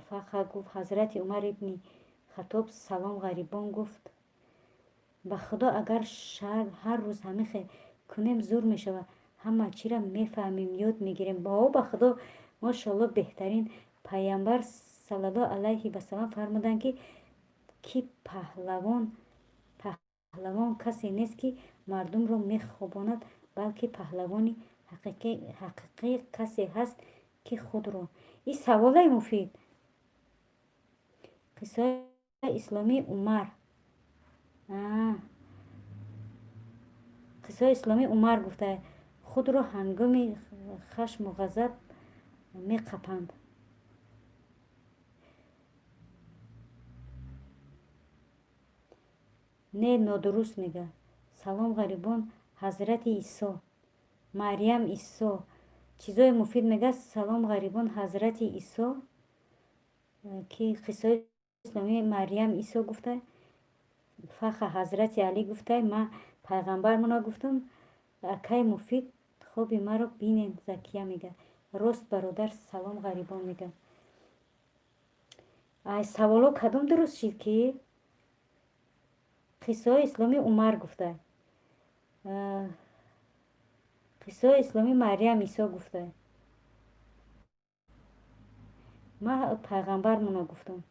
[SPEAKER 1] Фаха гуфт, ҳазрати Умар ибни Хаттоб. Салом, Ғарибон гуфт. Ба Худо, агар ҳар рӯз ҳамин хел кунем, зур мешавад, ҳама чиро мефаҳмем, ёд мегирем. Бо ба Худо, мошоалло, беҳтарин. Пайғамбар саллаллоҳу алайҳи васалам фармуданд, ки паҳлавон, паҳлавон касе нест, ки мардумро мехобонад, балки паҳлавони ҳақиқӣ касе ҳаст, ки худро. Ин саволаи муфид. Қиссаи исломӣ, Умар. Қиссаҳои исломӣ Умар гуфта, худро ҳангоми хашму ғазаб меқапанд. Не, нодуруст мега. Салом, ғарибон. Ҳазрати Исо, Марьям Исо. Чизои муфид мега. Салом, ғарибон. Ҳазрати Исо, ки қиссаҳои исломӣ Марьям Исо гуфта, Фаха Ҳазрати Алӣ гуфта, ма пайғамбармона гуфтам. Акай Муфид, хоби маро бинен. Закия мега, рост, бародар. Салом, ғарибон мега. Ай саволо кадом дуруст шид? Ки қиссаҳои исломӣ Умар гуфта, қиссаҳои исломӣ Марьям Исо гуфта, ма пайғамбармона гуфтам.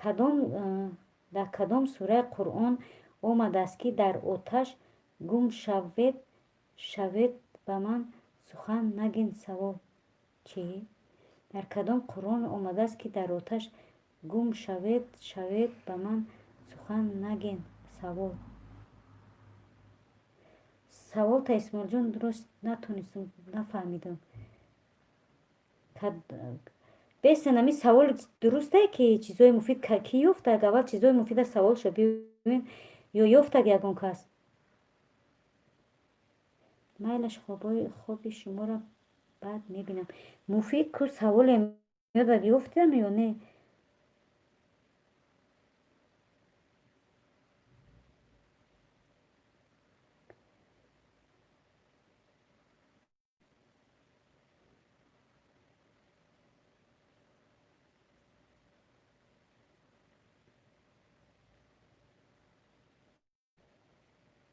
[SPEAKER 1] Кадом, дар кадом сураи Қуръон омадааст, ки дар оташ гум шавед, шавед, ба ман сухан нагин? Савол чӣ? Дар кадом Қуръон омадааст, ки дар оташ гум шавед, шавед, ба ман сухан нагин? Савол, саволта, Исмоилҷон, дуруст натонистам, нафаҳмидам. Бесен, ами саволи дурустае, ки чизои муфид кӣ ёфтаг? Аввал чизои муфида саволшо бибин, ё ёфтаг ягон кас? Майлаш, хоби шуморо баъд мебинам. Муфид ку, саволе меёдад, ёфтам ё не?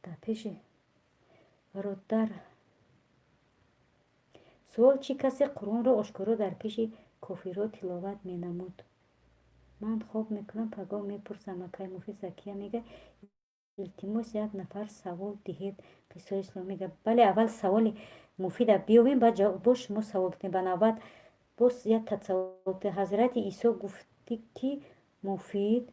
[SPEAKER 1] Дар пеши бародар. Суол: чӣ касе Қуръонро ошкоро дар пеши кофирҳо тиловат менамуд? Ман хоб мекунам, пагоҳ мепурсам, акай Муфид. Закия мега: илтимос, як нафар савол диҳед. Қиссаҳои исломӣ мега. Бале, аввал саволи муфида биёбем, баъд боз шумо савол кунед ба навбат. Боз як савол. Ҳазрати Исо гуфтӣ, ки Муфид?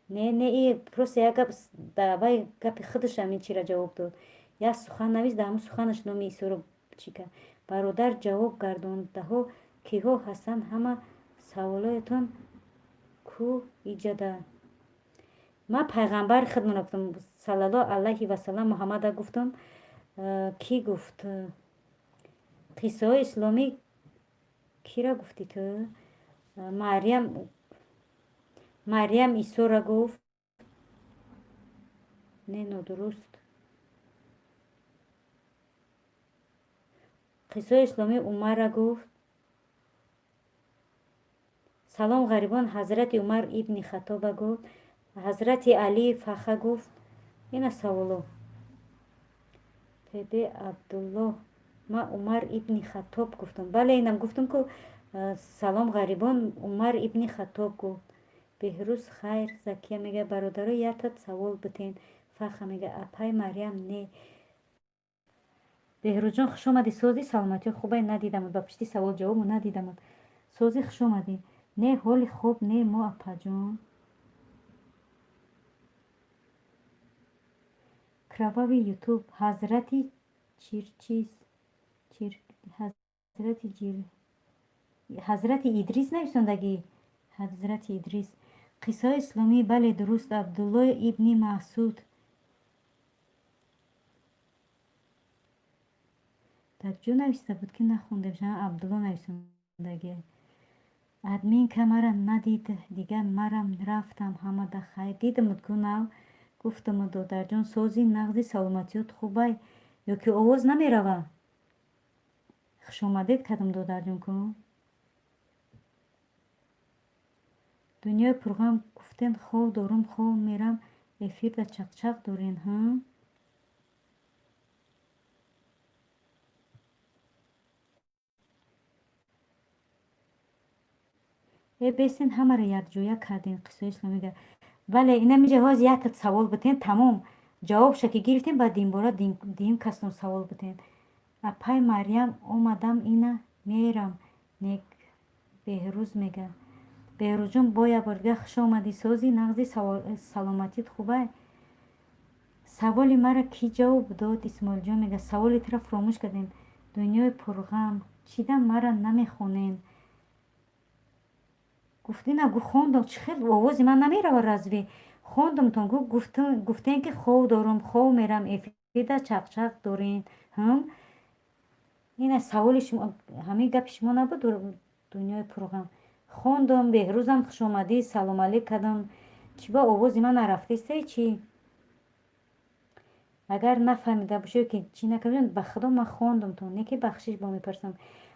[SPEAKER 1] Не, не, и просто як гап, давай, гапи худаш ҳамин чира ҷавоб дод. Як сухан навис, дар ҳамун суханаш номи Исоро чӣ кард. Бародар, ҷавоб гардондаҳо киҳо ҳастанд? Ҳама саволоятон ку иҷада? Ман пайғамбари худмона гуфтам, саллаллоҳу алайҳи васалам, Муҳаммада гуфтам. Кӣ гуфт? Қиссаҳои исломӣ кира гуфтӣ ту? Марьям, Марьям Исора гуфт. Не, нодуруст. Қиссаҳои исломӣ Умарра гуфт. Салом, ғарибон. Ҳазрати Умар ибни Хатоба гуфт, Ҳазрати Али. Фаха гуфт. Ина саволо. Пб Абдуллоҳ, ма Умар ибни Хаттоб гуфтам. Бале, инам гуфтам ку. Салом, ғарибон. Умар ибни Хаттоб гуфт. Беҳрӯз, хайр. Закия мега: бародаро, якта савол битен. Фаха мега: апай Марьям не. Беҳрӯзҷон, хушомадӣ. Созӣ, саломатӣ, хубай? Надидамад, ба пишти савол ҷавобу надидамад. Созӣ, хушомадӣ. Не, ҳоли хоб не мо, апаҷон. Кровавый Ютуб, ҳазрати чирчиз, ҳазрати ҷир, Ҳазрати Идрис нависондагӣ, Ҳазрати Идрис. Қиссаҳои исломӣ, бале, дуруст. Абдуллоҳ ибни Масуд. Дар ҷо нависта буд, ки нахондем. Абдулло нависондагӣ. Админка мара надид, дига марам рафтам. Ҳамада хайр. Дидамуд ку, нав гуфтаму. Додарҷон, сози, нағзи, саломатиёт хубай ё ки овоз намерава? Хушомадед кардам, додарҷон ку. Дунёи пурғам гуфтен, хов дорум, хов мерам, эфирда чақчақ дорен, ҳа? Э, бесен, ҳамаро якҷоя кардем. Қиссаи исломига, бале, инамиҷа ҳоз якта савол битен, тамом, ҷавобша ки гирифтем, баъд динбора дим кастон савол битен. Апай Марьям, омадам, ина мерам. Нек, Беҳрӯз мега.
[SPEAKER 2] Беҳрӯзҷон, бо як бор дига хуш омадӣ. Сози, нағзи, саломатит хубай? Саволи маро кӣ ҷавоб дод? Исмоилҷон мега, саволи туро фуромӯш кардем. Дунёи пурғам, чида мара намехонен? Гуфтина гу, хондам. Чӣ хел овози ман намерава? Разве хондумтон? Гу, гуфтем, ки хов дорум, хов мерам, эфирда чақчақ дорем. Ҳм, ина саволи шумо, ҳамин гапи шумо набуд? Дунёи пурғам хондум. Беҳрӯзам, хушомадӣ, салом алейк кардам. Чӣ ба овози ман нарафтесте, чӣ? Агар нафаҳмида бошед ки чӣ накарда, ба худо, ман хондумтон, не ки бахшиш бо мепурсам.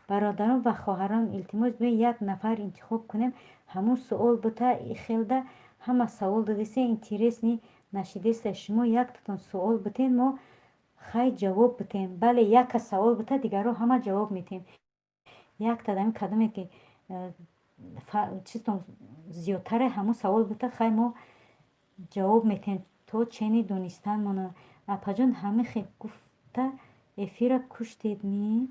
[SPEAKER 2] Бародарон ва хоҳарон, илтимос, биёед, як нафар интихоб кунем, ҳамун суол бута. Хелда ҳама савол додисе, интересный нашидеста. Шумо яктатон суол бутен, мо хай ҷавоб бутем. Бале, як кас савол бута, дигарро ҳама ҷавоб метем. Якта дами кадоме ки чизтон зиёдтаре, ҳамун савол бута, хай мо ҷавоб метем то чени донистанмона. Апаҷон, ҳамихе гуфта эфира куштед ми?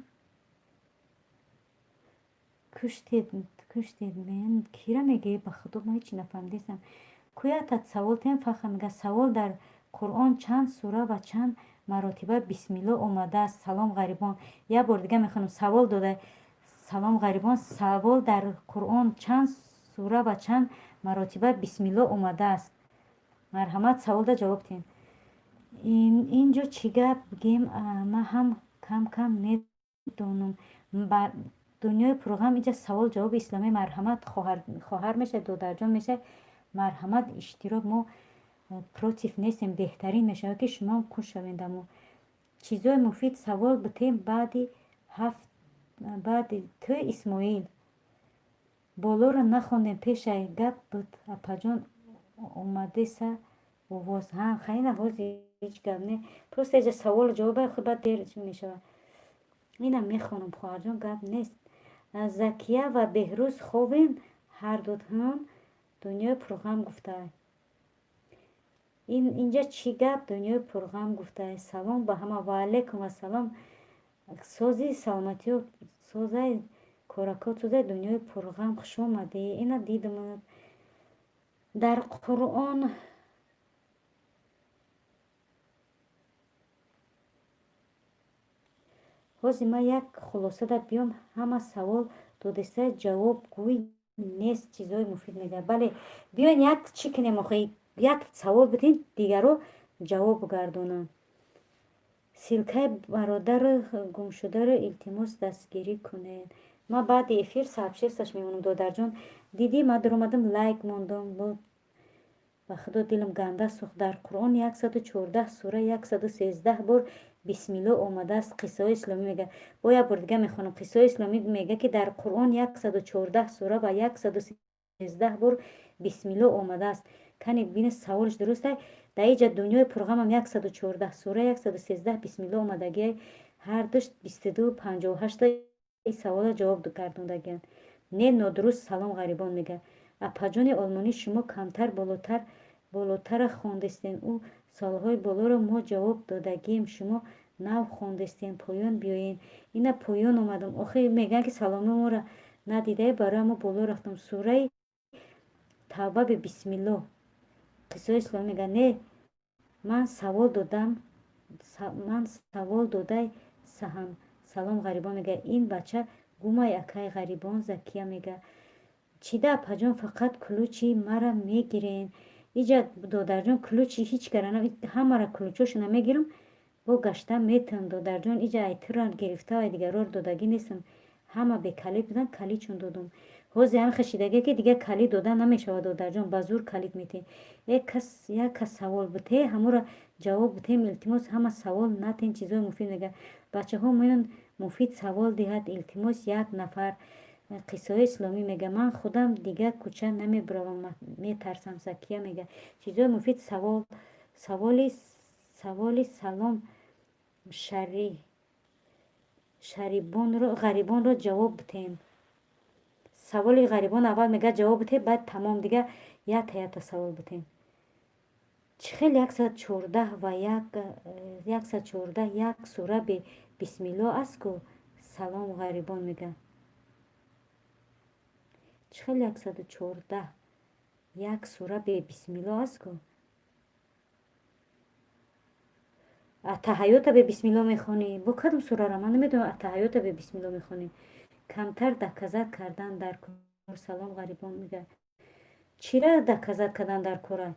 [SPEAKER 2] Куштед, куштед мен кира мегӯӣ? Ба худо, ман ҳечи нафаҳмидистам. Куятат савол тем, фахр мега. Савол: дар Қуръон чанд сура ва чанд маротиба бисмилло омадааст? Салом, ғарибон. Як бор дига мехонам, савол дода. Салом, ғарибон. Савол: дар Қуръон чанд сура ва чанд маротиба бисмилло омадааст? Марҳамат, саволда ҷавоб диҳем. Ин ҷо чӣ гап бигем, ман ҳам кам кам медонам. Дунёи пурғам, инҷа савол ҷавоби исломӣ. Марҳамат, хоҳар мешавад, додарҷон мешавад, марҳамат, иштирок. Мо против нестем, беҳтарин мешавад, ки шумоам хуш шавед. Дамо чизои муфид савол битем. Баъди ҳафт, баъди ту Исмоил болоро нахондем, пешай гап буд. Апаҷон, омадеса овоз? Ҳа, хайна, ҳози ҳеҷ гап не, просто иҷа саволу ҷавоба худ баъд дер мешавад. Инам мехонам, хоҳарҷон, гап нест. Закия ва Беҳрӯз хобем ҳардутон. Дунёи пурғам гуфта, инҷа чӣ гап? Дунёи пурғам гуфта, салом ба ҳама. Ваалайкум ассалом. Сози, саломатиё созай, коракот созай. Дунёи пурғам, хушомадӣ. Ина дидам. Дар Қуръон ҳозир ман як хулосада биём. Ҳама савол додеста, ҷавобгӯй нест. Чизҳои муфид мегӯяд. Бале, биёен, як чӣ кунем охи, як савол бидиҳем, дигарро ҷавоб гардонанд. Ссылкаи бародари гумшударо илтимос дастгирӣ кунед. Ман баъди эфир сообществаш мемонам. Додарҷон, дидӣ, ман даромадам, лайк мондам. Ба худо, дилам ганда сӯхт. Дар Қуръон 114 сура, 113 бор бисмилло омадааст. Қиссаҳои исломӣ мега. Бо як бор дига мехонам. Қиссаҳои исломӣ мега, ки дар Қуръон 114 сура ва 113 бор бисмилло омадааст. Кани бини, саволш дуруст. Дар иҷа дунёи пурғамам 114 сура, 113 бисмилло омадагиай. Ҳардуш 22:58 савола ҷавоб гардондагианд. Не, нодуруст. Салом, ғарибон мега. Апаҷони олмонӣ, шумо камтар болотар болотара хондестен. Ӯ саволҳои болоро мо ҷавоб додагием, шумо нав хондестен. Поён биёен. Ина поён омадам. Охи мегӯянд, ки саломи моро надидаи, барои мо боло рафтам. Сураи Тавба бе бисмилло. Қиссаҳои исломӣ мегӯяд, не, ман савол додам, ман савол додай саҳам. Салом, ғарибон мегӯяд. Ин бача гумай, акай ғарибон. Закия мегӯяд, чида, апаҷон, фақат ключи мара мегирен? Иҷа, додарҷон, ключи ҳеҷ кара, ҳамара ключошона мегирам, бо гашта метам. Додарҷон, иҷа айтира гирифта, ай дигарро додагӣ нестам. Ҳама бекалид буданд, калидшон додум. Ҳозир ҳам хешидагие, ки дигар калид дода намешавад. Додарҷон, ба зур калид метем. Як кас, як кас савол бите, ҳамуро ҷавоб битем. Илтимос, ҳама савол натен, чизои муфид мегӯяд. Бачаҳо меён, муфид савол диҳад, илтимос, як нафар. Қиссаҳои исломӣ мега, ман худам дигар кӯча намебаравам, метарсам. Закия мега, чизои муфид савол, саволи, саволи. Салом, шарибонро, ғарибонро ҷавоб битем. Саволи ғарибон аввал мега ҷавоб бите, баъд тамом, дига якта якта савол битем. Чӣ хел 114 ва 114 як сура бе бисмилло аст ку? Салом, ғарибон мега. Чӣ хел 114? Як сура бе бисмилло аст ку. Аттаҳаёта бе бисмилло мехонӣ? Бо кадом сурара? Ман намедонам, аттаҳаёта бе бисмилло мехонӣ. Камтар доказать кардан дар кор. Салом, ғарибон мега. Чира доказать кардан дар кора?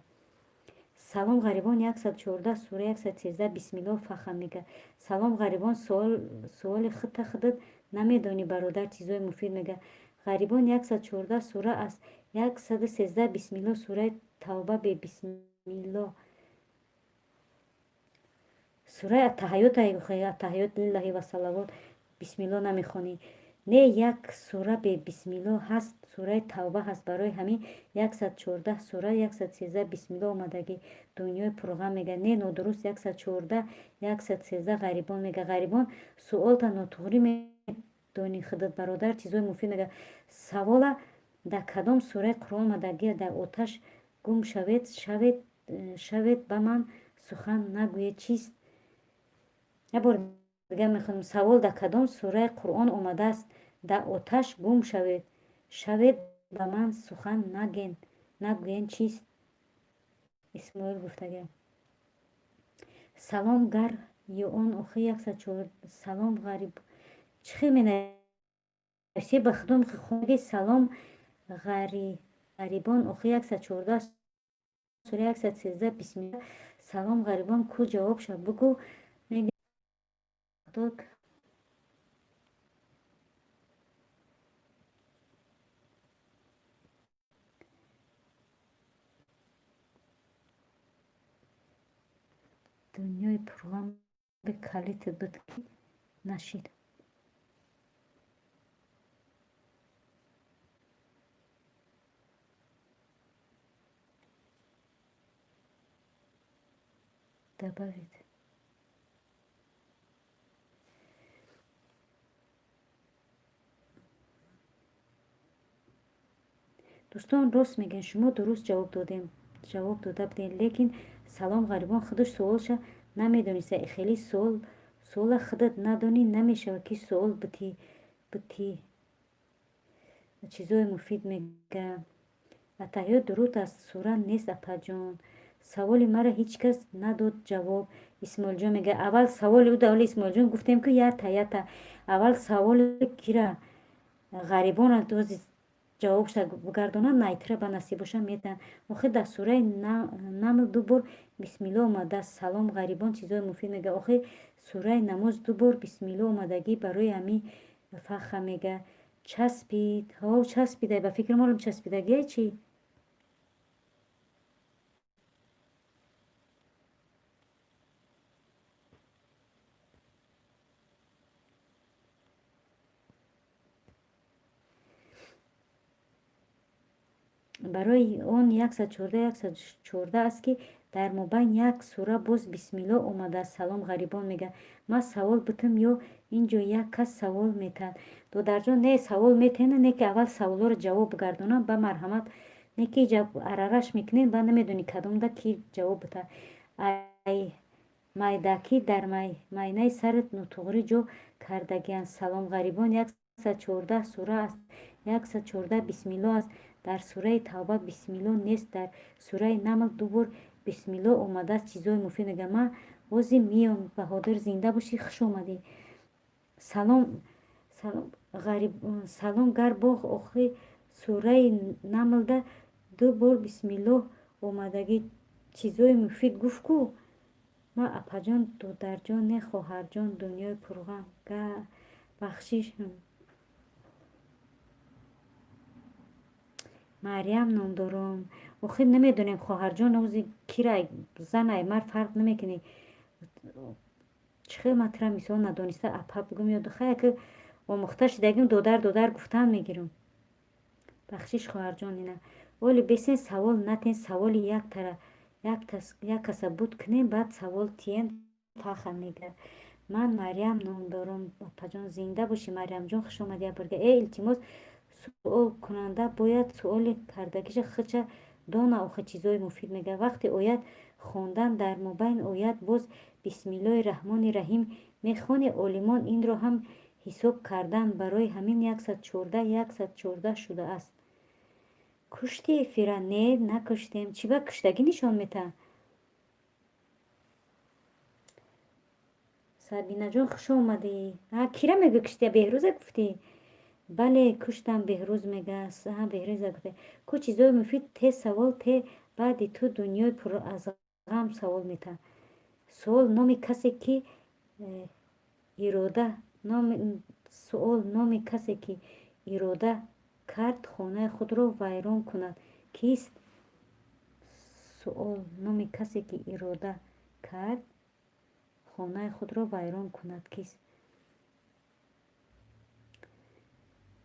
[SPEAKER 2] Салом, ғарибон, 114 сура, 113 бисмилло, фаха мега. Салом, ғарибон, суоли худта худат намедонӣ, бародар, чизои муфид мега. Ғарибон, 114 сура аст, 113 бисмилло, сураи Тавба бе бисмилло. Сураи Аттаҳаёта, Аттаҳаёт лиллаҳи ва салавот, бисмилло намехонӣ. Не, як сура бе бисмилло ҳаст, сураи Тавба ҳаст. Барои ҳамин 114 сура, 113 бисмилло омадагӣ. Дунёи пурғам мега. Не, нодуруст, 114, 113, ғарибон мега. Ғарибон, суолта нотуғрӣ медонӣ худат, бародар, чизои муфид мега. Савола дар кадом сураи Қуръон омадагӣ? Дар оташ гум шавед, шавед, шавед, ба ман сухан нагӯед чист? Як бор дигар мехонам. Савол дар кадом сураи Қуръон омадааст? Дар оташ гум шавед, шавед, ба ман сухан нагӯен чист? Исмоил гуфтага. Салом, гар ё он охи 104. Салом, ғариб, чӣ хел менависӣ? Ба худом хондаги. Салом, ғарибон, охи 114 сура, 113 бисмилла. Салом, ғарибон, ку ҷавобша бугӯ. Худо дунёи пурғам калитат буд, ки нашид. Добавить. Дӯстон, рост мегӯянд, шумо дуруст ҷавоб додем, ҷавоб дода будем, лекин салом, ғарибон худаш суолша намедониста. Хеле суол, суола худат надонӣ, намешавад ки суол битӣ. Чизои муфид мега. Аттаҳиёт дуруд аст, сура нест, апаҷон. Саволи маро ҳеҷ кас надод ҷавоб, Исмоилҷон мега. Аввал саволи ӯ давли, Исмоилҷон, гуфтем ки ята ята аввал саволи кира, ғарибона ҷавобша бигардонад, найтира ба насибоша метаҳанд. Охир дар сураи Намл ду бор бисмилло омадааст. Салом, ғарибон, чизои муфид мега. Охир сураи намоз ду бор бисмилло омадагӣ, барои ҳамин фаха мега. Часпид, ҳо, часпида, ба фикри молам часпидагия чӣ? Барои он 114, 114 аст, ки дар мобайн як сура боз бисмилло омадааст. Салом, ғарибон мега. Ман савол бутам ё ин ҷо як кас савол метаҳад? Додарҷон, не, савол метаҳена, не ки аввал саволҳоро ҷавоб бигардонам, ба марҳамат. Не ки арараш мекунем, ба намедонӣ кадомда ки ҷавоб битаҳад. Ай майдакӣ дар майнаи сарат нотуғрӣ ҷо кардагианд. Салом, ғарибон, 114 сура аст, 114 бисмилло аст. Дар сураи Тавба бисмилло нест, дар сураи Намл ду бор бисмилло омадааст. Чизои муфид мега. Ман ҳозир миём, Баҳодир, зинда бошӣ, хуш омадӣ. Салом, салом, гар боғ, охи сураи Намлда ду бор бисмиллоҳ омадагӣ. Чизои муфид гуфт ку. Ман апаҷон, додарҷон, не, хоҳарҷон, дунёи пурғам, бахшиш. Марьям ном дорам. Охир намедонем, хоҳарҷон, ози кирай, занай, мард фарқ намекунӣ. Чӣ хел ман тира мисол надониста апа бигӯм ё хая ки омӯхта шидагим, додар, додар гуфтан мегирам. Бахшиш, хоҳарҷон, ина оли бесен савол натен, саволи яктара як каса буд кунем, баъд савол тиен. Фаха мега. Ман Марьям ном дорам, апаҷон. Зинда бошӣ, Марьямҷон, хуш омадӣ як. Э, илтимос, суолкунанда бояд суоли кардагиша худша дона. Охи чизои муфид мега. Вақте оят хондан дар мобайн оят боз бисмиллоҳи раҳмони раҳим мехонӣ, олимон инро ҳам ҳисоб карданд, барои ҳамин 114, 114 шудааст.
[SPEAKER 1] Кушти эфира? Не, накуштем. Чӣ ба куштагӣ нишон метаҳад? Сабинаҷон, хуш омадӣ. Кира мегӯ куштия? Беҳрӯза гуфтӣ? Бале, куштам, Беҳрӯз мега. Беҳрӯза гуфта. Ку чизои муфид, те савол, те баъди ту дунёи пур аз ғам савол метаҳад. Суол: номи касе ки ирода, суол: номи касе ки ирода кард хонаи худро вайрон кунад, кист? Суол: номи касе ки ирода кард хонаи худро вайрон кунад, кист?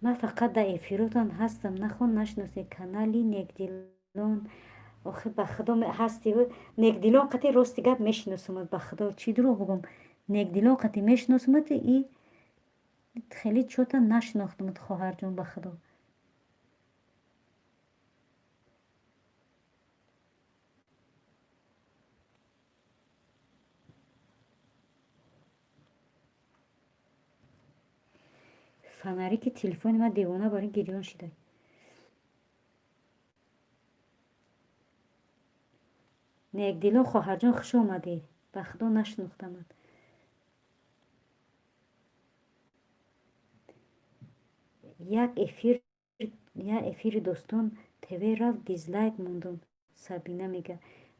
[SPEAKER 1] Ман фақат дар эфиротон ҳастам, нахон нашиносе канали Некдилон. Охи, ба худо, ҳасти. Некдилон қати, рости гап, мешиносумад. Ба худо, чӣ дурӯғ бигӯм, Некдилон қати мешиносумад и хеле чота нашинохтумад, хоҳарҷон, ба худо. Фонарики телефони ман девона бар ин гирён шида. Некдилон хоҳарҷон, хуш омадед. Ба худо, нашинохтамад. Як эфир, як эфири Достон ТВ рафт, дизлайк мондум. Сабина мега: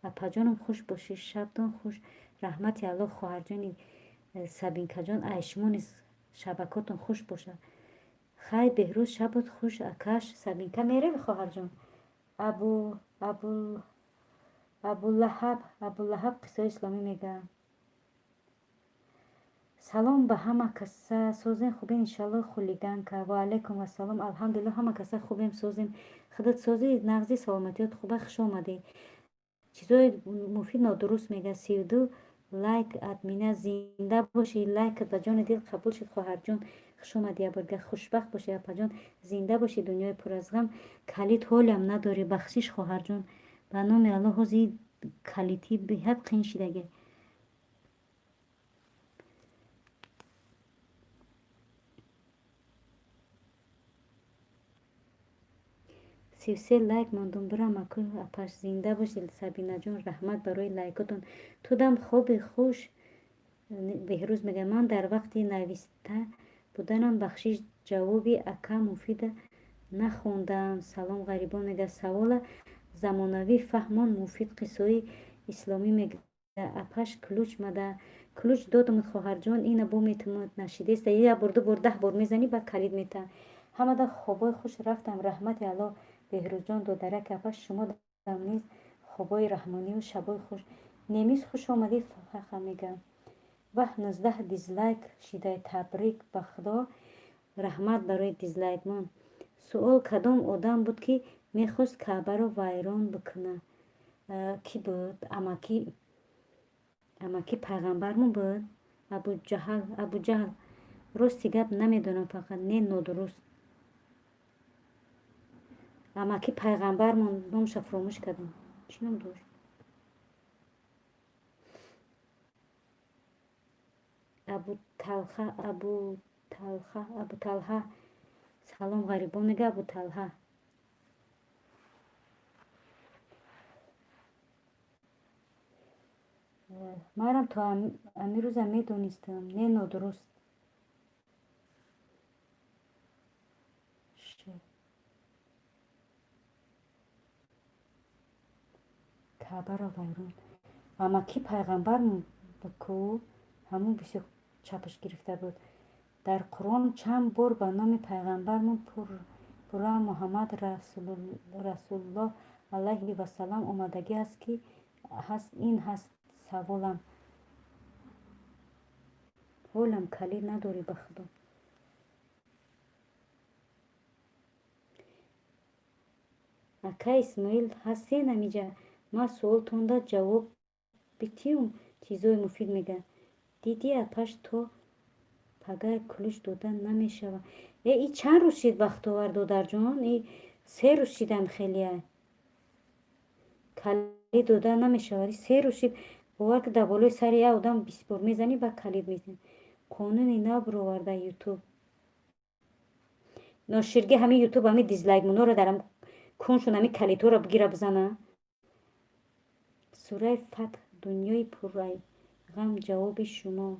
[SPEAKER 1] апаҷонам, хуш бошӣ, шабтон хуш. Раҳмати Аллоҳ, хоҳарҷони Сабинкаҷон, ай шумо низ шабакотон хуш бошад. Хай, Беҳрӯз, шабот хуш, акаш. Сабинка, мерави, хоҳарҷон? Абулаҳаб, Абулаҳаб қиссаи исломӣ мега. Салом ба ҳама каса, созем, хубем, иншалло. Хулиганка, ва алайкум ассалом. Алҳамдулилло, ҳама каса хубем, созем. Худат созӣ, нағзӣ, саломатиёт хуба? Хуш омадӣ. Чизои муфид нодуруст мега. 32 лайк от меня. Зинда бошӣ, лайкат ба ҷони дил қабул шуд, хоҳарҷон. Хуш омадӣ яборга. Хушбахт бошӣ, апаҷон, зинда бошӣ, дунёи пур аз ғам. Калид ҳолям надорӣ, бахшиш, хоҳарҷон. Ба номи Аллоҳ, ҳози калитӣ беҳад қин шидаге. 33 лайк мондум, бирам аку, апаш. Зинда бошӣ, Сабинаҷон, раҳмат барои лайкотон. Тудам хоби хуш. Беҳрӯз мега: ман дар вақти нависта буданам, бахшиш, ҷавоби ака Муфида нахондам. Салом, ғарибон мега. Савола замонавӣ фаҳмон, муфид, қиссаи исломӣ мега. Апаш, ключ мада. Ключ додумад, хоҳарҷон, ина бо метумад, нашидеста. Як бор, ду бор, 10 бор мезанӣ, ба калид мета. Ҳамада хобои хуш, рафтам. Раҳмати Аллоҳ, Беҳрӯзҷон, додараки апаш, шумо дам низ хобои раҳмонию шабои хуш. Немис, хуш омадӣ. Фаха мега: ваҳ, 19 дизлайк шидай, табрик. Ба худо, раҳмат барои дизлайкмон. Суол: кадом одам буд, ки мехост Каъбаро вайрон бикунад? Кӣ буд? Амаки пайғамбармон буд, Абуҷаҳал. Абуҷаҳл. Рости гап, намедонам, фақат не, нодуруст. Амаки пайғамбармон, номша фуромӯш кардам, чӣ ном дошт? Абуталха, Абуталха, Абуталҳа. Салом, ғарибон мега. Абуталҳа. Манам то амирӯза медонистам. Не, нодуруст. Каъбаро вайрон, амаки пайғамбар буд ку, ҳамун бисёр чапаш гирифта буд. Дар Қуръон чанд бор ба номи пайғамбармон пурра Муҳаммад Расулуллоҳ алайҳи вассалам омадагӣ аст, ки ҳаст? Ин ҳаст саволам. Ҳолам калид надорӣ, ба худо. Ака Исмоил, ҳастен амиҷа? Ман суолтонда ҷавоб битиюм. Чизои муфид мега. Диди, апаш, то пагай ключ дода намешавад. Э, и чанд рӯз шид, Бахтовар додарҷон? И 3 рӯз шидам, хелия калид дода намешавад. 3 рӯз шид, бовар ки, дар болои сари як одам 20 бор мезанӣ, ба калид метиҳад. Қонуни нав бироварда Ютуб. Ноширги ҳамин Ютуб, ҳамин дизлайкмоноро дар
[SPEAKER 2] Куншон ами калидҳоро бигира, бизана. Сураи Фатҳ, дунёи пурғам, ҷавоби шумо.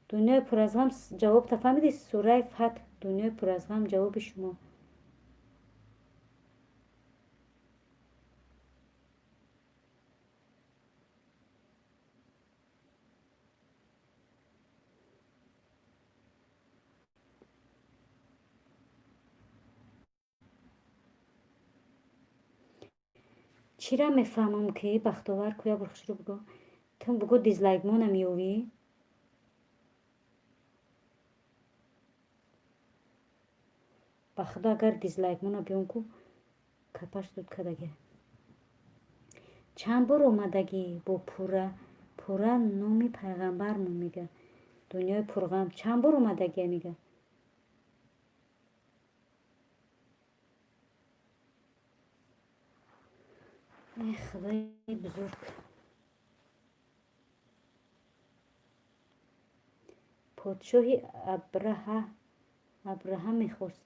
[SPEAKER 2] Дунёи пур аз ғам, ҷавобта фаҳмидӣ? Сураи Фатҳ, дунёи пур аз ғам, ҷавоби шумо. Чира мефаҳмам, ки Бахтовар куя бурхширо бугӯ, ту бугӯ, дизлайкмона меёвӣ. Ба худо, агар дизлайкмона биём, ку капаш дуд кадаги. Чанд бор омадагӣ бо пурра пурра номи пайғамбармон мега. Дунёи пурғам чанд бор омадагия мега. Ай, худои бузург! Подшоҳи Абраҳа мехост.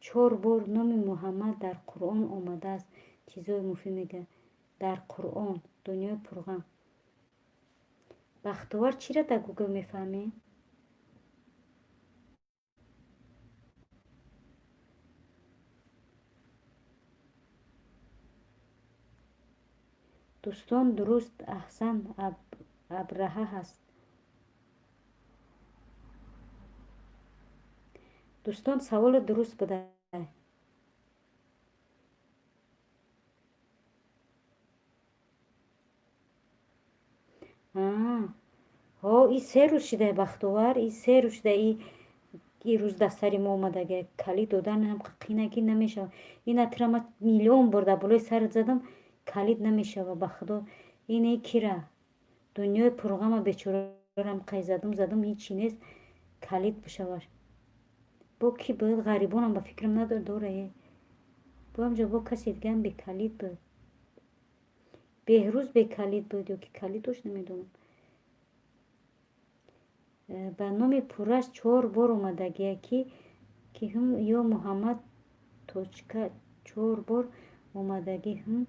[SPEAKER 2] Чор бор номи Муҳаммад дар Қуръон омадааст. Чизои муфид мега. Дар Қуръон, дунёи пурғам. Бахтовар, чира дар Гугл мефаҳмӣ? Дӯстон, дуруст, аҳсан, Абраҳа ҳаст. Дӯстон, саволе дуруст буда. Ҳо, и 3 рӯз шуда, Бахтовар, и 3 рӯз шуда, и рӯз дар сари мо омадага. Калид додан қинаки намешавад. Ина тира ма миллион бор дар болои сарат задам, калид намешава. Ба худо, ине кира, дунёи пурғама, бечорарам қай задум, задум, ҳичи нест, калид бишаваш. Бо ки буд? Ғарибонам ба фикрам надора. Е, бо ҳамҷо бо касе дигаам бекалид буд. Беҳрӯз бекалид буд ё ки калид дошт, намедонам. Ба номи пурраш чор бор омадагия, ки ҳм ё Муҳаммад точка чор бор омадагӣ. Ҳм,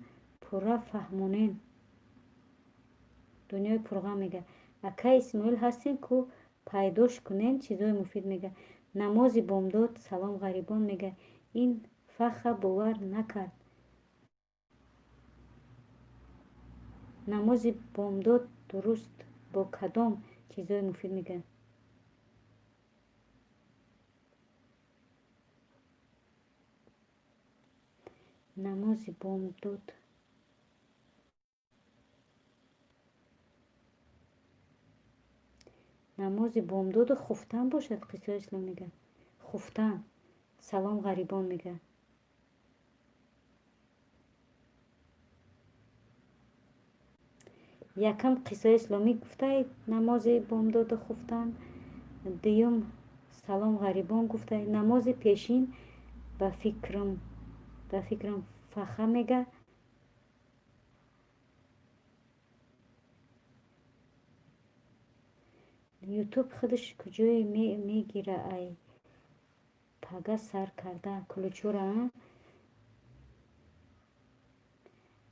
[SPEAKER 2] пурра фаҳмонен. Дунёи пурғам мега. Акай Исмоил ҳастем ку, пайдош кунем. Чизои муфид мега. Намози бомдод. Салом, ғарибон мега. Ин фаха бовар накард. Намози бомдод дуруст бо кадом? Чизои муфид мега. Намози бомдод, намози бомдоду хуфтан бошад. Қиссаи ислом мега. Хуфтан. Салом, ғарибон мега. Якам, қиссаи исломӣ гуфтай намози бомдоду хуфтан, дуюм, салом, ғарибон гуфтай. Намози пешин, ба фикрам фаха мега. Ютуб худаш куҷое мегира? Ай пага сар карда ключора.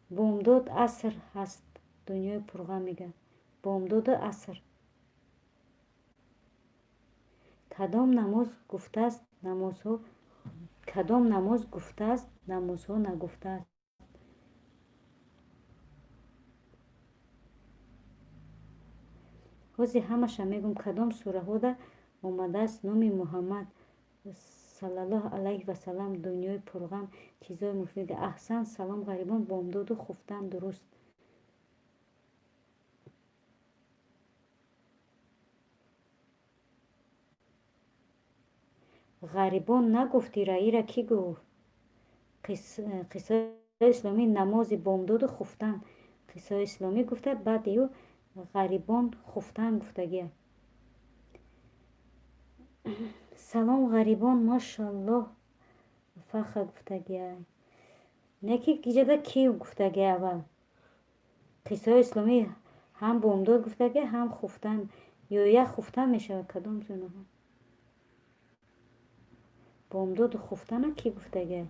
[SPEAKER 2] Бомдод аср ҳаст. Дунёи пурғам мега. Бомдоду аср. Кадом намоз гуфтааст? Намозҳо кадом намоз гуфтааст? Намозҳо нагуфтааст. Ҳозир ҳамаша мегӯм. Кадом сураҳода омадааст номи Муҳаммад саллаллоҳу алайҳи васалам? Дунёи пурғам, чизои муфид. Аҳсан. Салом, ғарибон. Бомдоду хуфтан дуруст. Ғарибон нагуфтира, ира кӣ гуфт? Қиссаи исломӣ, намози бомдоду хуфтан. Қиссаи исломӣ гуфта, баъд ю ғарибон хуфтан гуфтагия. Салом, ғарибон. Машаллоҳ, фаха гуфтагия. Не, ки иҷода ки гуфтагия аввал? Қиссаҳои исломӣ ҳам бомдод гуфтагия, ҳам хуфтан. Ё як хуфтан мешавад, кадом зонаҳо? Бомдоду хуфтана кӣ гуфтага?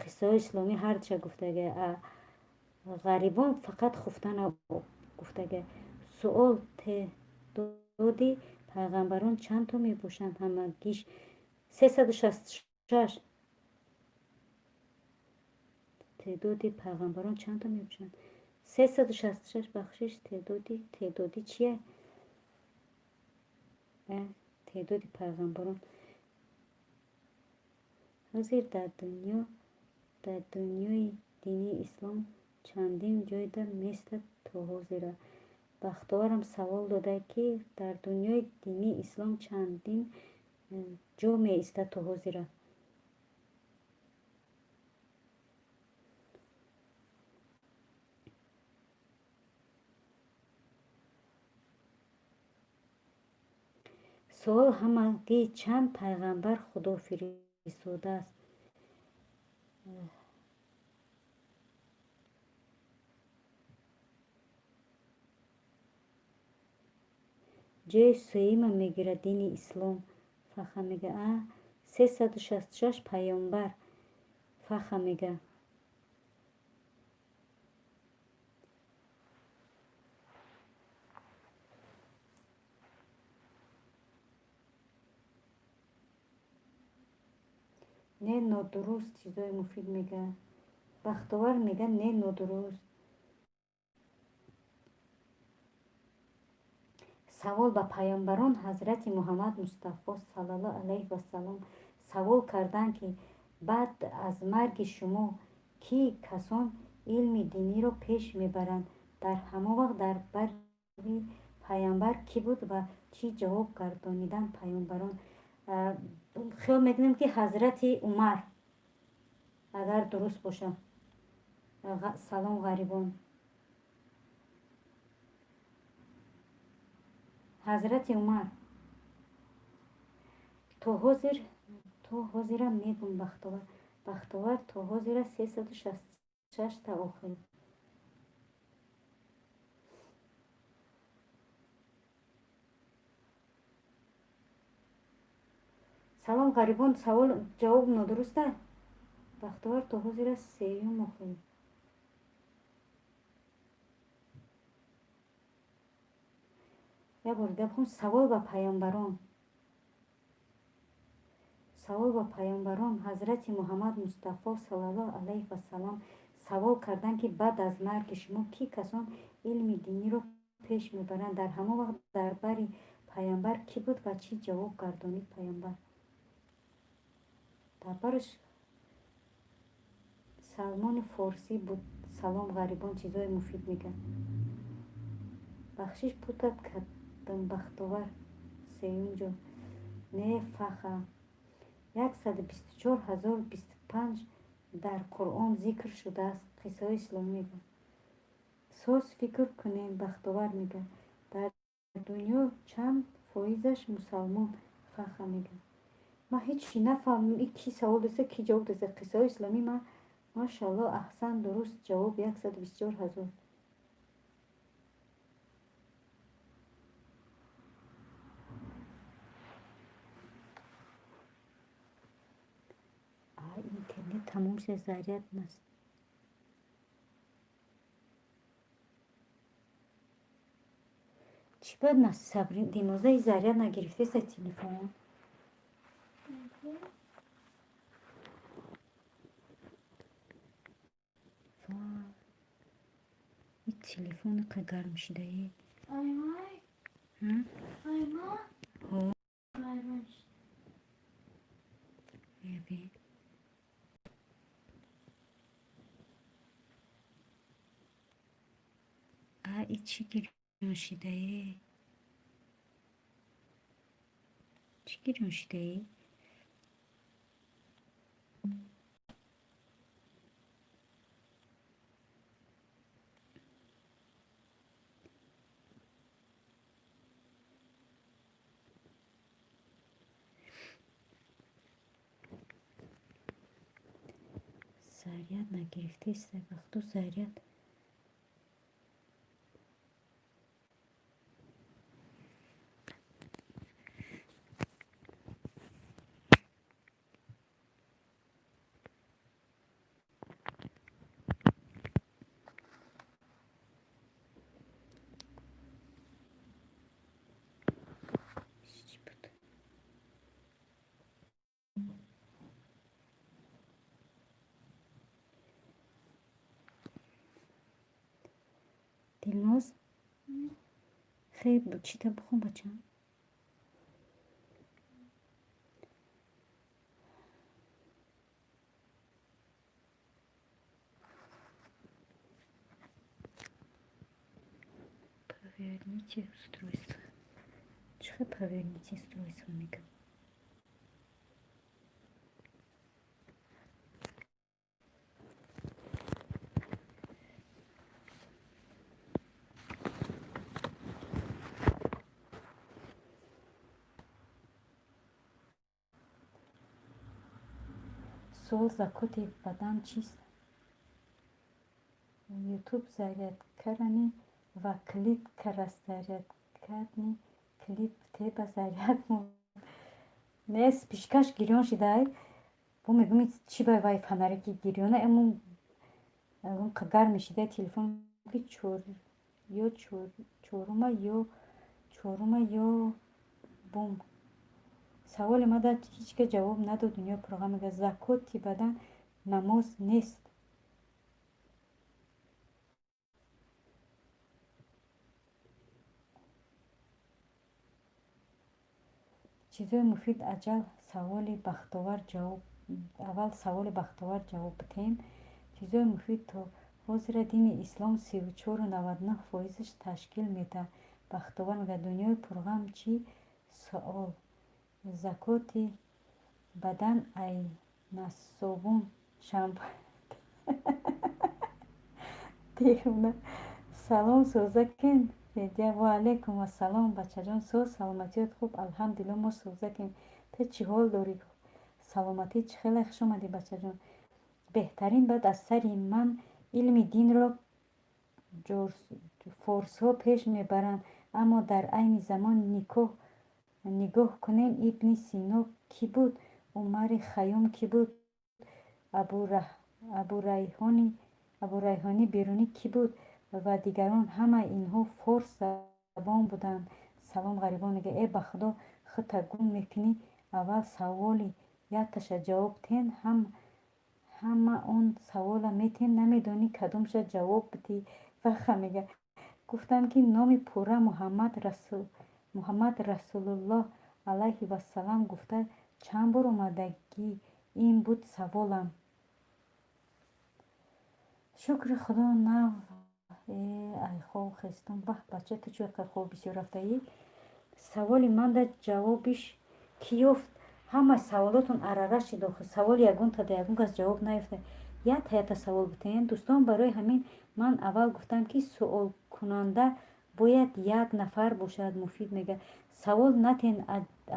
[SPEAKER 2] Қиссаҳои исломӣ ҳардуша гуфтага, а ғарибон фақат хуфтана гуфтага. Суол: теъдоди пайғамбарон чанд то мебошанд ҳамагиш? 366. Теъдоди пайғамбарон чанд то мебошанд? 366. Бахшиш, теъдоди чия? Теъдоди пайғамбарон ҳозир дар дунёи дини ислом чандин ҷойда местад то ҳозира? Бахтоварам савол дода, ки дар дунёи дини ислом чандин ҷо меистад то ҳозира. Суол: ҳамагӣ чанд пайғамбар Худо фиристодааст? Ҷои сеюма мегирад дини ислом. Фаха мега, а 366 пайғамбар. Фаха мега. Не, нодуруст. Чизои муфид мега. Бахтовар мега, не, нодуруст. Савол ба пайғамбарон: Ҳазрати Муҳаммад Мустафо саллаллоҳу алайҳи васаллам савол карданд, ки баъд аз марги шумо кӣ касон илми диниро пеш мебаранд? Дар ҳамон вақт дар бари пайғамбар кӣ буд ва чӣ ҷавоб гардониданд пайғамбарон? Хиёл мекунем, ки Ҳазрати Умар, агар дуруст бошад. Салом, ғарибон. Ҳазрати Умар. То ҳозира мегум, Бахтовар. Бахтовар, то ҳозира 366-та охир. Салом, ғарибон. Савол ҷавоб нодуруста. Бахтовар, то ҳозира сеюм охир. Як бор дига бихонем. Савол ба пайғамбарон. Савол ба пайғамбарон: Ҳазрати Муҳаммад Мустафо саллаллоҳу алайҳи васаллам савол карданд, ки баъд аз марги шумо кӣ касон илми диниро пеш мебаранд? Дар ҳамон вақт дар бари пайғамбар кӣ буд ва чӣ ҷавоб гардонид пайғамбар? Дар бараш Салмони Форсӣ буд. Салом, ғарибон. Чизои муфид мегӯяд. Бахшиш, путать кардам. Бахтовар, сеюм ҷо. Не, Фаха, 124 025 дар Қуръон зикр шудааст. Қиссаҳои исломӣ мегӯяд. Соз фикр кунем. Бахтовар мегӯяд, дар дунё чанд фоизаш мусалмон? Фаха мегӯяд. Ман ҳечи нафаҳмидам, и ки савол доста, ки ҷавоб доста. Қиссаҳои исломӣ. Ма машаалло, аҳсан, дуруст ҷавоб. 124 000. Интернет тамом шуда, заряд наст. Чӣ бад сабри динозаи заряд нагирифтеста телефон? И телефон қа гарм шидаи.
[SPEAKER 1] Ай. Ай.
[SPEAKER 2] Ҳо.
[SPEAKER 1] Ай.
[SPEAKER 2] Бибин. А, и чӣ гирён шидаe? Чӣ гирён шидаи? Заряд нагирифтеста, вақту заряд. Дилноз, хел чита бихон, бачам. Поверните устройство. Чӣ хел поверните устройство мегӯям? Суол: закоти бадан чист? Ютуб зарядкарани ва клип карас, зарядкарни клип теба заряд нест. Пишкаш гирён шидай, бо мегӯм, чӣ бай вай фонарики гирёна эму гарм мешидай телефон ки ё чорума, ё чорума, ё бум. Саволи мада ҳеҷ ка ҷавоб надод. Дунё пурға мега: закоти бадан намоз нест. Чизои муфид аҷал саволи Бахтовар ҷавоб, аввал саволи Бахтовар ҷавоб бидиҳем. Чизои муфид то ҳозира дини ислом 34,99 фоизаш ташкил медиҳад. Бахтовар мегӯяд: дунёи пурғам чӣ суол? Закоти бадан ай насобун шанба дерона. Салом, сӯзакен федя. Ва алайкум ассалом, бачаҷон. Соз, саломатиёт хуб? Алҳамдулилло, мо сӯзакем. Ту чӣ ҳол дорӣ? Саломатӣ чӣ хеле? Хуш омадӣ, бачаҷон. Беҳтарин. Баъд аз сари ман илми динро форсҳо пеш мебаранд, аммо дар айни замон нигоҳ кунем: Ибни Сино кӣ буд, Умари Хайём кӣ буд, Абурайҳони Берунӣ кӣ буд ва дигарон. Ҳамаи инҳо форс забон буданд. Салом, ғарибон мега: э, ба худо, худта гум мекунӣ. Аввал саволи якташа ҷавоб тен, ҳама он савола метен, намедонӣ кадомша ҷавоб бидиҳӣ. Ваха мега: гуфтам, ки номи пурра Муҳаммад Расулуллоҳ алайҳи вассалам гуфта чанд бор омадагӣ, ин буд саволам. Шукри худо, нав ай хоб хестум. Баҳ, бача, ту чӣ хоб бисёр рафтаӣ? Саволи манда ҷавобиш кӣ ёфт? Ҳама саволотон арара шид. Охир саволи ягонта да ягон кас ҷавоб наёфта. Якта якта савол битаен, дӯстон. Барои ҳамин ман аввал гуфтам, ки суолкунанда бояд як нафар бошад. Муфид мега: савол натен,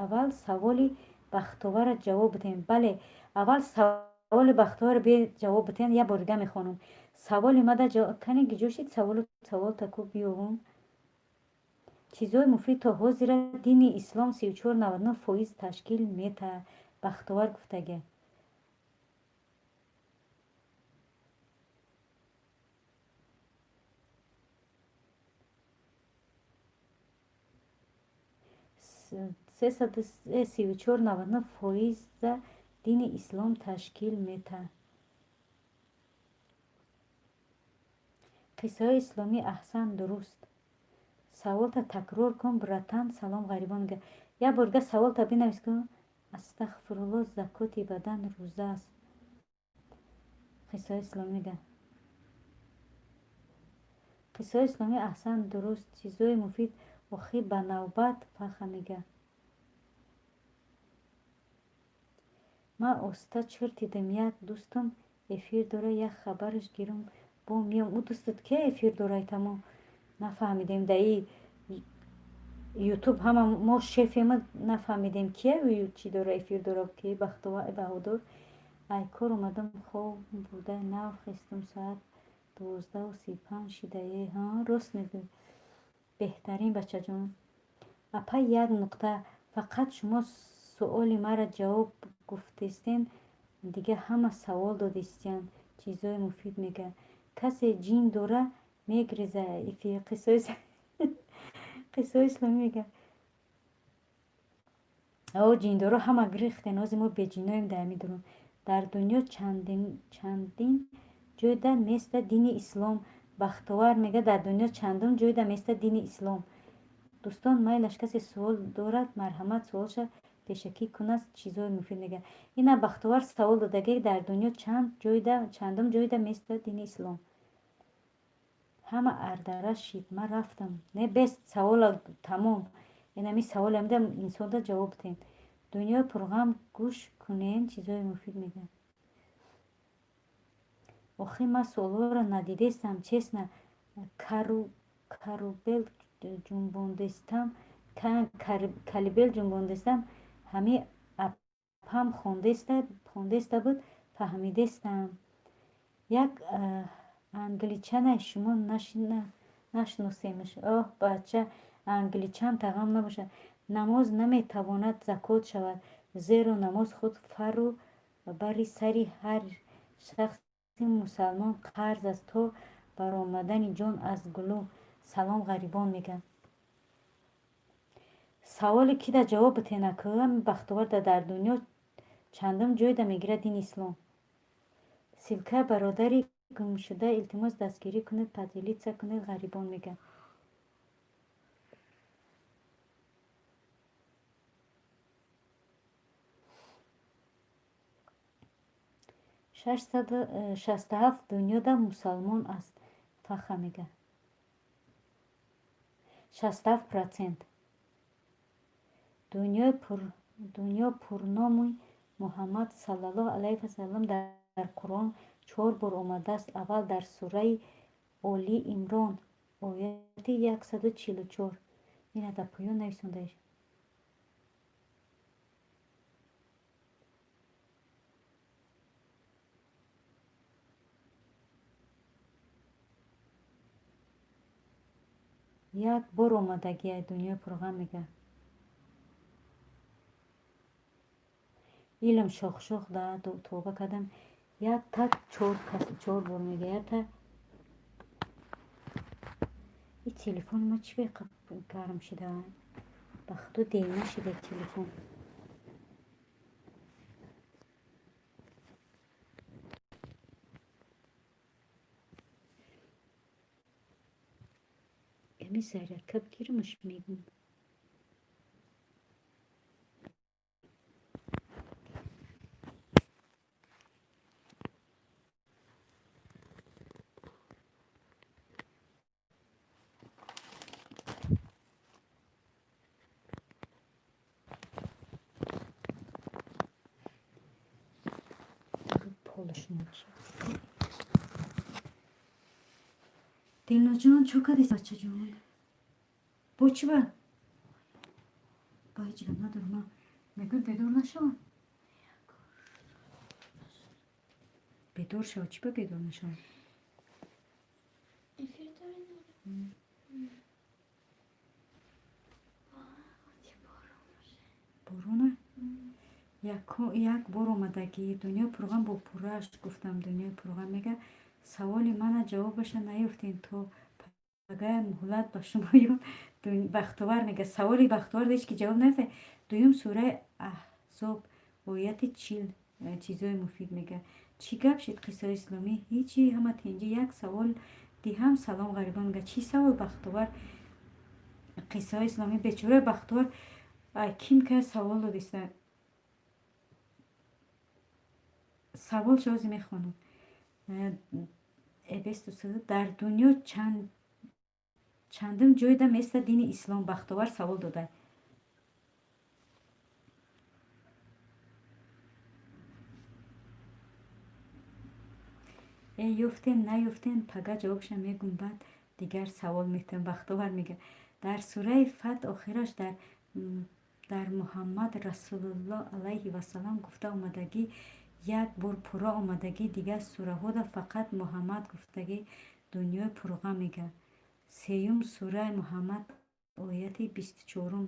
[SPEAKER 2] аввал саволи Бахтовара ҷавоб битаен. Бале, аввал саволи Бахтовара ҷавоб битаен. Як бор дига мехонам саволи мада. Кане, гиҷо шид саволу? Савол таку биёвум. Чизҳои муфид то ҳозира дини ислом 34,99 фоиз ташкил метаҳад. Бахтовар гуфтага. 34,99 фоиза дини ислом ташкил метаҳад. Қиссаҳои исломӣ аҳсан, дуруст. Саволта такрор кун, братан. Салом, ғарибон. Як бор дига саволта бинавис кун. Астағфирулло, закоти бадан рӯза аст. Қиссаҳои исломӣ мега. Қиссаҳои исломӣ аҳсан, дуруст. Чизҳои муфид охи ба навбат. Фаха мега: ман оста чиртидам, як дӯстам эфир дора, як хабараш гирам, бо миём. Ӯ дӯстат ке эфир дорай? Тамо нафаҳмидем. Даи ютуб ҳама мо шефема, нафаҳмидем, кия чӣ дора, эфир дора, ки Бахтова Баҳодур. Ай кор омадам, хоб буда, нав хестум, соат 12:35 шидае. Ҳа, рост мегӯй. Беҳтарин, бачаҷон. Апа, як нуқта фақат: шумо суоли маро ҷавоб гуфтестен, дига ҳама савол додистиянд. Чизҳои муфид мега: касе ҷин дора, мегреза. Қиссаҳои исломӣ мега: о, ҷиндоро ҳама гирифтен, ҳозир мо беҷиноем. Дар ҳамин дар дунё чандин ҷойда места дини ислом. Бахтовар мега, дар дунё чандум ҷойда места дини ислом? Дӯстон, майлаш, касе суол дорад, марҳамат, суолша пешакӣ кунад, чизҳои муфид мега. Ина Бахтовар савол додагӣ, дар дунё чанд ҷойда, чандум ҷойда места дини ислом? Ҳама ардара шид, ман рафтам. Не, бес савола тамом. Инами саволе амида инсонда ҷавоб диҳем. Дунёи пурғам гӯш кунем, чизҳои муфид мегӯяд. Охи ман суолҳоро надидестам, честно. Карубел ҷунбондестам, калибел ҷунбондестам, ҳами апам хондеста буд, фаҳмидестам. Як англичанай, шумо нашиносемаш. Оҳ, бача, англичан тағам набошад. Намоз наметавонад закот шавад, зеро намоз худ фару бари сари ҳар шахси мусалмон қарз аст то баромадани ҷон аз гулӯ. Салом, ғарибон мегӯяд. Саволе ки да ҷавоб битена, ки Бахтовар дар дунё чандум ҷойда мегирад дини ислом? Ссылка бародари гумшуда, илтимос, дастгирӣ кунед, поделиться кунед, ғарибон мегӯяд. 67 дунёда мусалмон аст, фаха мега. 67%. Дунё пурному Муҳаммад саллаллоҳу алайҳи васаллам дар Қуръон чор бор омадааст. Аввал дар сураи Оли Имрон, ояти 144. Ина дар поён нависондаеш. Як бор омадагия, дунёи пурғам мега. Илм шохшох да тоба кардам. Як так чор кас чор бор мега. Якта и телефони ма чӣ беқа гарм шида? Ба худо, дер нашида телефон. Ками зарядка бигирамаш, мегум. Полашумо чи? Дилноҷон, чӯ кардӣ, бачаҷон? Бо чӣ ба? Ба ҳеҷ гап надорам. Ман мегӯям, бедор нашавам. Бедор шава, чӣ ба бедор нашавам?
[SPEAKER 3] Эфир дорӣ, надорӣ?
[SPEAKER 2] Борона? Як бор омадагӣ, дунёи пурғам бо пуррааш гуфтам, дунёи пурғам мега. Саволи мана ҷавобаша наёфтем, то пагая муҳлат ба шумо ё Бахтовар мега. Саволи Бахтовар ҳеҷ ки ҷавоб наёфта. Дуюм сураи Аҳзоб, ояти 40, чизҳои муфид мега. Чӣ гап шид, қиссаҳои исломӣ? Ҳечи, ҳама тинҷӣ. Як савол диҳам, салом, ғарибон мега. Чӣ савол, Бахтовар? Қиссаҳои исломӣ, бечораи Бахтовар, ким ка савол додиста? Савол шози мехонам. Эбестусу, дар дунё чандум ҷойда места дини ислом? Бахтовар савол дода. Э, ёфтем, наёфтем, пага ҷавобша мегум, баъд дигар савол метавам. Бахтовар мега, дар сураи Фат охираш дар Муҳаммад расулуллоҳ алайҳи васалам гуфта омадагӣ, як бор пурра омадагӣ, дигар сураҳода фақат Муҳаммад гуфтагӣ. Дунёи пурға мега. Сеюм сураи Муҳаммад, ояти 24-ум.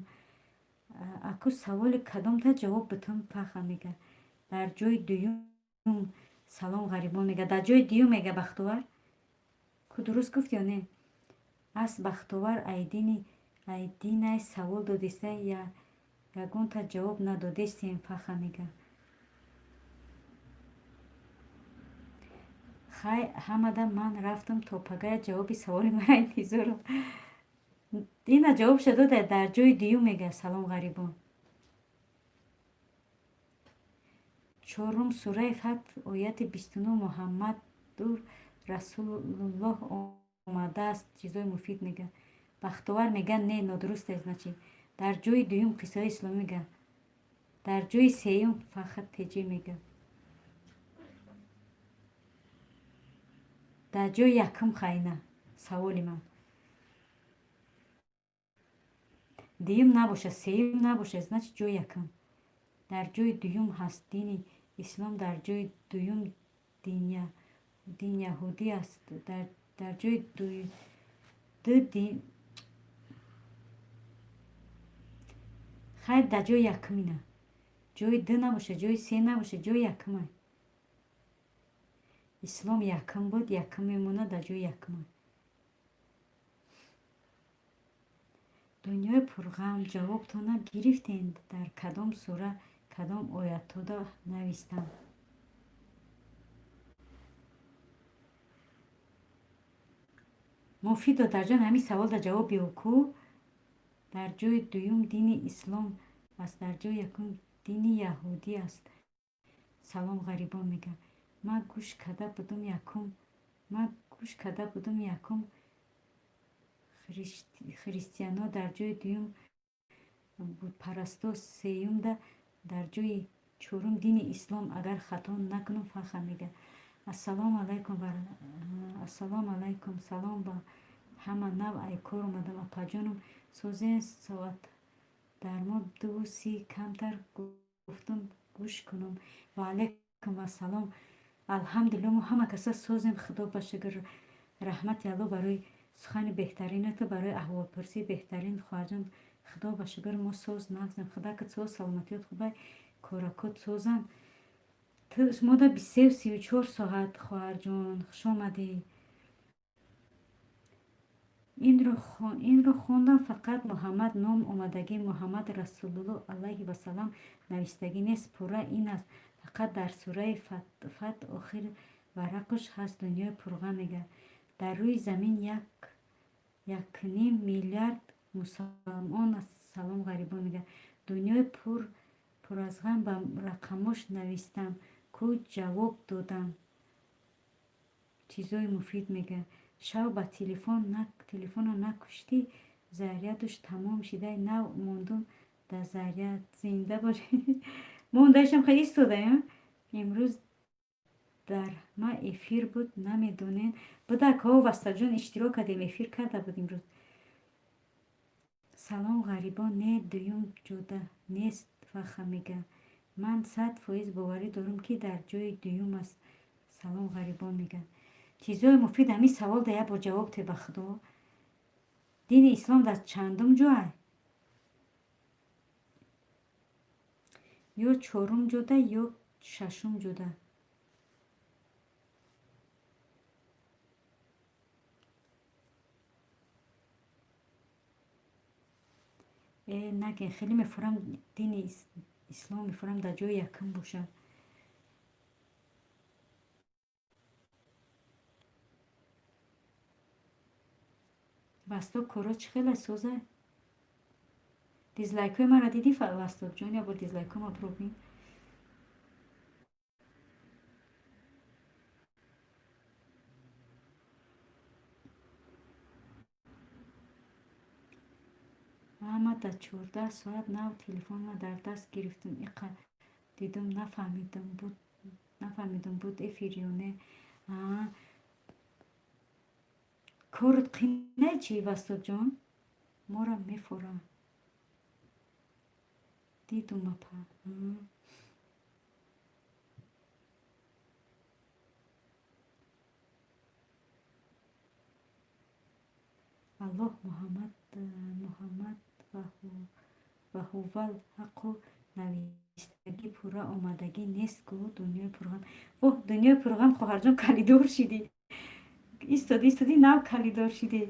[SPEAKER 2] Аку саволи кадомта ҷавоб битум, паха мега. Дар ҷои дуюм, салом, ғарибон мега. Дар ҷои дуюм мега Бахтовар. Ку дуруст гуфт ё не? Аст Бахтовар айдини айдинай савол додиста, ягонта ҷавоб надодестем, фаха мега. Хай, ҳамада ман рафтам то пагая, ҷавоби саволи мара интизорам. Ина ҷавобша дода, дар ҷои дуюм мега. Салом, ғарибон. Чорум, сураи Фатҳ, ояти 29, Муҳаммадур Расулуллоҳ омадааст. Чизои муфид мега. Бахтовар мега, не, нодуруст аст. Значит, дар ҷои дуюм қиссаҳои исломӣ мега, дар ҷои сеюм Фахр Теҷӣ мега, дар ҷои якум хайна саволи ман. Дуюм набошад, сеюм набошад, значит, ҷои якум. Дар ҷои дуюм ҳаст дини ислом, дар ҷои дуюм дин яҳудӣ аст, дар ҷои ду дин. Хайр, дар ҷои якум ина. Ҷои ду набошад, ҷои се набошад, ҷои якума. Ислом якум буд, якум мемонад, дар ҷои якума. Дунёи пурғам, ҷавобтона гирифтем? Дар кадом сура, кадом оятҳода навистам? Муфид, додарҷон, ҳамин саволда ҷавоб биё ку. Дар ҷои дуюм дини ислом аст, дар ҷои якум дини яҳудӣ аст. Салом, ғарибон мега. Ман гӯш карда будум якум, ман гӯш карда будум, якум христиано, дар ҷои дуюм бутпарасто, сеюмда, дар ҷои чорум дини ислом, агар хато накунам. Фаха мега. Ассалому алайкум, ассалому алайкум, салом ба ҳама. Нав ай кор омадам. Апаҷонум, созен? Соат дар мо 2:30 камтар гуфтум гӯш кунам. Ва алайкум ассалом. Алҳамдулилла, мо ҳама каса созем, худо ба шукр. Раҳмати Алло барои сухани беҳтаринату, барои аҳволпурсии беҳтарин, хоҳарҷон. Худо ба шукр, мо соз, нағзем. Худакат соз, саломатиёт хубай, коракот созанд. Мода 23:34 соат. Хоҳарҷон, хушомадӣ. Инро хондам, фақат Муҳаммад ном омадагӣ, Муҳаммад Расулулло алайҳи васалам навистагӣ нест. Пурра ин аст, фақат дар сураи Фатҳ охир варақуш ҳаст. Дунёи пурғам мега. Дар рӯи замин 1,5 миллиард мусалмон аст. Салом, ғарибон мега. Дунёи пуразғам, ба рақамош навистам ку, ҷавоб додам. Чизои муфид мега. Шав ба телефона накуштӣ, зарядуш тамом шидай, нав мондум да заряд. Зинда бошӣ. Мондаишам хеле истодаем. Имрӯз дар ма эфир буд, намедонем. Будак ҳо, Вастаҷон, иштирок кардем, эфир карда буд имрӯз. Салом, ғарибон. Не, дуюм ҷода нест. Фаха мега. Ман 100% боварӣ дорам, ки дар ҷои дуюм аст. Салом, ғарибон мега. Чизҳои муфид, ҳамин савол да як бор ҷавоб те, ба худо. Дини ислом дар чандум ҷой? Ё чорум ҷода, ё шашум ҷода. Э, наген, хеле мефурам, дини ислом мефурам дар ҷои якум бошад. Васток, коро чӣ хела, соза? Дизлайкҳои маро дидӣ, Вастокҷон? Як бор дизлайкҳои ма пробин. Ама дар 14 соат нав телефонро дар даст гирифтум, иқа дидум, нафаҳмидум, буд эфир ё не. Корот қинай чӣ, Вастокҷон? Мора мефорам. Дидум, апа. Аллоҳ Муҳаммад ваҳувал ҳаққу навистагӣ, пурра омадагӣ нест ку. Дунёи пурғам, воҳ, дунёи пурғам. Хоҳарҷон, калидор шидӣ, истоди, истоди, нав калидор шидӣ.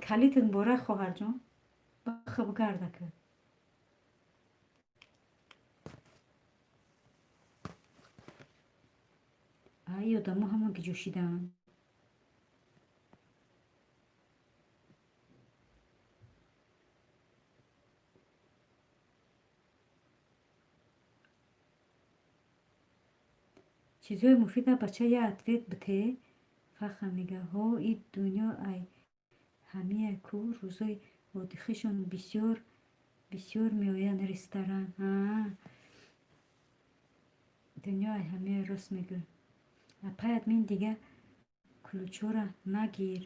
[SPEAKER 2] Калитат муборак, хоҳарҷон, бихӯб гардака. И одамо ҳама гиҷӯшидаанд. Чизҳои муфида, бача, я ответ бите. Фаха мега: ҳо, и дунё ай ҳамия ку, рӯзои отдыхишон бисёр бисёр меоянд ресторан. Дунё ай ҳамия, рост мегӯ. Апай админ, дига ключора нагир.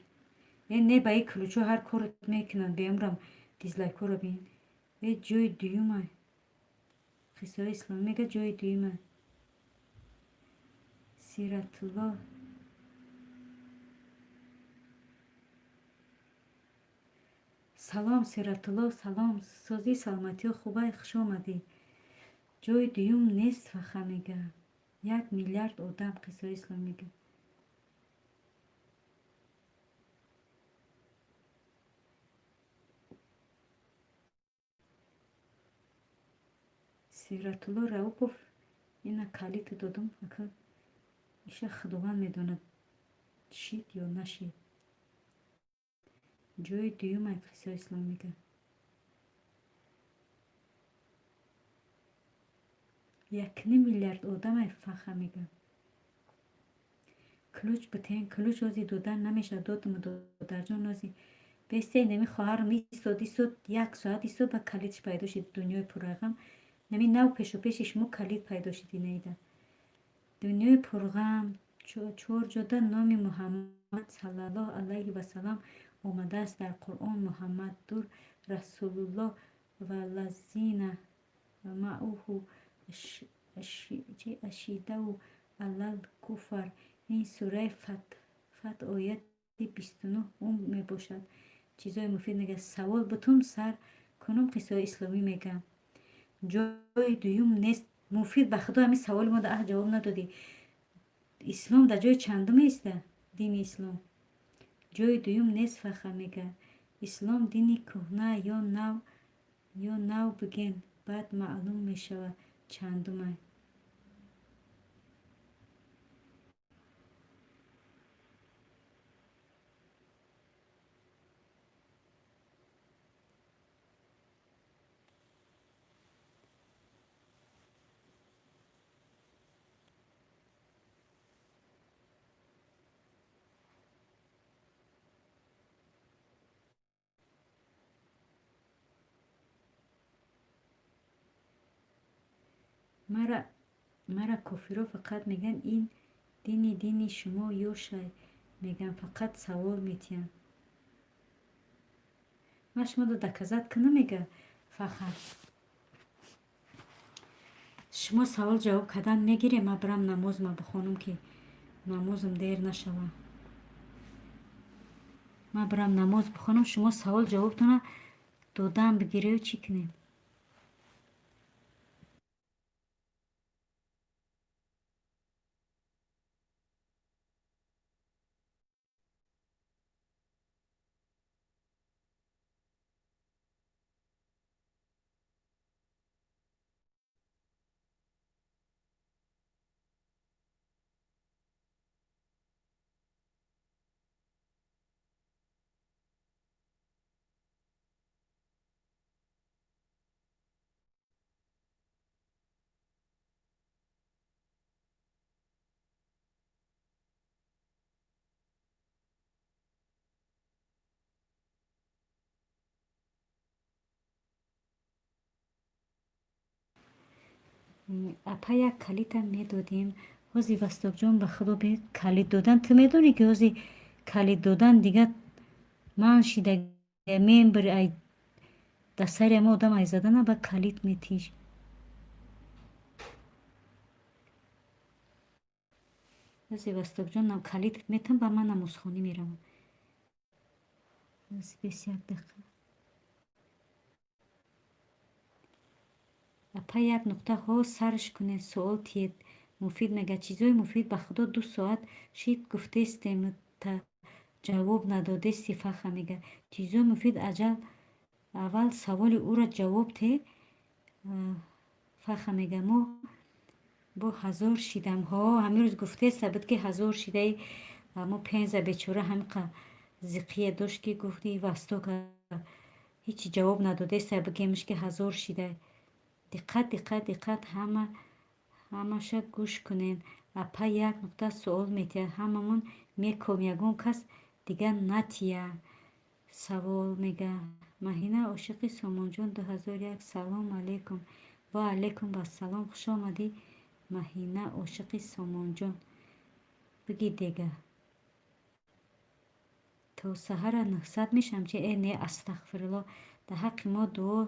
[SPEAKER 2] Э, не, ба и ключо ҳар корот мекунанд. Беумрам дизлайкҳоро бин. Э, ҷои дуюма. Қиссаҳои исломӣ мега, ҷои дуюма. Сиратулло, салом. Сиратулло, салом, созӣ, саломатиҳо хубай, хуш омадӣ. Ҷои дуюм нест, Фаха мега. 1 миллиард одам. Қиссаҳои исломӣ мега. Сиратулло Раупов, ина калиту додум, ака, иша Худованд медонад, шид ё нашид. Ҷои дуюм ай, қиссаҳои исломӣ мега. 1,5 миллиард одам ай, Фаха мега. Ключ битен. Ключ ози додан намешавад. Додум, додарҷон, ози бесте нами хоҳарам истод, истод, як соат истод, ба калидш пайдо шид. Дунёи пурғам, нами нав пешу пеши шумо калид пайдо шид. Инаида дунёи пурғам. Чор ҷода номи Муҳаммад саллаллоҳу алайҳи васалам омадааст дар Қуръон: Муҳаммадур расулуллоҳ валлазина маъуҳу ашиддау алал куффар. Ин сураи Фатҳ, ояти 29-ум мебошад. Чизои муфид мега. Савол бутун сар кунум. Қиссаҳои исломӣ мега, ҷои дуюм нест. Муфид, ба худо, ҳамин саволи мо аҳ ҷавоб надодӣ. Ислом дар ҷои чандум иста, дини ислом? Ҷои дуюм нест, Фаха мега. Ислом дини кӯҳна ё нав? Ё нав биген, баъд маълум мешавад чандумай. Мара кофиро фақат мегӯянд, ин дини шумо ёшай мегӯянд, фақат савол метиҳанд. Ман шуморо доказать кунам, мега Фаха. Шумо савол ҷавоб кардан мегирем, ман бирам намозма бихонам, ки намозам дер нашава. Ман бирам намоз бихонам, шумо савол ҷавобтона додан бигирею чӣ кунем? Апа, як калитам медодем ҳози. Вастокҷон, ба худо, калид додан, ту медонӣ, ки ҳози калид додан дига ман шида мембир ай дар сари ама одам ай задана ба калид метиш. Ҳози, Вастокҷон, калид метам, ба ман намозхонӣ меравам. Бес як дақиқа. Апа, як нуқта ҳо сарш кунед, суол тиед. Муфид мега: чизои муфид, ба худо, 2 соат шид, гуфтестем, та ҷавоб надодести. Фаха мега: чизои муфид, аҷал, аввал саволи ӯро ҷавоб те. Фаха мега: мо Бо 1000 шидам. Ҳо, ҳамин рӯз гуфтеста буд, ки 1000 шидаи. Мо Пенза бечора ҳамиқа зиқие дошт, ки гуфти Востока ҳичи ҷавоб надодеста, бигемш, ки 1000 шида. Диққат, диққат, диққат, ҳама ҳамаша гӯш кунен. Апа як нуқта суол метиҳад, ҳамамон меком, ягон кас дигар натия савол мега. Маҳина ошиқи Сомонҷон 2001. Салом алейкум. Ва алейкум вассалом, хуш омадӣ, Маҳина ошиқи Сомонҷон. Биги дега, то саҳара 900 мешавам чи? Э, не, астағфирулло. Дар ҳаққи мо дуо,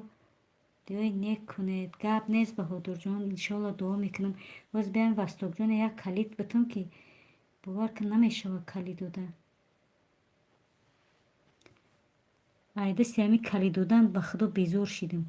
[SPEAKER 2] дуои нек кунед. Гап нест, Баҳодурҷон, иншоалло дуо мекунам. Боз биям, Вастокҷоне, як калид битум, ки бовар кун, намешавад калид дода. Ай дасти ҳамин калид додан, ба худо, безор шидам.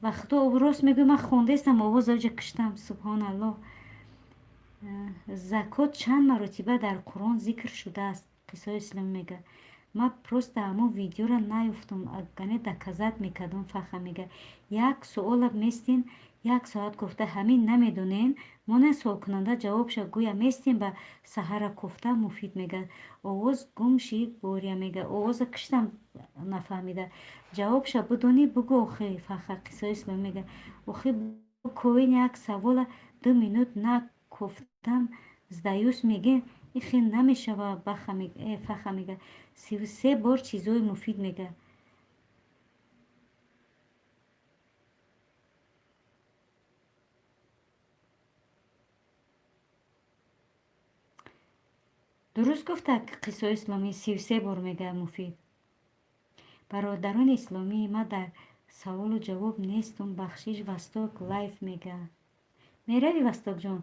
[SPEAKER 1] Ба худо, рост мегӯй, ман хондаистам, овоз оҷа киштам. Субҳоналлоҳ. Закот чанд маротиба дар Қуръон зикр шудааст? Қиссаҳои исломӣ мега. Ман просто ҳамон видеоро наёфтам, агане доказать мекардам. Фаха мега, як суола местин, як соат гуфта, ҳамин намедонем. Монен суолкунанда ҷавобша гӯя местин ба саҳара кофта. Муфид мега, овоз гум ши. Бория мега, овоза киштам, нафаҳмида. Ҷавобша бидонӣ, бугӯ охи. Фаха, қиссаҳои исломӣ мега, охи ковен, як савола 2 минут на кофтам, сдаюсь меге, ин хел намешава. Фаха мега, 33 бор чизҳои муфид мега. Дуруст гуфта қиссаҳои исломӣ, 33 бор мега муфид. Бародарони исломӣ, ман дар саволу ҷавоб нестум, бахшиш. Восток лайф мега, мерави, Востокҷон?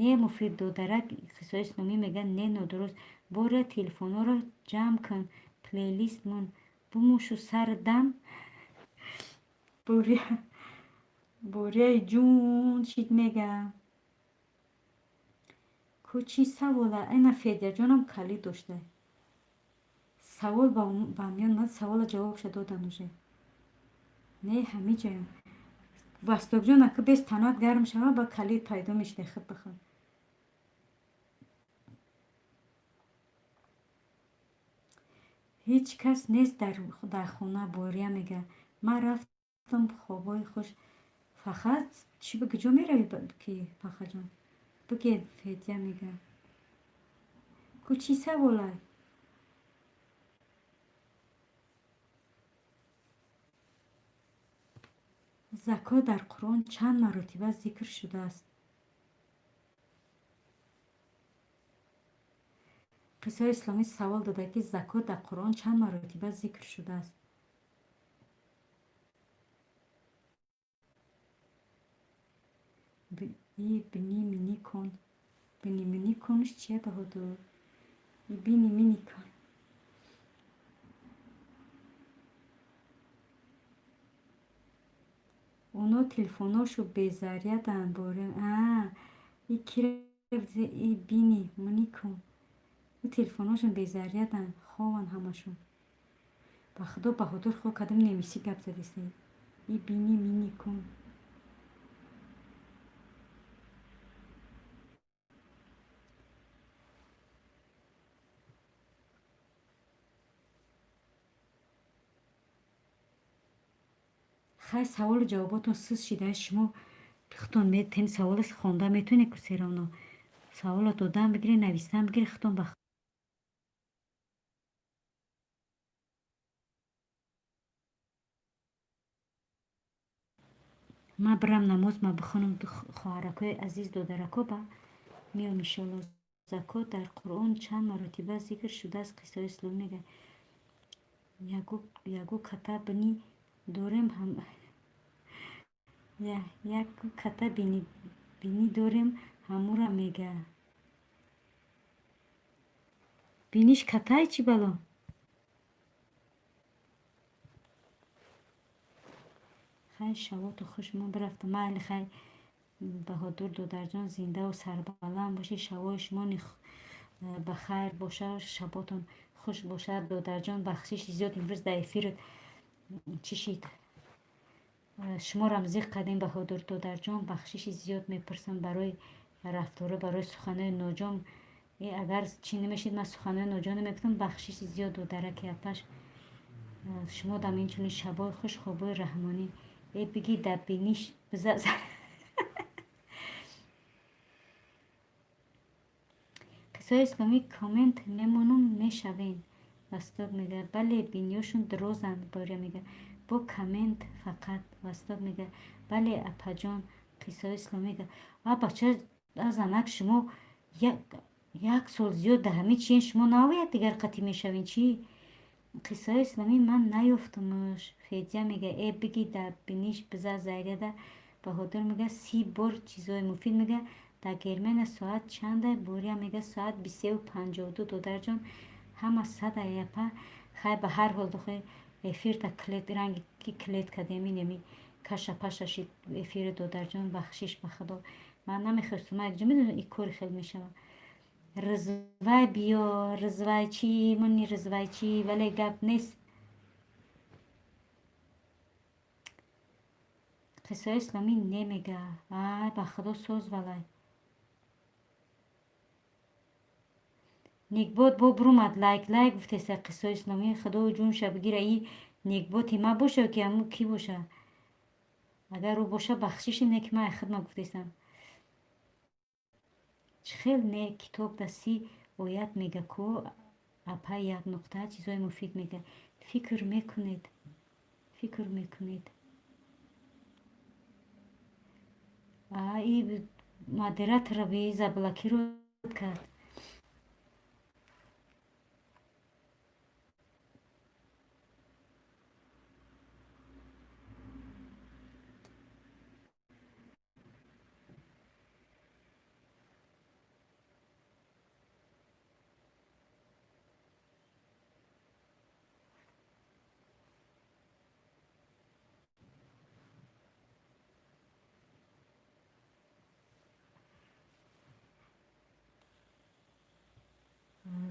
[SPEAKER 1] Не, муфид додарак, қиссаҳои исломӣ мега, не, нодуруст. Бора, телефонҳоро ҷамъ кун, плейлист мон бумушу сар дам. Борияи ҷун чит мега ку, чӣ савола? Ина Федяҷонам калид дошта. Савол ба миён омад, савола ҷавобша додан уже. Не, ҳами ҷоям. Востокҷон, ака без танат гарм шава, ба калид пайдо мешуда хуб бихӯр. Ҳеҷ кас нест дар хона. Бория мега, ман рафтам, хобҳои хуш. Фақат чӣ, куҷо меравӣ ки, Фахаҷон? Биге. Федя мега, ку чӣ саволай? Закот дар Қуръон чанд маротиба зикр шудааст? Қиссаҳои исломӣ савол дода, ки закот дар Қуръон чанд маротиба зикр шудааст. И бини мини кун, бини мини кунш чия, Баҳодур? И бини мини кун. Оно телефонҳошу безаряданд. Боре и кира и бини мини кун. И телефонҳошон безаряданд, хованд ҳамашон. Ба худо, Баҳодур, хо кадом немисӣ гап задистед? И бини мини кун. Хай, саволу ҷавоботон суст шида. Шумо худтон метен савола хонда метавонед ку, всё равно савола додан бигиред, навистан бигиред худтон ба. Ман бирам намоз ма бихонам, хоҳаракҳои азиз, додарако, ба меом, иншоалло. Закот дар Қуръон чанд маротиба зикр шудааст? Қиссаҳои исломӣ мега, ягу ката бини дорем, яку ката бинӣ дорем, ҳамура мега. Биниш катай, чӣ бало? Хай, шавоту хуш, ман бирафтам. Майли, хай, Баҳодур додарҷон, зиндаву сарбаланд бошед, шавои шумо ба хайр бошад, шаботон хуш бошад. Додарҷон, бахшиши зиёд, имрӯз дар эфир чӣ шид, шуморам зиқ кардем. Баҳодур додарҷон, бахшиши зиёд мепурсам барои рафторо, барои суханои ноҷон. Агар чӣ намешид, ман суханои ноҷон намегуфтам. Бахшиши зиёд, додараки апаш. Шумо дам инчунин шабои хуш, хобои раҳмонӣ. Э, биги, дар биниш биза. Қиссаҳои исломӣ, коммент мемонум, мешавем. Восток мега, бале, биниёшон дурозанд. Боря мега, бо коммент фақат. Восток мега, бале, апаҷон. Қиссаҳои исломӣ мега, а бача, а занак, шумо як сол зиёд дар ҳамин чиен, шумо нав якдигар қатӣ мешавем, чӣ? Қиссаҳои исломӣ, ман наёфтамш. Федя мега, э, биги, дар биниш биза заряда. Баҳодур мега, 30 бор. Чизҳои муфид мега, дар Германия соат чанда? Боря мега, соат 23:52. Додарҷон, ҳама сада япа. Хай, ба ҳар ҳол, дохи эфирта клет ранги ки клет кардем, инеми. Каша паша шид эфири додарҷон, бахшиш ба худо. Ман намехостум, ман якҷо медонам и кори хел мешавад. Рызвай биё, рызвай чӣ, муни рызвай чӣ, вале гап нест. Қиссаҳои исломӣ немега. Ай, ба худо соз валай. Никбот бо бурумад лайк лайк гуфтеса қиссаҳои исломӣ, худо ҷунша бигира, и никботи ма боша ки ҳамун кӣ боша? Агар ӯ боша бахшиши не ки ман хидма гуфтесам. Чӣ хел не китоб да 30 оят мега ку апай як нуқта чизҳои муфид мега. Фикр мекунед, фикр мекунед. И модератора би заблокировать кард.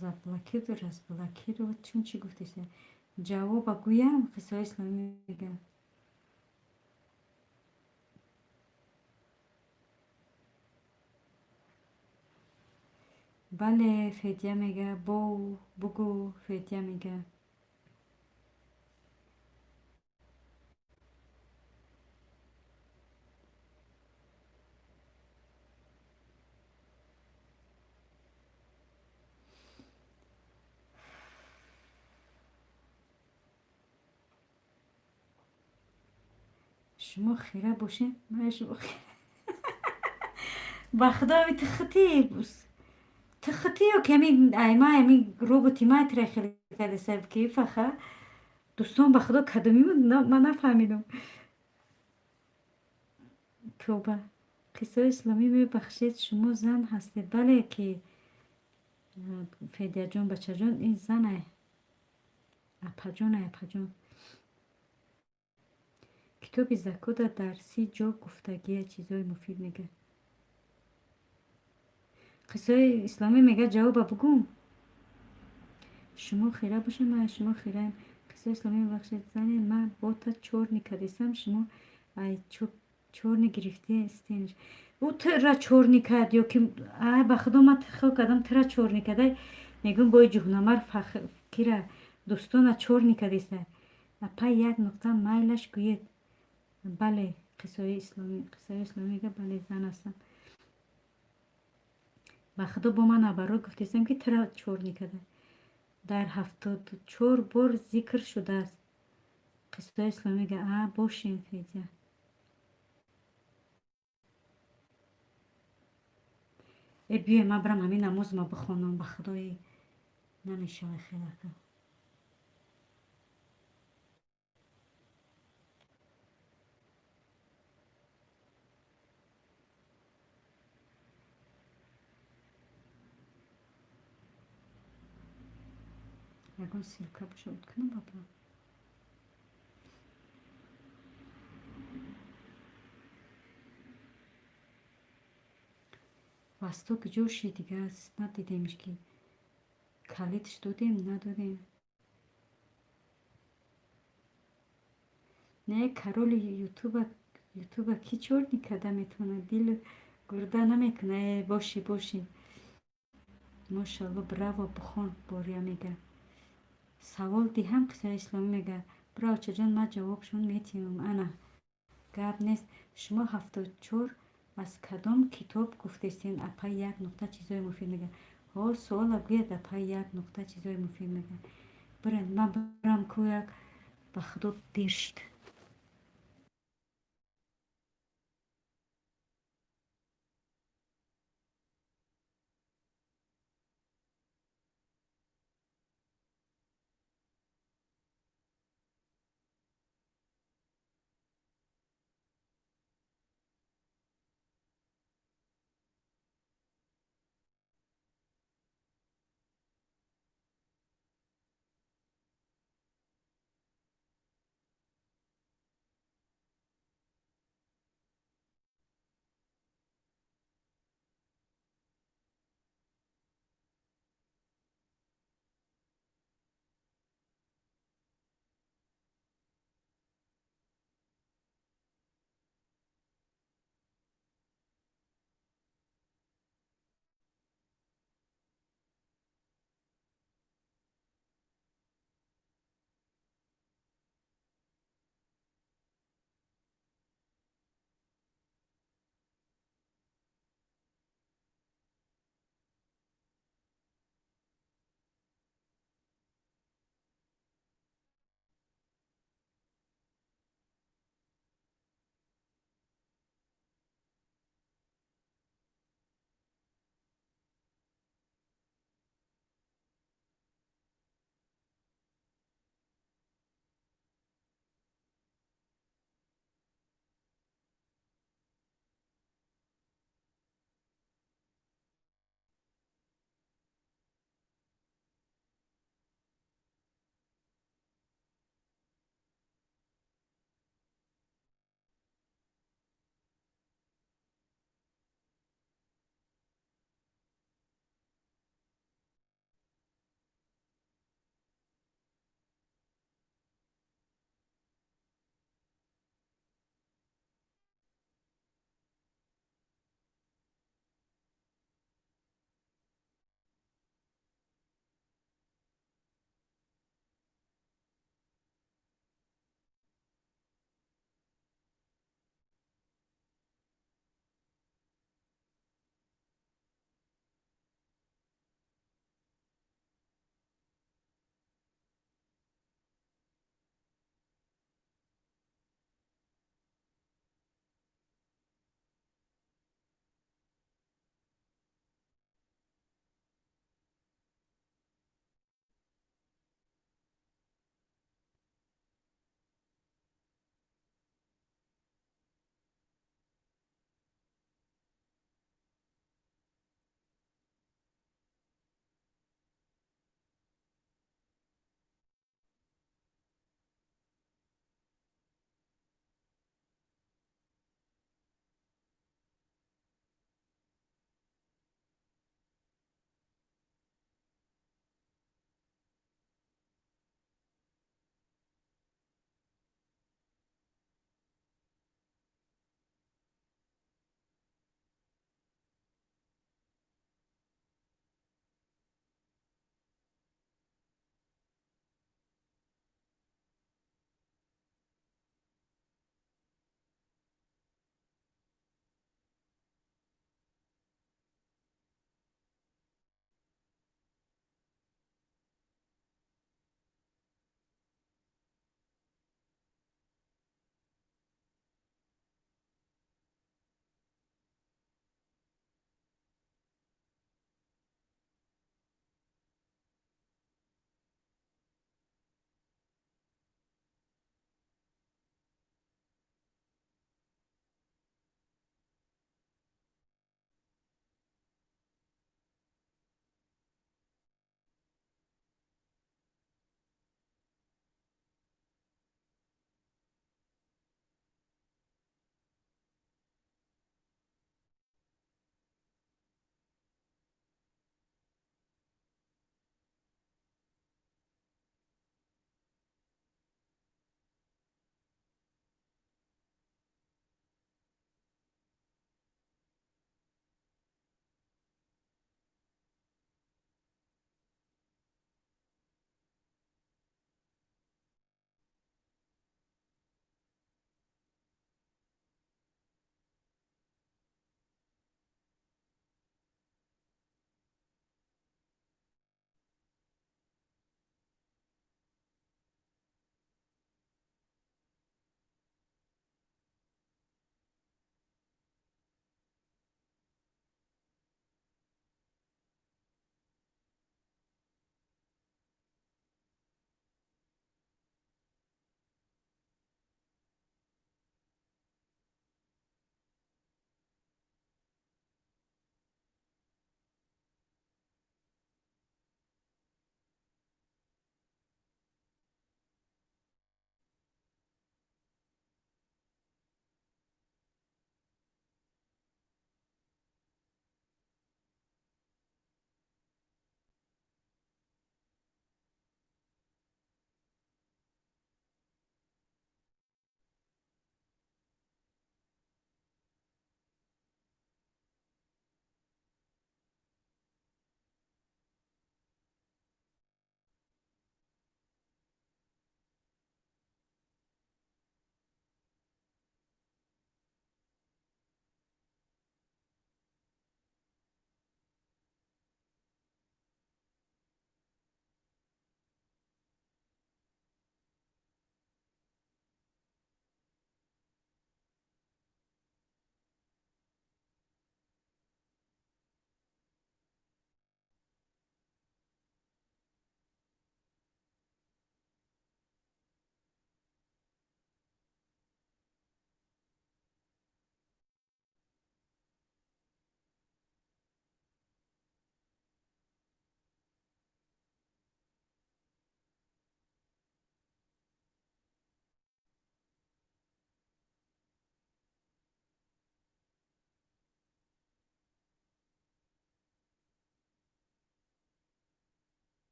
[SPEAKER 1] Заблокировать, разблокировать. Чун чӣ гуфтеса? Ҷавоба гӯям, қиссаҳои исломӣ мегӯям. Бале, Федя мега, бов, бугӯ, Федя мега. Шумо хира бошед, ман шумо хира. Ба худо ами тихити, тихити ё ки ами айма ами роботи ма тира хеле кардеса ки фаха. Дӯстон, ба худо кадоми ман нафаҳмидам. Тоба. Қиссаҳои исломӣ мебахшед, шумо зан ҳастед. Бале ки Федяҷон, бачаҷон, ин зан ай. Апаҷон ай, апаҷон. Китоби закота дар 30 ҷо гуфтагия чизҳои муфид мега. Қиссаҳои исломӣ мега ҷавоба бугӯ. Шумо хира бошед, ман шумо хираем. Қиссаҳои исломӣ мебахшед, зане ман бота чорни кардесам, шумо ай чорни гирифтестенш. Ӯ тира чорни кард ё ки ай ба худо ман хел кардам тира чорни кардай. Мегӯм бои ҷуҳнамар кира дӯстона чорни кардеса. Апай як нуқта майлаш гӯед. Бале, қиссаҳои исломӣ, қиссаҳои исломӣ мега бале зан ҳастам. Ба худо бо ман наоборот гуфтесам ки тира чорни карда. Дар 74 бор зикр шудааст. Қиссаҳои исломӣ мега а бошем Федя. Э биёй ман бирам ҳамин намозма бихонам, ба худои намешавад хелака. Ягон ссылка боша уткунам баба. Восток ҷоши дига аст, надидемш ки калидш додем, надодем. Не, короли ютуба, ютуба ки чорни карда метавонад, дилу гурда намекунад. Э, боши, боши. Мошалло, браво, бухон, бория мега. Савол диҳам, қиссаи исломӣ мега. Бро, очаҷон, ман ҷавобшон метиҳам. Ана, гап нест. Шумо 74 аз кадом китоб гуфтестен? Апай як нуқта чизҳои муфид мега. Ҳо, суола гӯяд, апай як нуқта чизҳои муфид мега. Бирен, ман бирам ку як ба худо дер шид.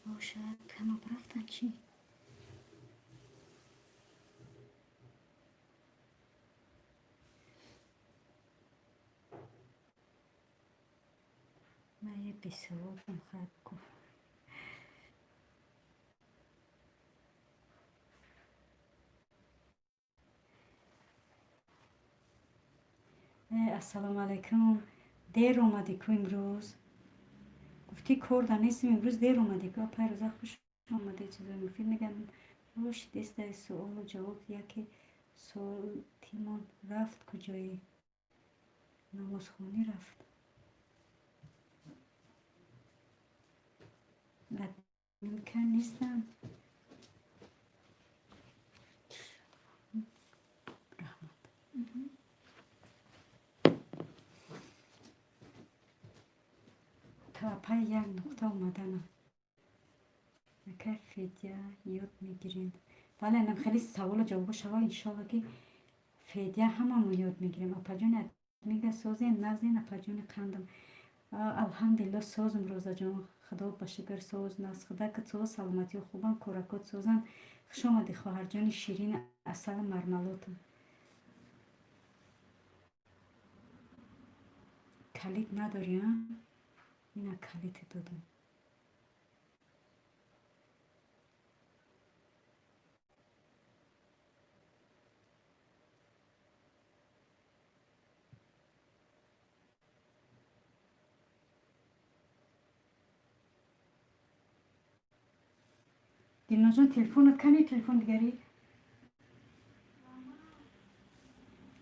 [SPEAKER 1] Бошад, ҳама рафтан чӣ? Ман я бесаводам, хайр бикун. Ассалому алайкум. Дер омадӣ ку имрӯз? Гуфтӣ кор да нестим, имрӯз дер омадӣ ку. Апай Роза, хуш омадед, чизои муфид мегӯянд. Рошидестай суолу ҷавоб, яке суолтимон рафт куҷое? Намозхонӣ рафт. Админка нестам. Раҳмат. То апай як нуқта омаданам. Акай Федя ёд мегирем. Бале, анам хеле саволу ҷавобо шава, иншолло ки федя ҳамамо ёд мегирем. Апаҷони админка созем, нағзен, апаҷони қандам. Алҳамдулилло, созум, Розаҷон, худо ба шукр, соз нағз, худакат соз, саломатиҳо хубам, коракот созанд. Хуш омадӣ, хоҳарҷони ширини асалу мармалотам. Калид надорӣ, а? Ина калите додам. Дилнозҷон, телефонат кани, телефон дигарӣ?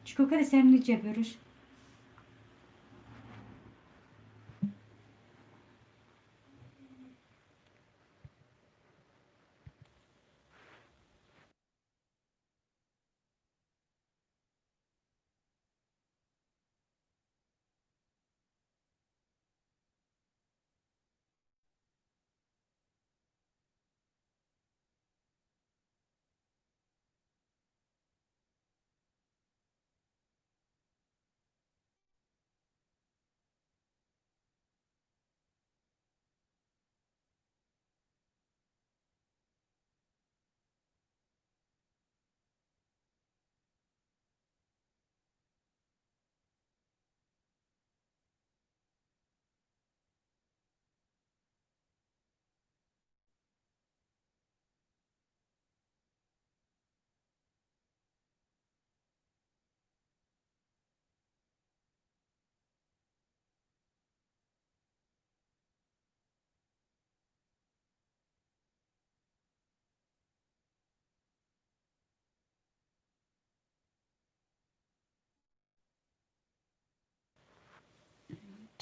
[SPEAKER 1] Чӣ кор кардӣ, сам ниҷа биёриш?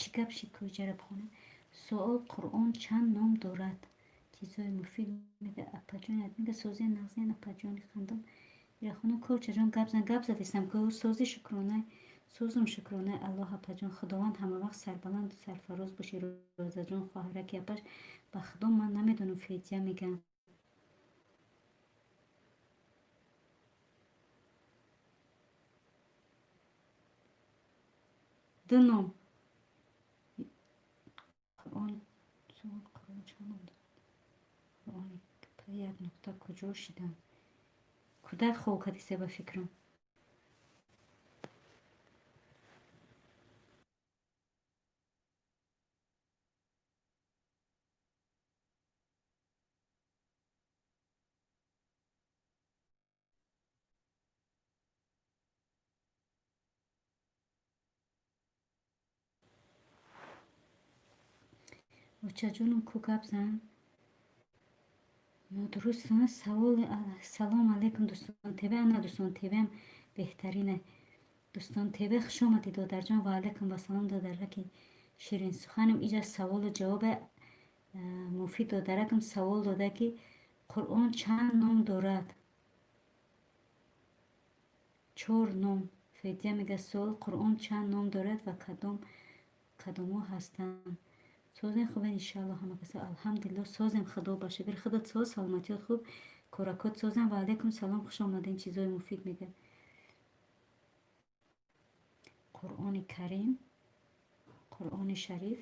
[SPEAKER 1] Чӣ гап шид, кӯҷара бихонем? Суол: Қуръон чанд ном дорад? Чизҳои муфид мега, апаҷони админка созен, нағзен, апаҷони хандон. Ирахону корчаҷон, гап зан, гап задистам ку, сози, шукронаи, созум, шукронаи Аллоҳ, апаҷон, Худованд ҳамавақт сарбаланду сарфароз бошӣ. Розаҷон, хоҳараки апаш, ба Худо ман намедонам, федя мегӯям. Ду ном. Қуръон, суол: Қуръон чанд ном дорад? Қуръони як нуқта куҷо шиданд? Кӯдак хоб кардисе, ба фикрам. Очаҷонум ку, гап зан. Нодуруст савол. Салом алейкум, Дӯстон ТВ. Ана, Дӯстон ТВам беҳтарине. Дӯстон ТВ, хуш омадӣ, додарҷон. Ва алайкум вассалом, додараки ширинсуханам. Иҷа саволу ҷавобе муфид. Додаракам савол дода, ки Қуръон чанд ном дорад? Чор ном. Федя мега: суол: Қуръон чанд ном дорад ва кадомҳо ҳастанд? Созем, хубен, иншаалло, ҳама каса. Алҳамдулилло, созем, худо ба шукр. Худат соз, саломатиёт хуб, коракот созам. Ва алайкум салом, хуш омадем. Чизои муфид мега. Қуръони Карим, Қуръони Шариф.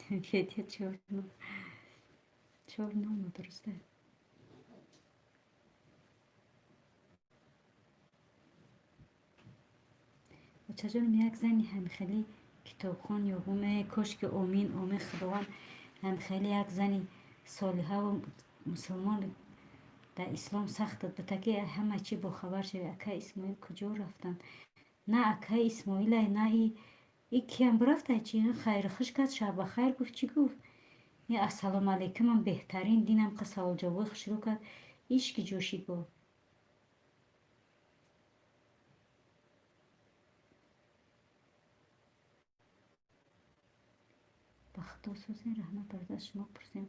[SPEAKER 2] Федя чор нол. 4-0 нодуруста. Очаҷонам, як зани ҳамхелӣ китобхон ёбум. Э, кош ки, омин, омин, Худованд ҳамхелӣ як зани солиҳаву мусулмон дар ислом сахтат бита, ки ҳама чӣ бохабар шави. Акай Исмоил куҷо рафтанд? На акай Исмоилай, на и киям бирафтай, чи хайру хуш кард, шаббахайр гуфт, чӣ гуфт? И ассалому алайкумам беҳтарин динам қа саволҷавобои хушрӯ кард. Ишки ҷӯшид бо. Ба Худо сӯзен, раҳмат, бародар, аз шумо пурсем.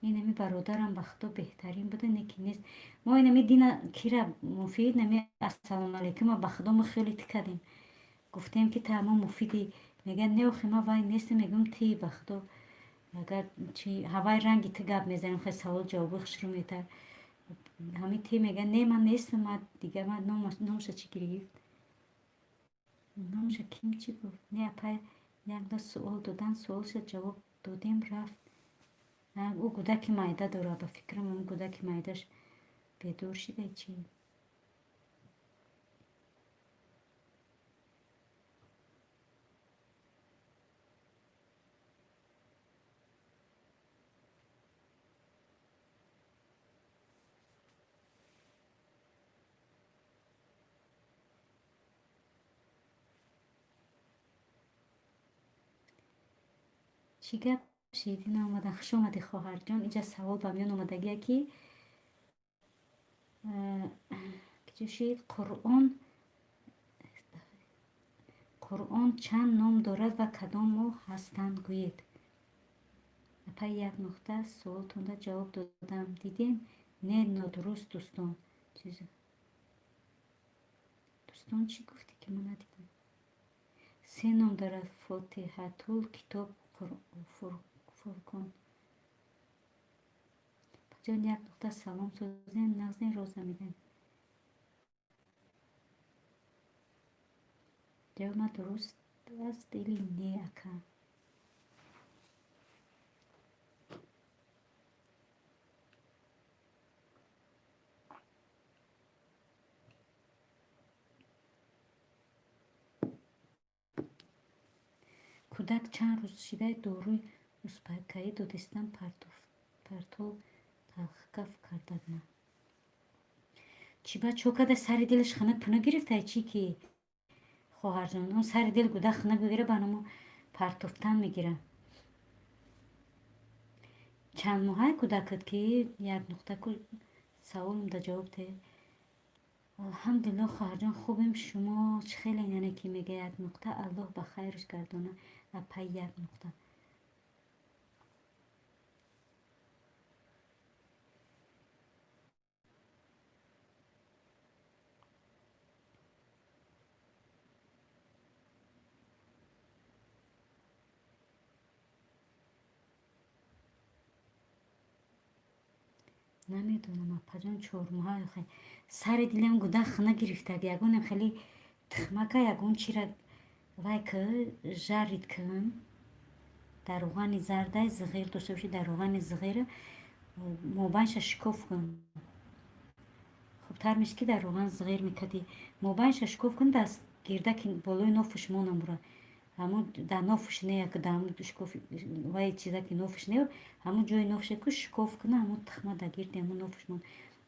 [SPEAKER 2] Инами бародарам, ба Худо, беҳтарин буда, не ки нест. Мо инами дина кира муфид нами ассалому алайкума, ба Худо, мо хеле ти кардем. Гуфтем, ки та мо муфиди, мегӯяд, не, охи, ма вай нестем, мегӯям, ти, ба Худо, агар чи ҳавай ранги ту гап мезанем, хеле савол ҷавобои хушрӯ метар. Ҳамин ти мегӯяд, не, ман нестам, ма дигар ма номаша чӣ гирифт? Номаша ким чӣ гуфт? Не, апай, якда суол додан, суолша ҷавоб додем, рафт. Ӯ гудаки майда дорад, ба фикрам, он гудаки майдаш бедор шида чӣ? Чӣ гап шидин омадан? Хуш омадӣ, хоҳарҷон. Инҷа савол ба миён омадагия, ки киҷо шид, Қуръон чанд ном дорад ва кадом моҳ ҳастанд, гӯед. Апай як нуқта, суолтонда ҷавоб додам, дидем? Не, нодуруст, дӯстон. Дӯстон, чӣ гуфтӣ, ки ман надидам? Се ном дорад: Фотиҳатул китоб, Фурқон. Ҷон, як нуқта, салом, созем, нағзем, роза медиҳем. Ҷавоб дуруст аст или не, ака? Кӯдак чанд рӯз шидай, доруи успокоӣ додистам, партов талхкаф кардадна. Чӣ ба чо када, сари дилаш хунук пунук гирифтай, чӣ ки, хоҳарҷон? Он сари дил гӯдак хунук бигира, ба намо партофтан мегира. Чанд моҳай кӯдакат, ки як нуқта ку, саволам да ҷавоб те. Алҳамдулилло, хоҳарҷон, хубем, шумо чӣ хеле? Яъне ки мега як нуқта, Аллоҳ ба хайраш гардона, апай як нуқта. Намедонам, апаҷон, 4 моҳа сари дилам гӯдак хунук гирифтаг, ягонам хеле тухмака, ягон чира вай ки жарить кун, дар равғани зардай зиғир дошта бошӣ, дар равғани зиғир мобайнша шикоф кун, хубтар мешид, ки дар равған зиғир мекардӣ, мобайнша шикоф кун, даст гирдаки болои нофуш монамура, ҳамун дар нофуш не, дар ҳамун шикоф вай чизаки нофуш не, ҳамун ҷои нофуше ку шикоф куна, ҳамун тухма дар гирди ҳамун нофуш мон.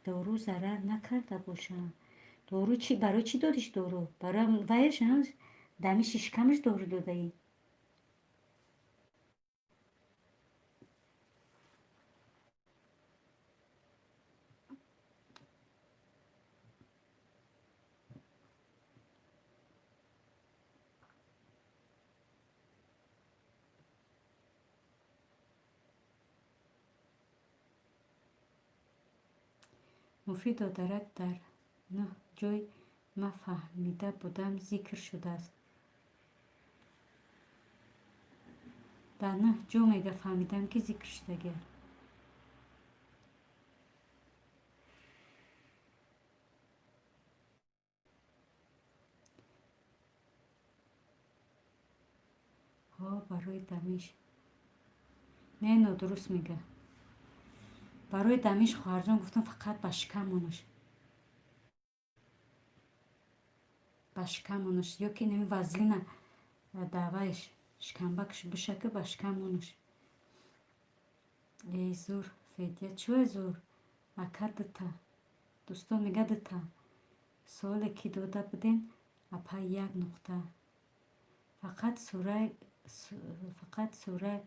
[SPEAKER 2] Дору зарар накарда боша? Дору чи, барои чӣ додиш дору? Барои вайш, дамиши шикамаш дору додаӣ? Муфид додарак, дар нӯҳ ҷой ма фаҳмида будам, зикр шудааст. Дар нӯҳ ҷо мега фаҳмидам, ки зикр шудагиа. Ҳо, барои дамиш. Не, нодуруст мега. Барои дамиш, хоҳарҷон, гуфтам, фақат ба шикам монаш, ба шикам монаш ё ки нами вазлина даваиш шикамбакш бишака, ба шикам монаш. Эй, зур, Федя, чӯе зур? Ака, дута дӯстон мега, дута суоле ки дода будем, апа, як нуқта. Фақат сураи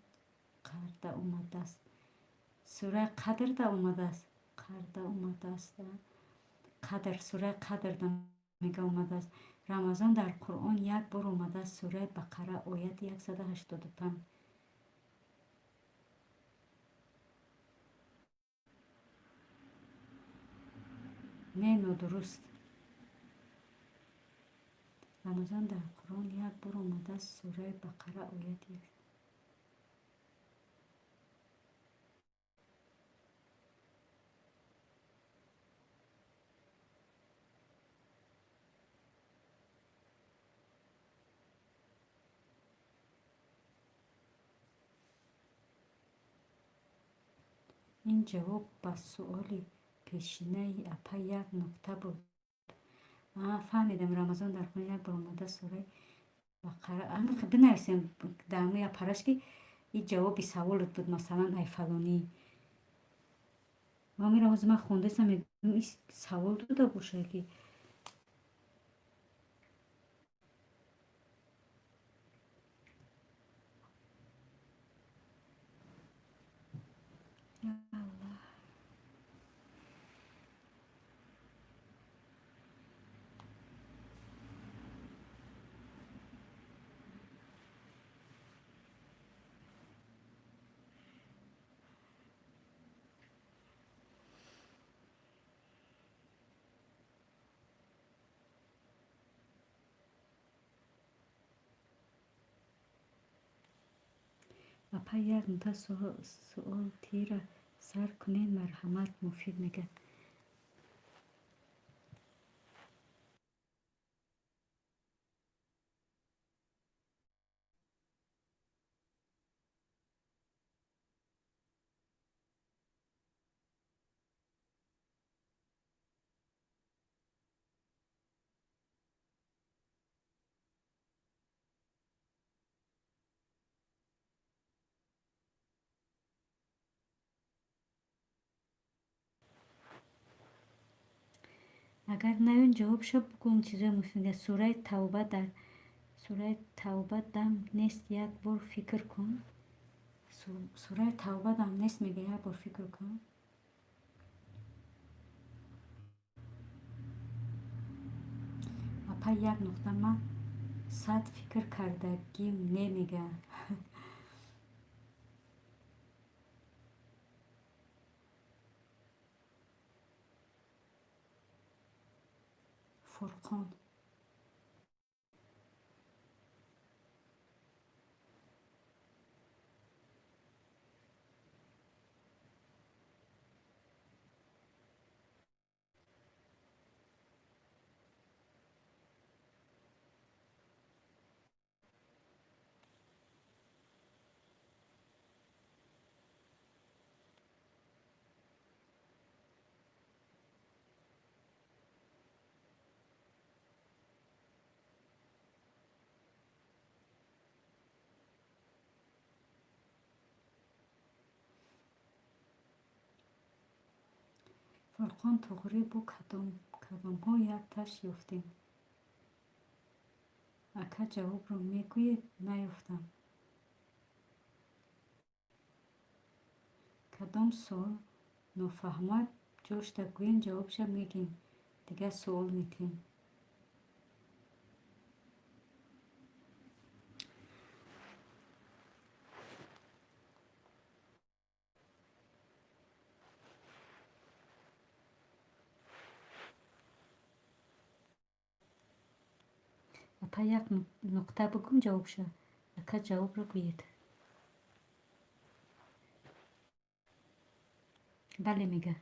[SPEAKER 2] қарда омадааст, сураи қадрда омадааст, қарда омадааст, қадр, сураи қадрда мега омадааст. Рамазон дар Қуръон як бор омадааст, сураи Бақара, ояти 185. Не, нодуруст. Рамазон дар Қуръон як бор омадааст, сураи Бақара, ояти. Ин ҷавоб ба суоли пешинаи апа як нуқта буд. Фаҳмидам. Рамазон дар Қуръон як бор омада, сураи Бақара. Бинависем дар ҳамои апараш, ки ин ҷавоби саволот буд, масалан, ай фалонӣ. Ва мера ҳозир ман хондасам, мегӯям, ин савол дода бошад ки. Аллоҳ. Апа, як нуқта суол тира сар кунед, марҳамат, муфид мегӯяд. Агар наён, ҷавобшо бугӯм, чизои муфид мегӯяд. Сураи Тавба, дар сураи Тавба дам нест, як бор фикр кун. Сураи Тавба дам нест, мега, як бор фикр кун. Апа, як нуқта, ман сад фикр кардагим, не, мега. Фурқон. Фурқон, туғрӣ бу кадомҳо якташ ёфтем? Ака, ҷавобро мегӯед, наёфтам. Кадом суол нофаҳма, ҷошта гӯем, ҷавобша мегем, дигар суол метиҳем. Апа, як нуқта бугум ҷавобша? Ака, ҷавобро гӯед. Бале, мега.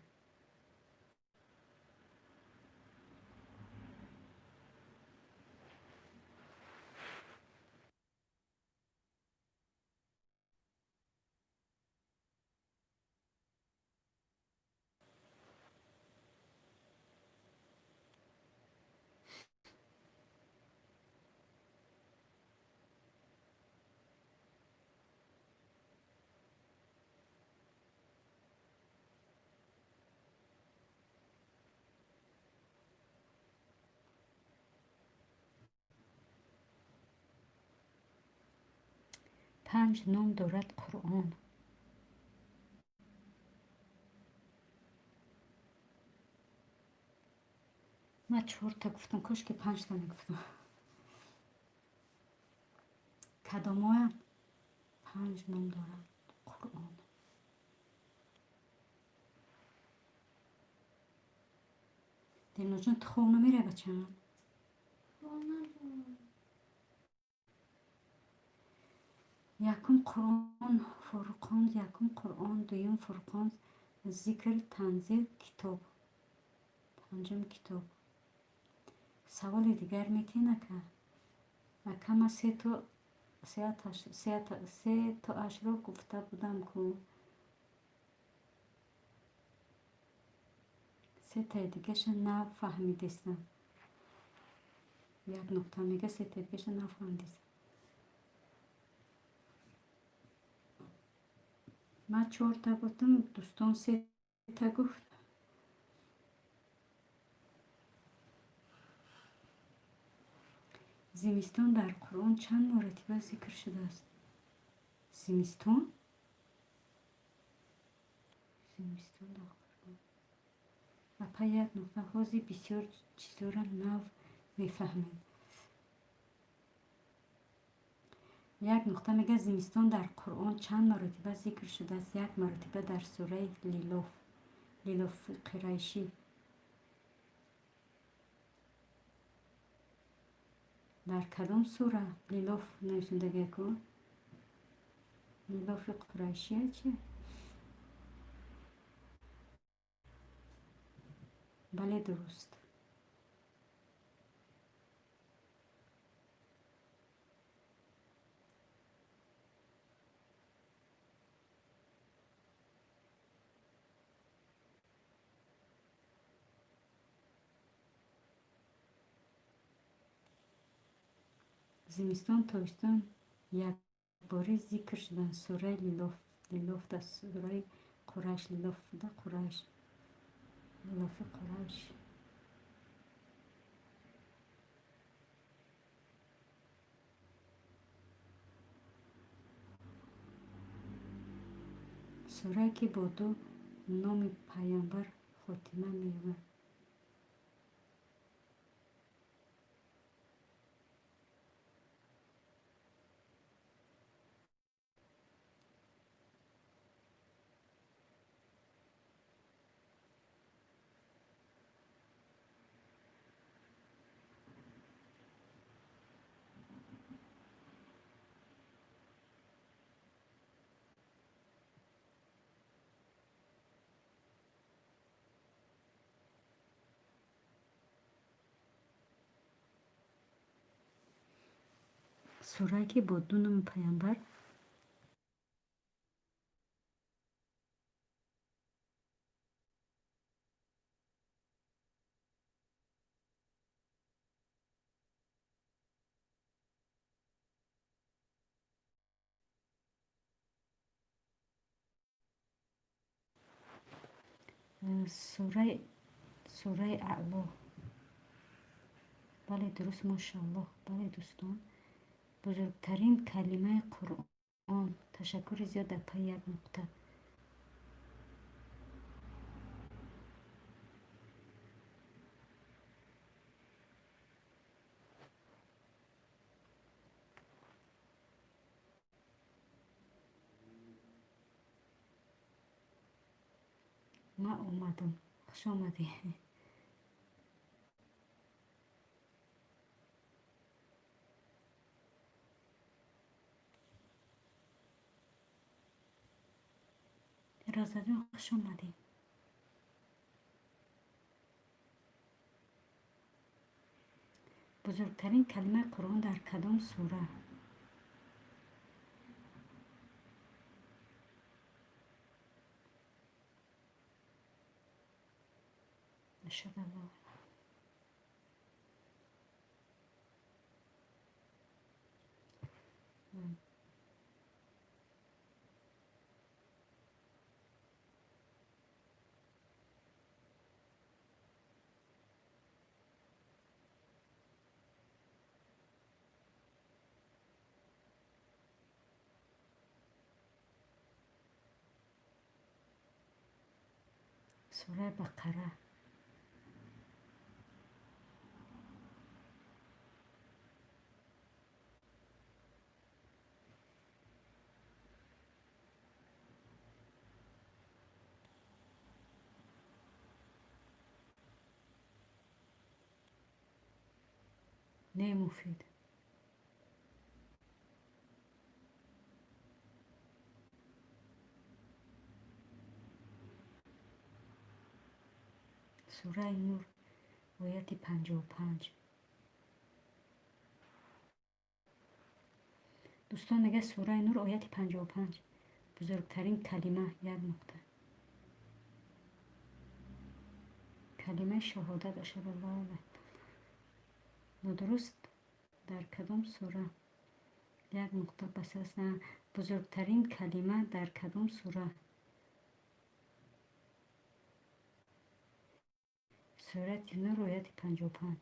[SPEAKER 2] Панҷ ном дорад Қуръон. Ман чорта гуфтам, кошки панҷта мегуфтам. Кадомоянд? Панҷ ном дорад Қуръон. Дилноҷон, ту хоб намеравӣ, бачаам? Якум Қуръон Фурқон, якум Қуръон, дуюм Фурқон, Зикр, Танзил, китоб. Панҷум китоб. Саволи дигар метиҳен, ака? Ака, ман сетоашро гуфта будам ку. Сетаи дигаша нафаҳмидестам. Як нуқта мега, сетаи дигаша нафаҳмидестам. Ман чорта гуфтам, дӯстон сета гуфт. Зимистон дар Қуръон чанд маротиба зикр шудааст? Зимистон? Зимистон дар Қуръон. Апа, як нуқта, ҳозир бисёр чизҳоро нав мефаҳмем. Як нуқта мега, зимистон дар Қуръон чанд маротиба зикр шудааст? Як маротиба дар сураи Лилоф, Лилофи Қурайшӣ. Дар кадом сура Лилоф нависондагия ку? Лилофи Қурайшия чи? Бале, дуруст. Зимистон, тобистон якбора зикр шуданд. Сураи Лилоф, Лилоф дар сураи Қурайш, Лилоф да Қурайш, Лилофи Қурайш. Сурае ки бо ду номи пайғамбар хотима меёбад. Сурае ки бо ду номи пайғамбар сураи Аъло. Бале, дуруст, мошааллоҳ. Бале, дӯстон. Бузургтарин калимаи Қуръон. Ташаккури зиёд, апа, як нуқта. Ман омадам. Хуш омадӣ. Розаҷон, хуш омадӣ. Бузургтарин калимаи Қуръон дар кадом сура? Ашҳаду ан ла Сураи Бақара. Не, Муфид. Сураи Нур, ояти 55. Дӯстон, мега, сураи Нур, ояти 55. Бузургтарин калима, як нуқта. Калимаи шаҳодат, ашҳаду ан ла илаҳа. Нодуруст, дар кадом сура? Як нуқта бас аст. Бузургтарин калима дар кадом сура? Сурати Нур, ояти 55.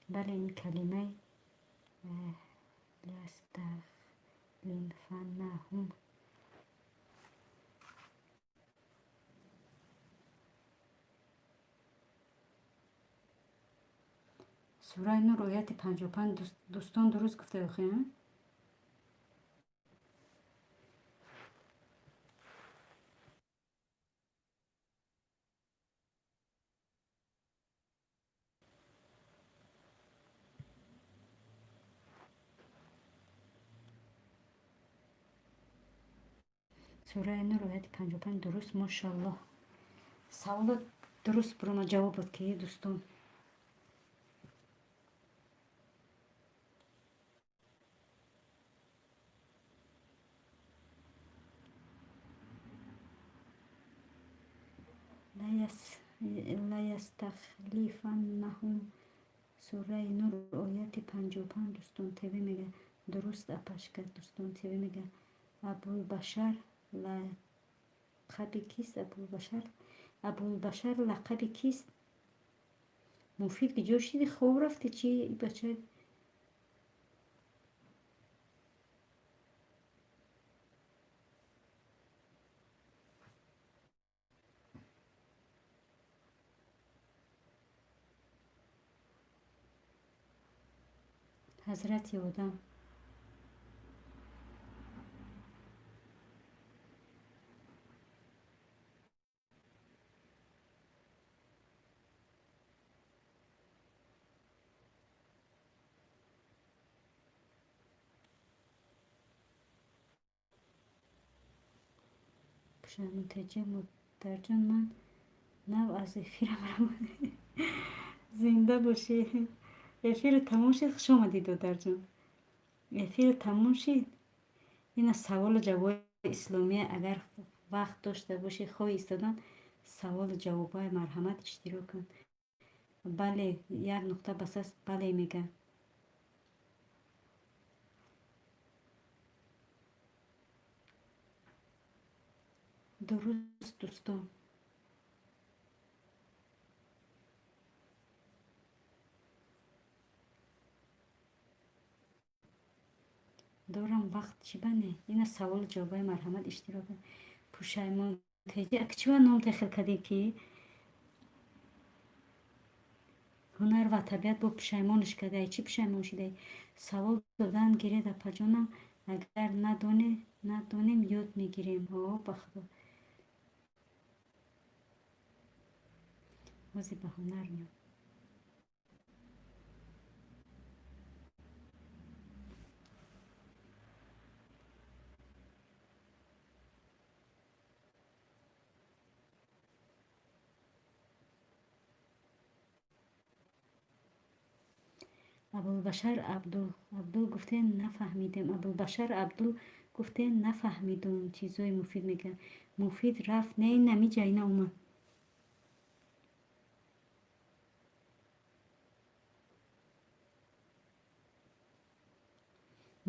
[SPEAKER 2] Бале, ин калимаи лаястахлифаннаҳум. Сураи Нур, ояти 55. Дӯстон, дуруст гуфта охи? Сураи Нур, ояти 55, дуруст. Мошаллоҳ, саволо дуруст бурома, ҷавоб буд ки, дӯстон. Лаястахлифаннаҳум, сураи Нур, ояти 55. Дӯстон ТВ мега, дуруст, апашка. Дӯстон ТВ мега, Абулбашар лақаби кист? Абулбашар, Абулбашар лақаби кист? Муфид, киҷо шиди? Хоб рафти чи, бача? Ҳазрати Одам. Пушаймонтеҷа, модарҷон, ман нав аз эфирам равон. Зинда бошӣ. Эфири тамом шид. Хуш омадӣ, додарҷон. Эфири тамом шид. Ина саволу ҷавоби исломия. Агар вақт дошта бошӣ, хоҳи истодан, саволу ҷавобҳои, марҳамат, иштирок кун. Бале, як нуқта бас аст. Бале, мега. Дуруст, дӯстон. Дорам вақт, чӣ ба не? Ина саволу ҷавобҳои, марҳамат, иштирок кун. Пушаймон теҷи, ак чӣ ба ном техел кардӣ, ки ҳунар ва табиат бо пушаймонаш кардай? Чӣ пушаймон шудай? Савол додан гиред, апаҷонам, агар надонем, ёд мегирем. О, ба Худо, ҳозир ба ҳунар меом. Абулбашар Абдул, Абдул гуфтен, нафаҳмидем. Абулбашар Абдул гуфтен, нафаҳмидум. Чизои муфид мега. Муфид рафт. Не, намиҷа, ина омад.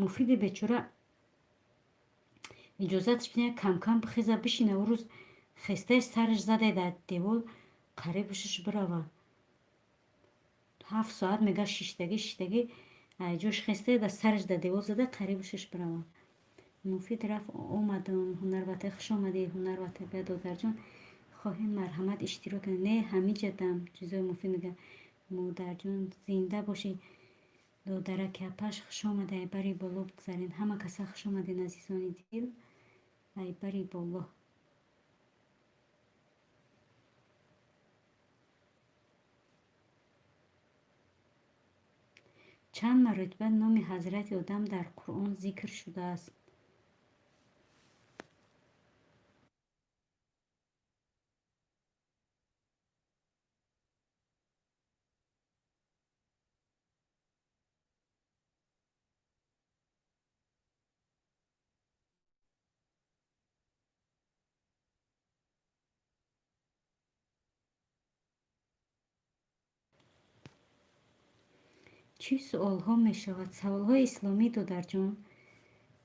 [SPEAKER 2] Муфиди бечора.
[SPEAKER 1] Иҷозатш бидем, камкам бихеза, бишина. Ӯ рӯз хестаи сараш задай дар девол, қариб ҳушаш бирава. 7 соат мега шиштагӣ, шиштагӣ, айҷош хестае, да сараш дар девол зада, қариб ҳушаш бирава. Муфид рафт, омадам. Ҳунарватай, хуш омадӣ, Ҳунарватай. Бия, додарҷон, хоҳем, марҳамат, иштирок. Не, ҳамиҷадам. Чизои муфид мега. Модарҷон, зинда бошӣ. Додараки апаш, хуш омада, ай бари боло бигзарен. Ҳама каса хуш омаден, азизони дил, ай бари боло. Чанд маротиба номи ҳазрати Одам дар Қуръон зикр шудааст? Чӣ суолҳо мешавад? Саволҳои исломӣ, додарҷон.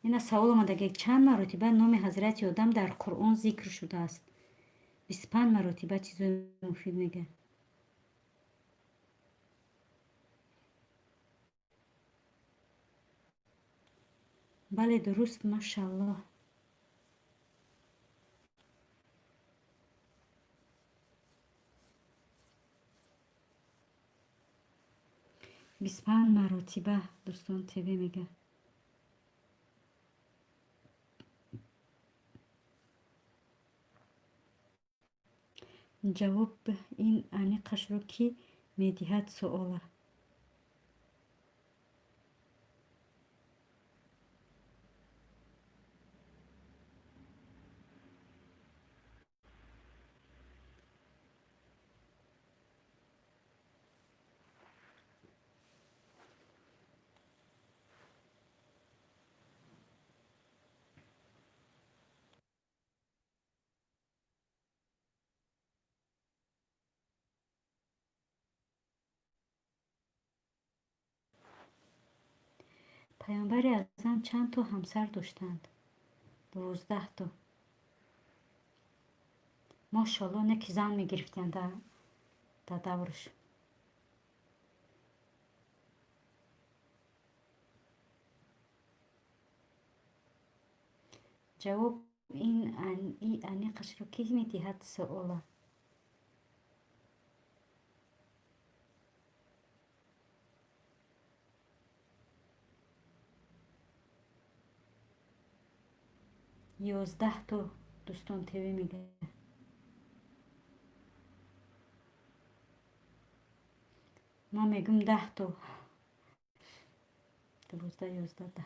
[SPEAKER 1] Ина савол омадаги: чанд маротиба номи ҳазрати Одам дар Қуръон зикр шудааст? 25 маротиба. Чизои муфид мега. Бале, дуруст, машаллоҳ. 25 маротиба, дӯстон ТВ мега. Ҷавоб ин аниқашро кӣ медиҳад суола? Паёмбари аъзам чанд то ҳамсар доштанд? 12 то. Мошоалло, не ки зан мегирифтанд дар давраш. Ҷавоб ин аниқашро кӣ медиҳад суола? 11 то, дӯстон ТВ мега. Ман мегӯм 10 то. 12, 11, 10.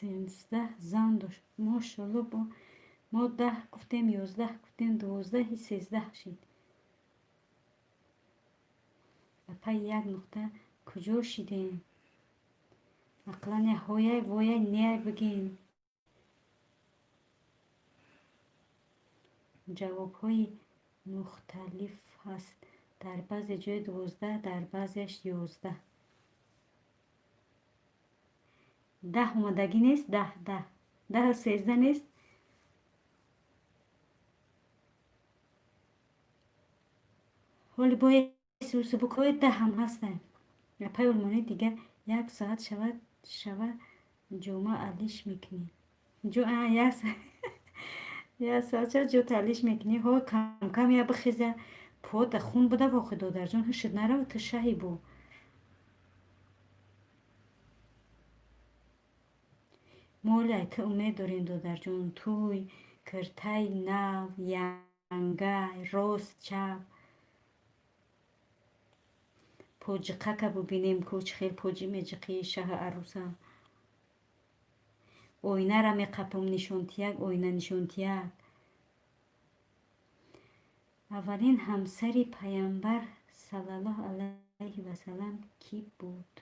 [SPEAKER 1] 13 зан дошт, мошалло. Бо мо 10 гуфтем, 11 гуфтем, 12, 13 шид. Апай, як нуқта куҷо шидем? Ақлан я ҳояй, вояй, неяй бигем. Ҷавобҳои мухталиф ҳаст: дар баъзе ҷой 12, дар баъзеаш 11. 10 омадагӣ нест, 10, 10, 10, 13 нест. Ҳоли бояд 10 ҳам ҳастанд. Апай Олмонӣ, дигар як соат шавад, шава ҷома алиш мекунӣ. Як соат шавад, ҷота алиш мекунӣ. Ҳо, камкам я бихеза, пода хун буда вохи, додарҷон, ҳушт нарав, ту шаҳи бу.
[SPEAKER 2] Мо оли ай ту умед дорем, додарҷон. Тӯй, киртаи нав, янгай, рост, чап. Поҷиқака бубинем, ку чӣ хел поҷи меҷиқӣ шаҳи арӯса. Оинара меқапам, нишонтияк, оина нишонтияк. Аввалин ҳамсари Паямбар саллаллоҳу алайҳи васалам кӣ буд?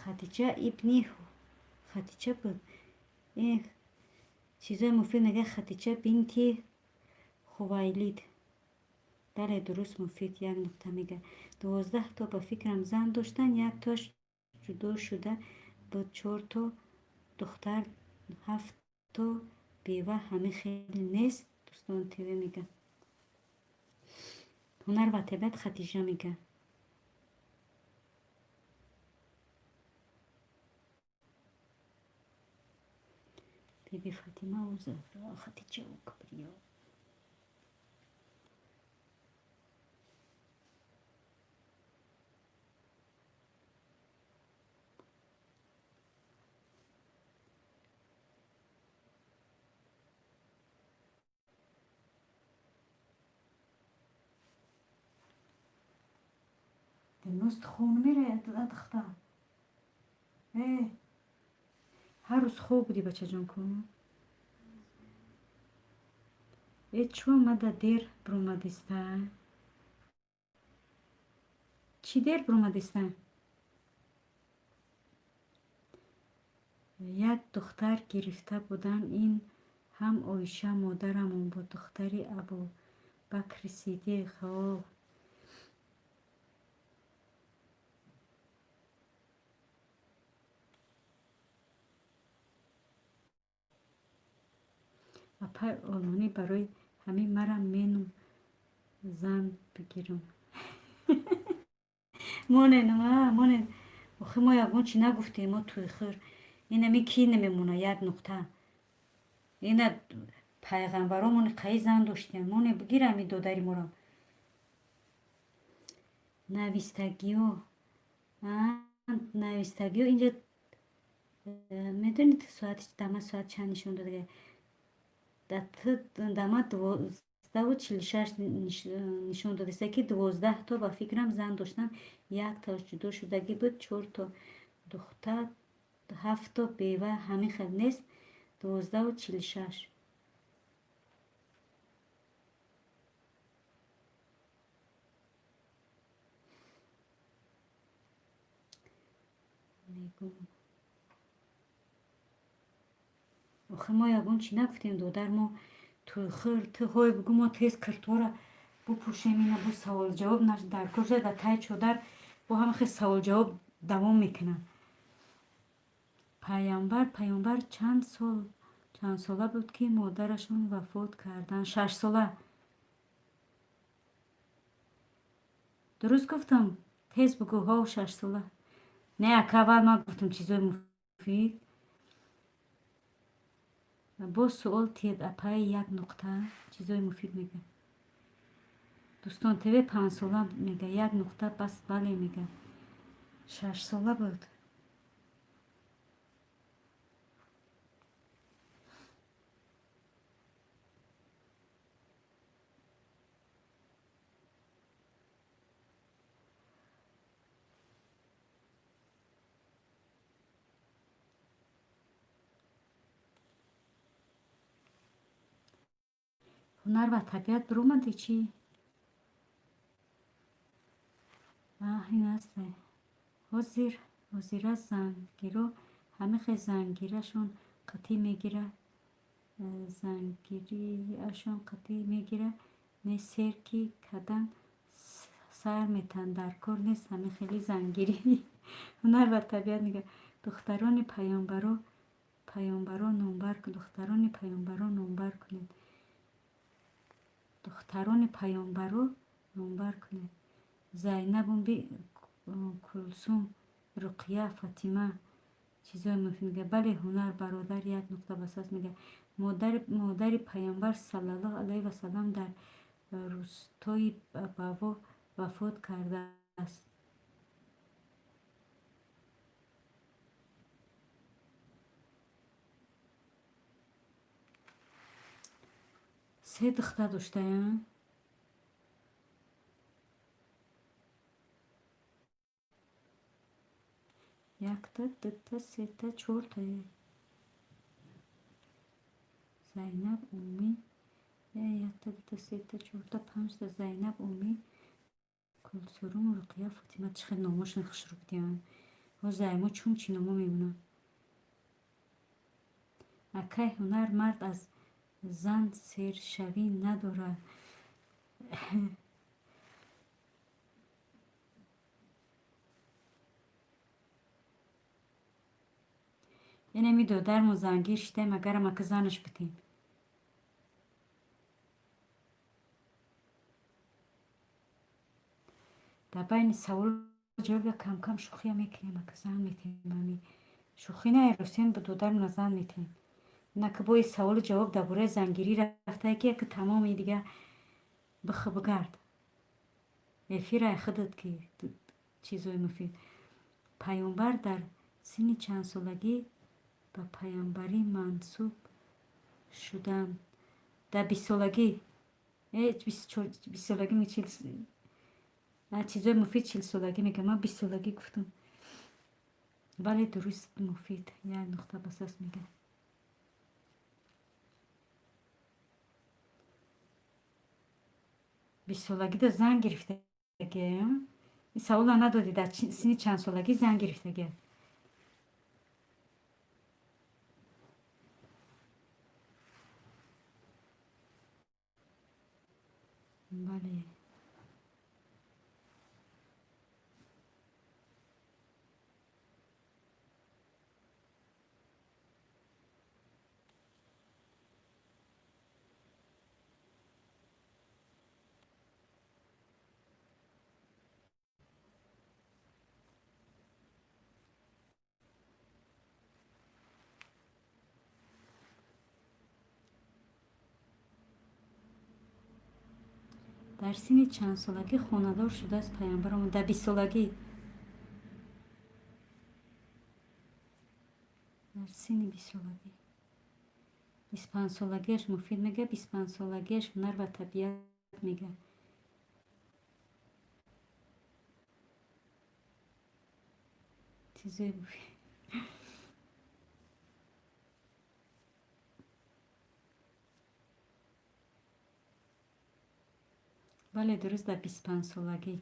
[SPEAKER 2] Хадича ибни Хадича буд. Чизои муфид мега, Хадича бинти Хувайлид. Бале, дуруст, муфид як нуқта мега. 12 то ба фикрам зан доштан, яктош ҷудо шуда буд, чорто духтар, ҳафтто бева, ҳамин хел нест? Дӯстон ТВ мега. Ҳунар ва табиат Хадижа мега. Биби Фатима Зуҳро, Хадиҷаву Кубриё. Имрӯз хун мераяд, духтар. Э, ҳар рӯз хоб будӣ, бачаҷон, ку? Э, чӯ омада дер биромадиста? Чӣ дер биромадиста? Як духтар гирифта буданд, ин ҳам Оиша модарамон буд, духтари Абубакри Сиддиқ. О, апаи олмонӣ, барои ҳамин марам менум зан бигирам. Монен, монен. Охи, мо ягон чӣ нагуфтем, мо тӯйхӯр. Инами ки намемона як нуқта. Ина пайғамбаромони қаи зан доштем. Моне, бигир ҳами додари моро. Навистагиё, навистагиё инҷа медонед, соати дама соат чанд нишон додага? Дама 12:46 нишон додааст, ки 12 то ба фикрам зан доштан, яктош ҷудо шудагӣ буд, чорто духтар, ҳафтто бева, ҳамин хел нест? 12:46. Мегум, охи, мо ягон чӣ нагуфтем, додар, мо тӯйхӯр. Ту ҳой бугӯ, мо тез киртора бупӯшем. Ина бо саволҷавоб дар кор шуда, дар таи чодар бо ҳама хел саволҷавоб давом мекунад. Пайғамбар чанд сол, чандсола буд, ки модарашон вафот карданд? 6 сола. Дуруст гуфтам? Тез бугӯ. Ҳо, 6 сола. Не, ака, аввал ман гуфтам чизои муфид. Боз суол тиед, апаи як нуқта. Чизои муфид мега. Дӯстон ТВ 5 сола мега, як нуқта бас, бале мега. 6 сола буд. Ҳунар ва табиат биромадӣ, чӣ? Ин аст. Ҳозир ҳозира зангиро ҳамин хел зангирашон қатъӣ мегира, зангириашон қатъӣ мегира, не сер ки кадан сар метаҳанд, дар кор нест ҳамин хели зангирӣ. Ҳунар ва табиат мега: духтарони паёмбаро номбар, духтарони паёмбаро номбар кунед. Духтарони паёмбаро номбар кунед. Зайнаб, Кулсум, Руқия, Фатима. Чизои муфид мега. Бале, ҳунар бародар як нуқта бас аст мега. Модари пайғамбар саллаллоҳу алайҳи васалам дар Рустои Баво вафот кардааст. Се духтар доштаям. Якта, дута, сета, чорта. Зайнаб, Умӣ, якта, дута, сета, чорта, панҷта. Зайнаб, Умӣ, Кулсурум, Руқия, Фотима. Чӣ хел номошон хушрӯ будиянд. Ҳозир мо чун чӣ номо мемонам. Акай, ҳунар мард аз зан сершавӣ надорад. Инами додармо зангир шидаем, агарам ака занаш битем. Дар байни саволу ҷавоб я камкам шӯхия мекунем, ака зан метем. Ами шӯхӣ не, ростем, ба додармона зан метем. Нака бои саволу ҷавоб дар бораи зангирӣ рафтае, ки яка тамоми дига бихӯ бигард. Эфирай худат ки чизои муфид. Паёмбар дар синни чандсолагӣ ба паёмбарӣ мансуб шуданд? Дар 20-солагӣ. 20-солагӣ, чизои муфид 40-солагӣ мегӯям, ман 20-солагӣ гуфтам. Бале, дуруст, муфид як нуқта басаст мегӯяд. 20-солагида зан гирифтагӣ? Ин саволро надодӣ, дар синни чандсолагӣ зан гирифтагӣ? Бале. Дар синни чандсолагӣ хонадор шудааст паёмбаромо? Дар 20-солагӣ, дар синни 20-солагӣ. 25-солагиаш муфид мегӯяд, 25-солагиаш ҳунар ва табиат мегӯяд. Чизои муфид. Бале, дуруст, дар 25-солагӣ.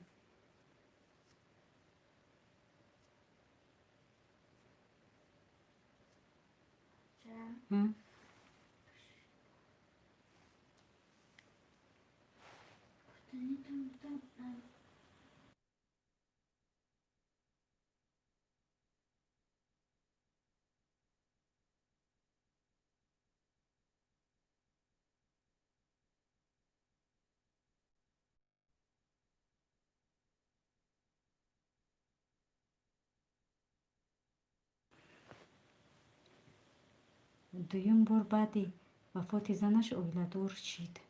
[SPEAKER 2] Дуюм бор баъди вафоти занаш оиладор шид.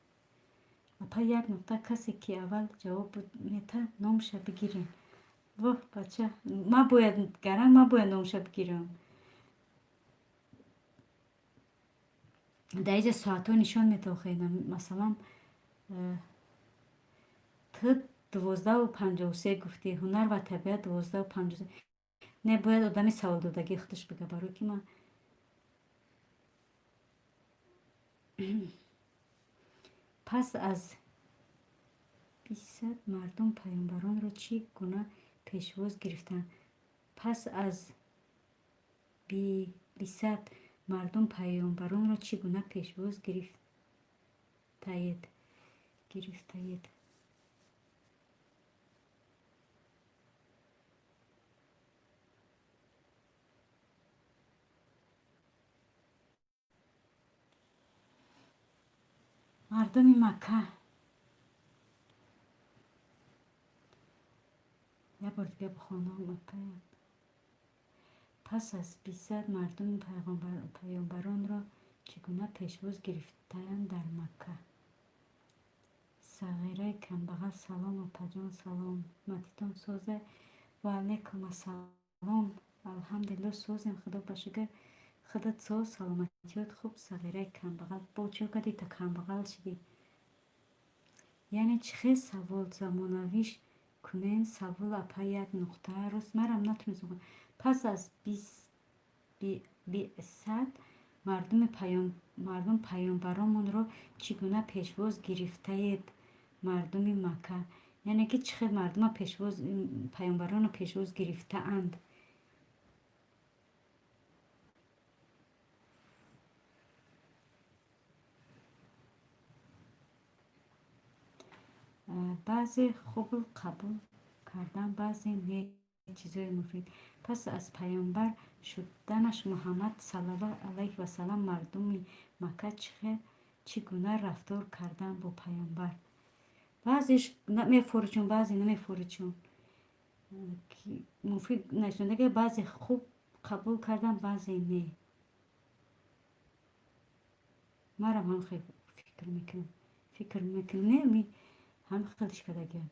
[SPEAKER 2] Апа, як нуқта, касе ки аввал ҷавоб мета, номша бигирем. Воҳ, бача, ма бояд гаранг, ма бояд номша бигирам. Дар иҷа соатҳо нишон метохед. Масалан, ту 12:53 гуфтӣ, ҳунар ва табиат 12:53. Не, бояд одами саволдодагии худаш бига, барои ки ман пас аз бисат мардум паёмбаронро чӣ гуна пешвоз гирифтанд? Пас аз бисат мардум паёмбаронро чӣ гуна пешвоз гирифтаед? Мардуми Макка. Як бор дига бихонам, апа. Пас аз бисат мардум паёмбаронро чӣ гуна пешвоз гирифтаанд дар Макка? Сағираи камбағал, салом, апаҷон, саломатитон соза? Ва алайкум ассалом, алҳамдулилло, созем, худо ба шукр. Худат соз, саломатиёт хуб? Сағираи камбағал, бо чӣ кардӣ та камбағал шидӣ? Яъне чӣ хел савол замонавиш кунен? Савол, апа, як нуқта. Рост, марам натунистам. Пас аз биъсат мардум паёмбаронро чӣ гуна пешвоз гирифтаед? Мардуми Макка, яъне ки чӣ хел мардума паёмбаронро пешвоз гирифтаанд? Баъзе хуб қабул кардан, баъзе не. Чизои муфид. Пас аз паёмбар шуданаш Муҳаммад саллаллоҳу алайҳи васаллам мардуми Макка чӣ гуна рафтор карданд бо паёмбар? Баъзеш мефоричон, баъзе намефоричон. Муфид нависондаги, баъзе хуб қабул кардан, баъзе не. Марам ҳам хел фикр мекунам, фикр мекунам, не, ҳам хелш кардагиам.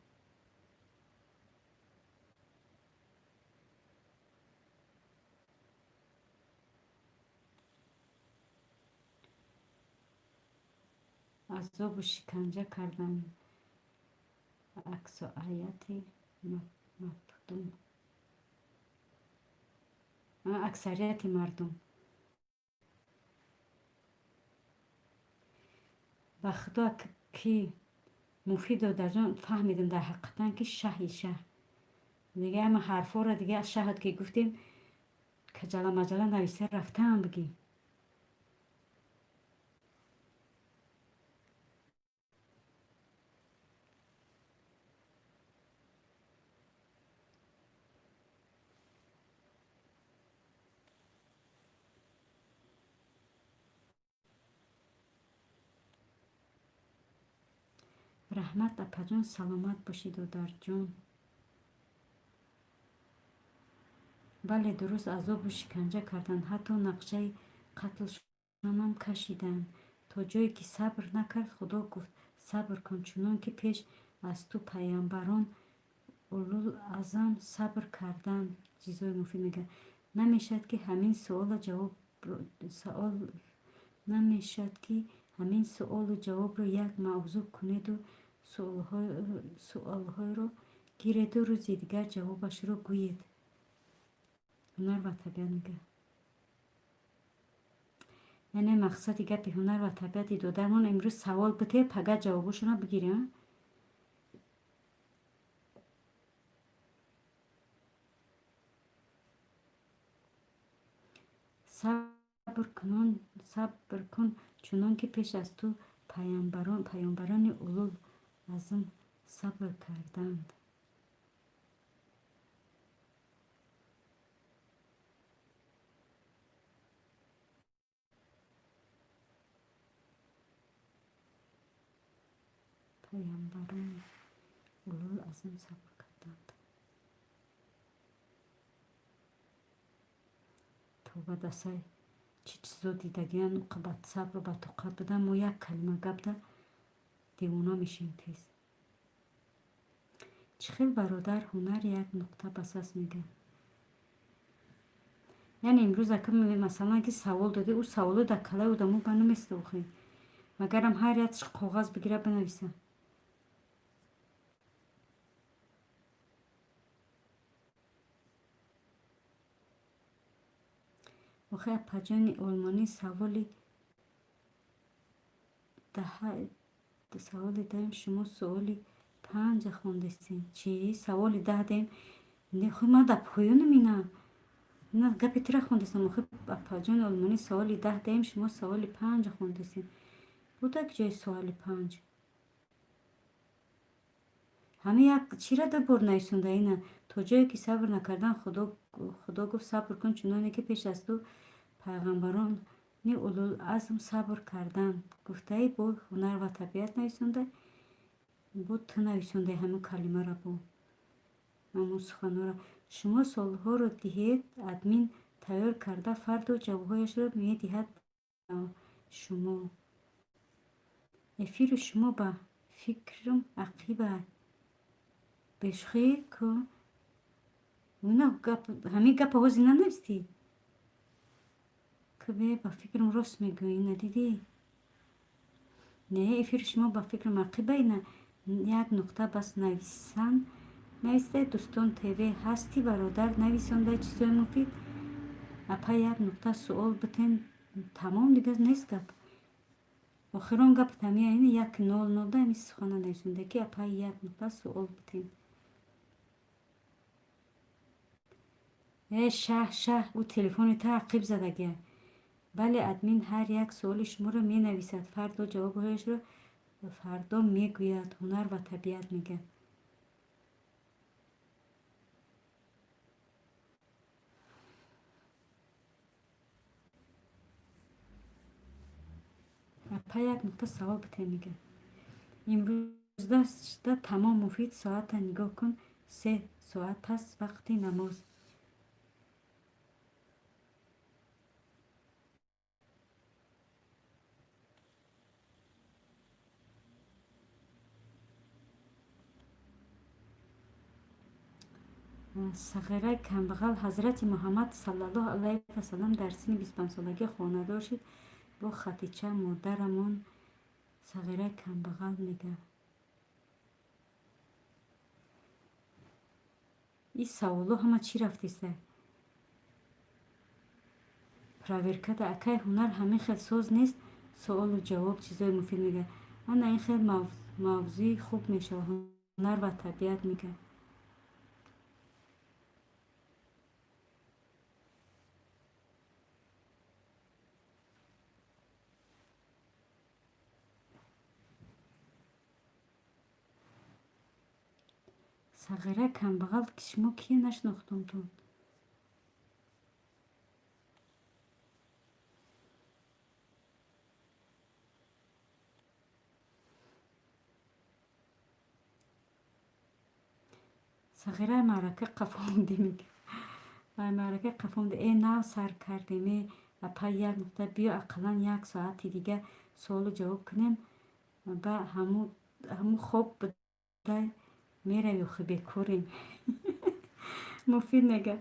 [SPEAKER 2] Азобу шиканҷа карданд аксарияти мардум, аксарияти мардум. Ба худо, ки Муфид додарҷон, фаҳмидам дар ҳақиқатан, ки шаҳи шаҳ дига ҳама ҳарфҳоро дига аз шаҳат ки гуфтем, каҷала маҷала нависта рафтаам, бигӣ. Раҳмат, апаҷон, саломат бошӣ, додарҷон. Бале, дуруст, азобу шиканҷа карданд, ҳатто нақшаи қатлшонам кашиданд. То ҷое ки сабр накард, Худо гуфт: «Сабр кун, чунон ки пеш аз ту паёмбарон улулазм сабр карданд». Чизои муфид мегӯяд. Намешавад, ки ҳамин суолу ҷавоб савол намешавад, ки ҳамин суолу ҷавобро як мавзӯъ кунеду суолҳоро гиреду рӯзи дигар ҷавобашро гӯед? Ҳунар ва табиат мегӯяд. Яъне мақсади гапи ҳунар ва табиати додармон, имрӯз савол бите, пага ҷавобошонро бигирем. Сабр кун, чунон ки пеш аз ту паёмбарони улул азм сабр карданд. Паёмбарони улул азм сабр карданд. Тавба, дасай, чӣ чизо дидагиян, ба сабру ба тоқат будан. Мо як калима гапда девона мешем тез. Чӣ хел, бародар, ҳунар як нуқта басаст мегӯяд. Яъне имрӯз ака, масалан, ки савол додӣ, ӯ саволо дар калаи одамо ба наместа охӣ, магарам ҳар як коғаз бигира, бинависа. Охи, апаҷони олмонӣ, саволи даҳем, шумо суоли панҷа хондестем. Чӣ, саволи 10 дем? Хо ман дар поёнам, ина гапи тира хондестам. Охи, апаҷони олмонӣ, саволи 10 даем, шумо саволи панҷа хондестем. Будак ҷои суоли панҷ ҳама як чира ду бор нависонда ина. То ҷое ки сабр накардан, Худо гуфт: «Сабр кун, чуноне ки пеш аз ту пайғамбарони улулазм сабр карданд». Гуфтаи бо ҳунар ва табиат нависонда, бо ту нависондаи ҳамин калимаро, бо ҳамон суханҳоро. Шумо суолҳоро диҳед, админ тайёр карда, фардо ҷавобҳояшро медиҳад ба шумо. Эфири шумо ба Фикрам ақиба. Бешӯхӣ ку? Ина ҳамин гапа ҳозир нанавистӣ? Кбе, ба фикрам, рост мегӯӣ, ина дидӣ? Не, эфири шумо, ба фикрам, ақиба. Ина як нуқта бас нависан, навистай. Дӯстон ТВ ҳастӣ, бародар, нависондай чизои муфид. Апа, як нуқта суол битен, тамом, дигар нест гап. Охирон гап тамия ина 1:00 да ами сухана нависонда, ки апа, як нуқта суол битен. Э, шаҳ, шаҳ, ӯ телефони та ақиб задагия. Бале, админ ҳар як суоли шуморо менависад, фардо ҷавобҳояшро фардо мегӯяд. Ҳунар ва табиат мегӯяд. Апа, як нуқта савол битен, мегӯяд. Имрӯзда тамом, муфид, соата нигоҳ кун, 3 соат пас вақти намоз. Сағираи камбағал. Ҳазрати Муҳаммад саллаллоҳу алайҳи васалам дар синни 25-солагӣ хонадор шуд бо Хатича модарамон. Сағираи камбағал мегӯяд. Ин саволҳо ҳама чӣ рафтеста? Проверкада акай Ҳунар ҳамин хел соз нест, суолу ҷавоб, чизои муфид мегӯяд. Ана ин хел мавзӯи хуб мешавад. Ҳунар ва табиат мегӯяд. Сағираи камбағал, шумо кие, нашинохтумтон. Сағираи маърака қафомдӣ, мегӯяд. Маърака қафомдӣ. Э, нав сар кардем. Э, апа, як нуқта биё, ақаллан як соати дига суолу ҷавоб кунем, ба ҳаму хоб буда мерави. Охи, бекорем. Муфид мега,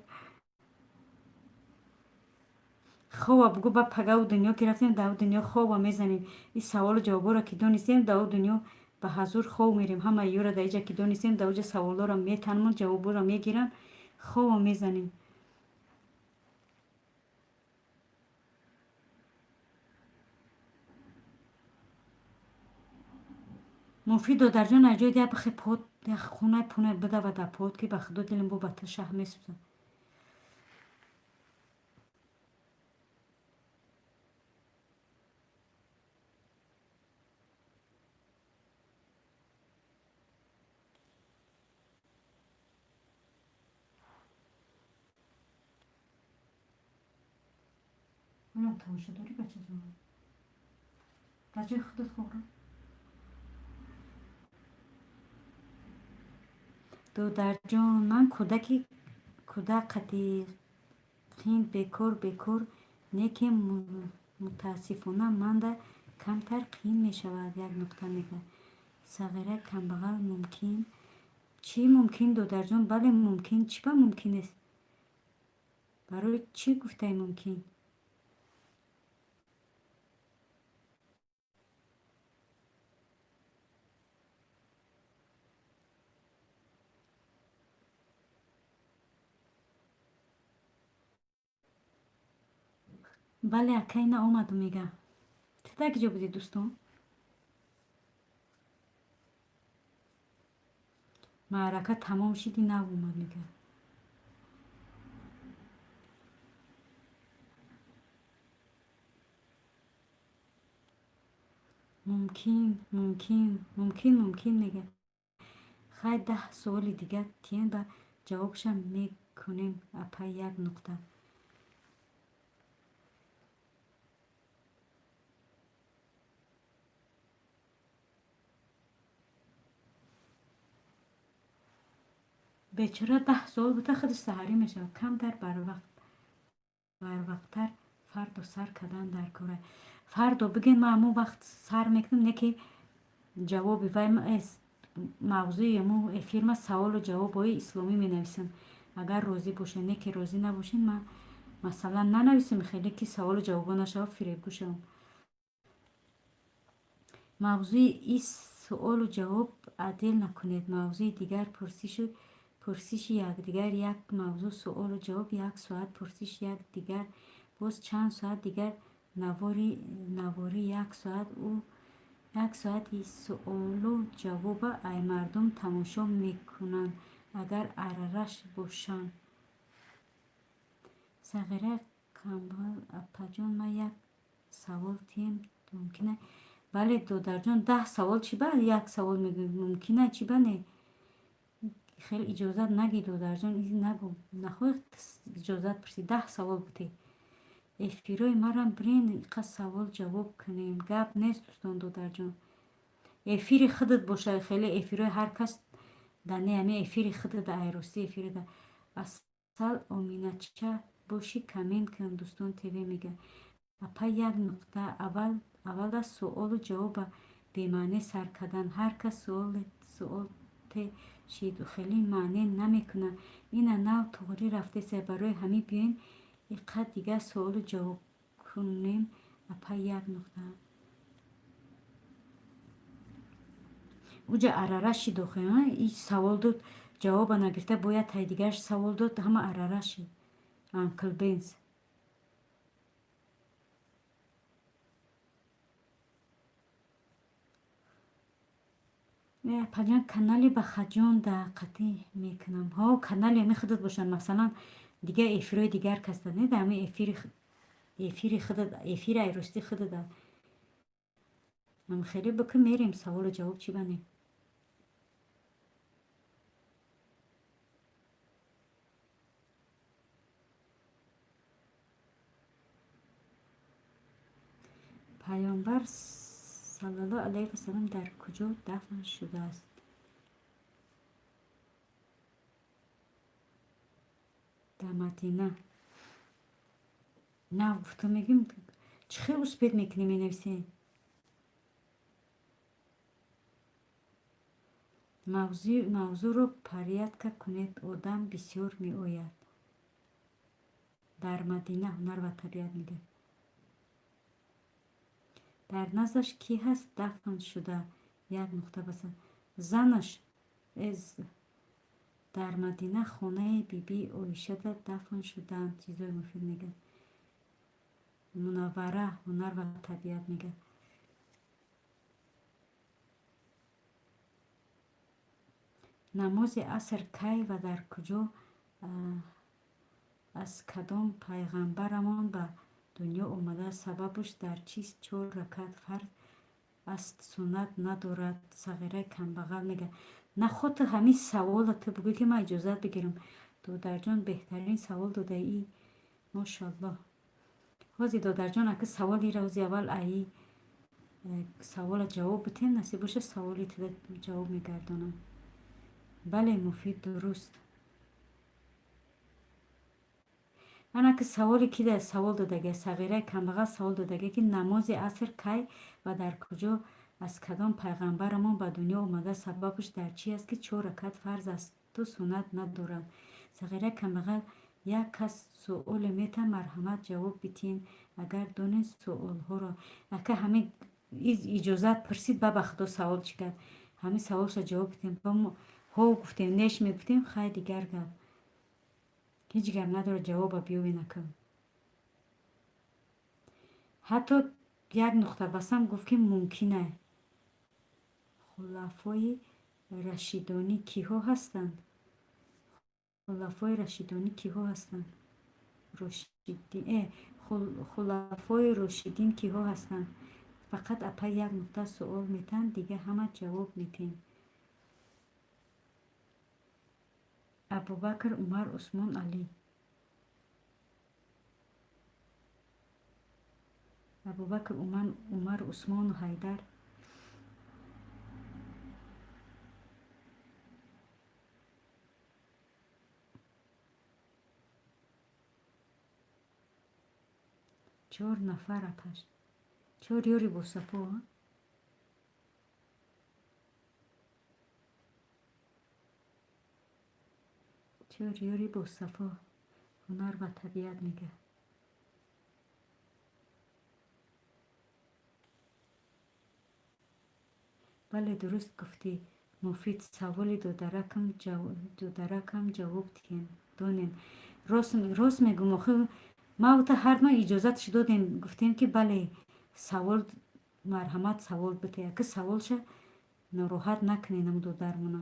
[SPEAKER 2] хоба бугӯ, ба пагау дунё ки рафтем, дар дунё хоба мезанем. Ин саволу ҷавобҳоро ки донистем, дар дунё ба ҳазур хоб мерем. Ҳамаи ёро дар иҷа ки донистем, дар оҷа саволҳоро метанмон, ҷавобҳоро мегирам, хоба мезанем. Муфид, додарҷон, аз ҷои як бихе под, як хунай пунай бидава дар под, ки ба худо дилам бо ба ту шаҳ месӯзад. Онам тамошо дорӣ, бачаҷон? Дар ҷои худат хӯрам. Додарҷон, ман кӯдаки кӯдак қади қин бекор бекор не, ки мутаассифона манда камтар қиин мешавад. Як нуқта мегӯяд. Сағира камбағал, мумкин чӣ? Мумкин, додарҷон, бале, мумкин. Чӣ ба мумкин нест? Барои чӣ гуфтаи мумкин? Бале, акай, на омаду, мега. Ту дар киҷо будӣ, дӯстон? Маърака тамом шиди, нав омад, мега. Мумкин, мумкин, мумкин, мумкин, мега. Хай, 10 суоли дигар тиен, ба ҷавобша мекунем. Апа, як нуқта. Бечора, 10 суол буда, худаш саҳарӣ мешавад. Камтар барвақттар фардо сар кардан дар кора. Фардо бигӯен, ман ҳамон вақт сар мекунам, не ки. Ҷавоби вай мавзӯи ему эфирма саволу ҷавобҳои исломӣ менависам. Агар розӣ бошед, не ки розӣ набошед, ман масалан нанависам, хеле ки саволу ҷавобҳо нашавад, фиребгӯ шавам. Мавзӯи и суолу ҷавоб адел накунед, мавзӯи дигар, пурсиши якдигар як мавзӯъ, суолу ҷавоб як соат, пурсиши якдигар боз чанд соат дигар, наворӣ як соат, як соати суолу ҷавоба ай мардум тамошо мекунанд, агар арараш бошанд. Сағираи камбағал: апаҷон, ман як савол тием, мумкина? Бале, додарҷон, 10 савол чӣ ба як савол мегӯӣ? Мумкина, чӣ ба не? Хеле иҷозат нагӣ, додарҷон, нагӯ, нахоҳӣ иҷозат пурсӣ, 10 савол бутӣ. Эфирҳои марам бирен, иқа савол ҷавоб кунем. Гап нест, дӯстон, додарҷон. Эфири худат боша, хеле эфирҳои ҳар кас да не, ами эфири худат айростӣ эфири да. Асал Оминача бошӣ, коммент кун, дӯстон ТВ мега. Апа, як нуқта аввал аввала суолу ҷавоба бемаъне сар кардан. Ҳар кас суол те шид, хеле маъне намекунад. Ина нав туғрӣ рафтеса, барои ҳамин биёен иқа дигар суолу ҷавоб кунем. Апа, як нуқта. Уҷа арара шид охе, и савол дод, ҷавоба нагирифта, бояд тай дигараш савол дод, ҳама арара шид. Анкл Бенз. Апаҷон, канали ба хаҷон да қатъӣ мекунам. Ҳо, канали ами худат бошад, масалан, дигар эфирҳои дигар кас да не, да ами эфири худат, эфири айростӣ худат да. Ам хеле бикун, мерем саволу ҷавоб, чӣ ба не? Паёмбар саллаллоҳу алайҳи васалам дар куҷо дафн шудааст? Дар Мадина. Нав гуфтум, мегӯем, чӣ хел успеть мекунӣ, менависем? Мавзӯъро порядка кунед, одам бисёр меояд. Дар Мадина, ҳунар ва табиат мегӯяд. Дар наздаш кӣ ҳаст дафн шуда? Як нуқта баса. Занаш дар Мадина хонаи биби Оишада дафн шудаанд. Чизои муфид мегӯяд. Мунаввара, ҳунар ва табиат мегӯяд. Намози аср кай ва дар куҷо аз кадом пайғамбарамон ба дунё омадааст? Сабабаш дар чист? Чор ракат фарз аст, суннат надорад. Сағираи камбағал мегӯяд. Наход ту ҳамин савола ту бигӯй, ки ман иҷозат бигирам. Додарҷон, беҳтарин савол додаӣ, мошаллоҳ. Ҳозир, додарҷон, ака, саволира ҳози аввал аи савола ҷавоб битем, насиб боша, саволи туда ҷавоб мегардонам. Бале, муфид, дуруст. Ана ки саволе ки савол додага, Сағираи камбағал савол додага, ки намози аср кай ва дар куҷо аз кадом пайғамбарамон ба дунё омада, сабабаш дар чи аст, ки чор ракат фарз асту суннат надорад? Сағираи камбағал, як кас суоле мета, марҳамат, ҷавоб битин, агар донед суолҳоро. Ака, ҳамин иҷозат пурсид, ба худо савол чӣ кард, ҳамин саволша ҷавоб битем. Ҳо гуфтем, неш мегуфтем, хай, дигар гап. Ҳеҷ гап надорад, ҷавоба биёвен, ака. Ҳатто як нуқта басам гуфт, ки мумкина. Хулафои рашидонӣ киҳо ҳастанд? Хулафои рашидонӣ киҳо ҳастанд? Хулафои рошидин киҳо ҳастанд? Фақат апа як нуқта суол метаҳанд, дигар ҳама ҷавоб метиҳем. Абубакр, Умар, Усмон, Алӣ. Абубакр, Умар, Усмону Ҳайдар. Чор нафар, апаш. Чор ёри босафо. Чор ёри босафо, ҳунар ва табиат мега. Бале, дуруст гуфтӣ, Муфид. Саволи додаракам ҷавоб диҳем, донем. Рост мегӯм, охи ма та ҳар мо иҷозатш додем, гуфтем, ки бале, савол, марҳамат, савол бите. Аки саволша нороҳат накуненам додармона.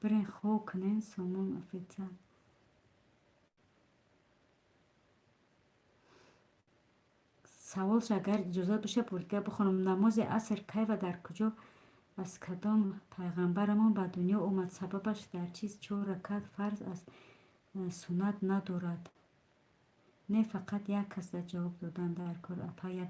[SPEAKER 2] Бирен, хоб кунен. Сомон офитсиал. Саволш агар иҷозат боша, бурдига бихонам. Намози аср кай ва дар куҷо, аз кадом пайғамбарамон ба дунё омад? Сабабаш дар чист? Чор ракат фарз аст, суннат надорад? Не, фақат як каса ҷавоб додан дар кор, апа, як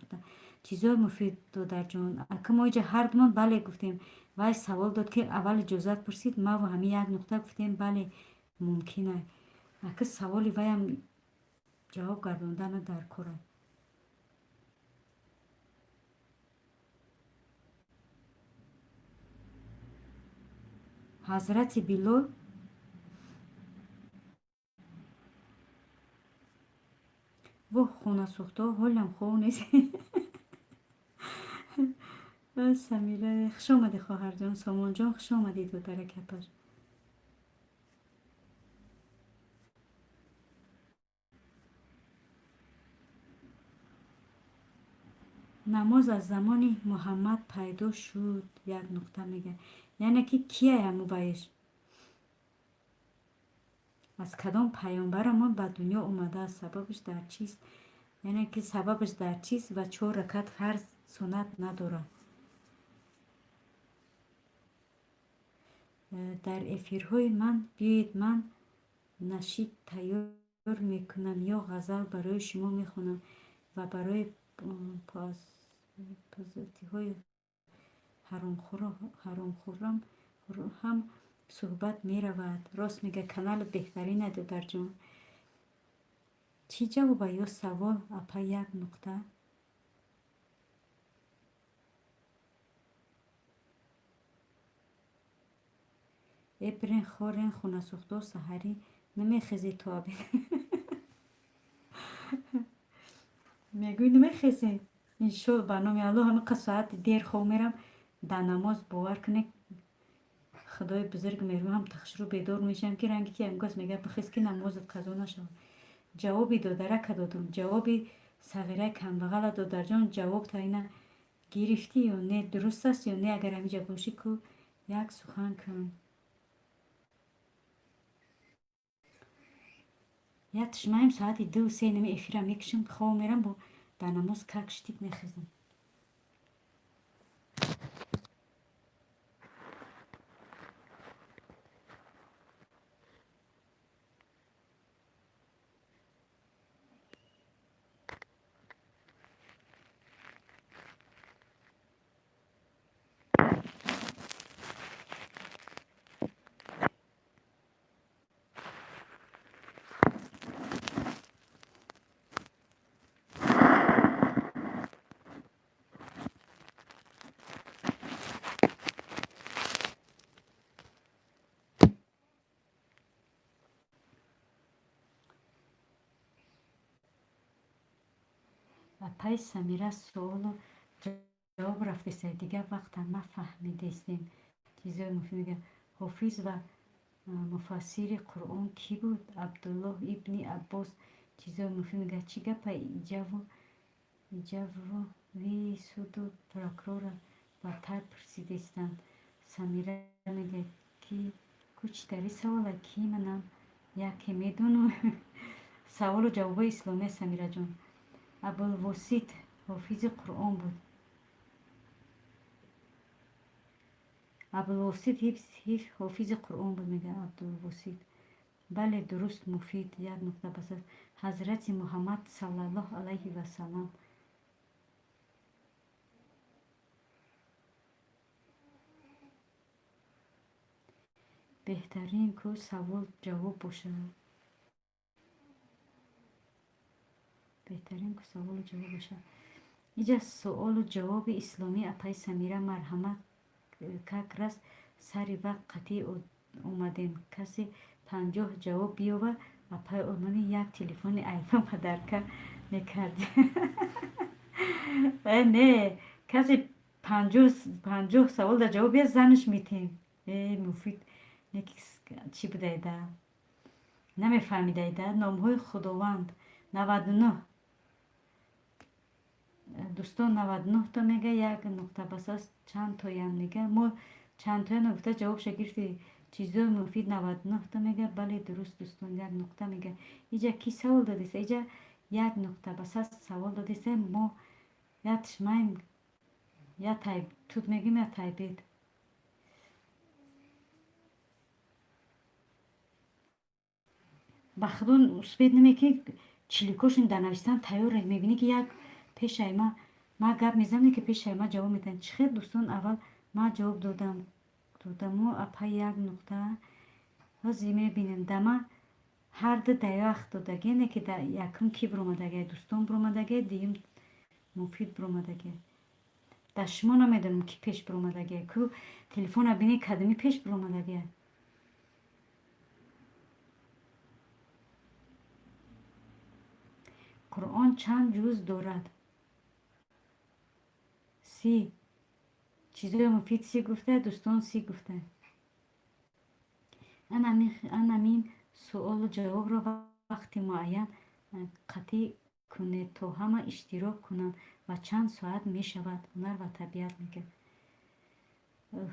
[SPEAKER 2] чизои муфид. Додарҷон, ака, мо иҷа ҳардумон бале гуфтем. Вай савол дод, ки аввал иҷозат пурсид, маву ҳамин як нуқта гуфтем, бале, мумкин а. Ака, саволи ваям ҷавоб гардондана дар кора. Ҳазрати Билол. Воҳ, хонасӯхтаҳо ҳолам хоб нест. Самира, хуш омадӣ, хоҳарҷон. Сомонҷон, хуш омадӣ, додараки апаш. Намоз аз замони Муҳаммад пайдо шуд, як нуқта мега. Яъне ки кияй амубаиш, аз кадом паёмбарамон ба дунё омадааст? Сабабаш дар чист? Яъне ки сабабаш дар чист ва чор ракат фарз, суннат надорад? Дар эфирҳои ман биёед, ман нашид тайёр мекунам ё ғазал барои шумо мехонам ва барои пазотиҳои ҳаромхӯрам ҳам суҳбат меравад. Рост мега, канали беҳтарина, додарҷон. Чӣ ҷавоба ё савол, апа, як нуқта? Э, бирен, хорен, хонасӯхто, саҳарӣ намехезед то обед. Мегӯй, намехезед. Иншо, ба номи Аллоҳ, ҳамиқа соати дер хоб мерам, дар намоз, бовар кунед, Худои бузург мерӯ, тахшрӯ бедор мешавам, ки ранги ки ҳамгоз мега, бихез, ки намозат қазо нашавад. Ҷавоби додарака додум, ҷавоби сағираи камбағала. Додарҷон, ҷавоб таина гирифтӣ ё не? Дуруст аст ё не? Агар ҳамиҷа бошӣ ку, як сухан кун. Як тишмаем, соати 2-3 нами эфира мекушам, хоб мерам, бо дар намоз как штик мехезам. Апаи Самира, суолу ҷавоб рафтеста, дигар вақта нафаҳмидестем. Чизои муфид мега. Ҳофиз ва муфассири Қуръон кӣ буд? Абдуллоҳ ибни Аббос. Чизои муфид мега. Чӣ гапа, иҷавви суду прокурора бадтар пурсидестанд. Самира мега, ки кучтари савола, ки манам яке медонам. Саволу ҷавобҳои исломия, Самираҷон. Абулвосит ҳофизи Қуръон буд. Абулвосит ҳофизи Қуръон буд, мега Абдулвосит. Бале, дуруст, Муфид, як нуқта басад. Ҳазрати Муҳаммад саллаллоҳу алайҳи васаллам. Беҳтарин ку савол ҷавоб бошад. Беҳтарин ку саволу ҷавоб бошад. Иҷа суолу ҷавоби исломӣ, апаи Самира, марҳамат. Как раз сари вақт қатъӣ омадем. Касе 50 ҷавоб биёва, апаи Олмонӣ як телефони айфон подарка мекардем. Э, не, касе 50 савол дар ҷавоб бия, занаш метем. Э, Муфид, чӣ будайда, намефаҳмидайда? Номҳои Худованд 99. Дӯстон, 99-то мега, як нуқта басас чанд тоям мега. Мо чандтояно гуфта, ҷавобша гирифти. Чизои муфид 99-та мега. Бале, дуруст, дӯстон, як нуқта мега. Иҷа кӣ савол додиста? Иҷа як нуқта басас савол додиста. Мо я тишмаем, я тут мегӯем, я тайбед. Ба худо, успеть намекунӣ, чиликошон дар навистан тайёр. Мебинӣ, ки як пешаи ма, ма гап мезанам, ки пешаи ма ҷавоб медиҳанд. Чӣ хел, дӯстон? Аввал ма ҷавоб додам, додаму апа як нуқта. Ҳозир мебинем, дама ҳарду дар вақт додагӣ, не ки дар якум ки биромадагӣ, дӯстон биромадагӣ, дуюм Муфид биромадагӣ. Дар шумо намедонам, ки пеш биромадагӣ. Ку телефона бинӣ, кадами пеш биромадагӣ. Қуръон чанд ҷуз дорад? 30. Чизои муфид 30 гуфта, дӯстон 30 гуфта. Анамин суолу ҷавобро вақти муайян қатъӣ кунед, то ҳама иштирок кунанд. Ва чанд соат мешавад? Ҳунар ва табиат мегӯяд.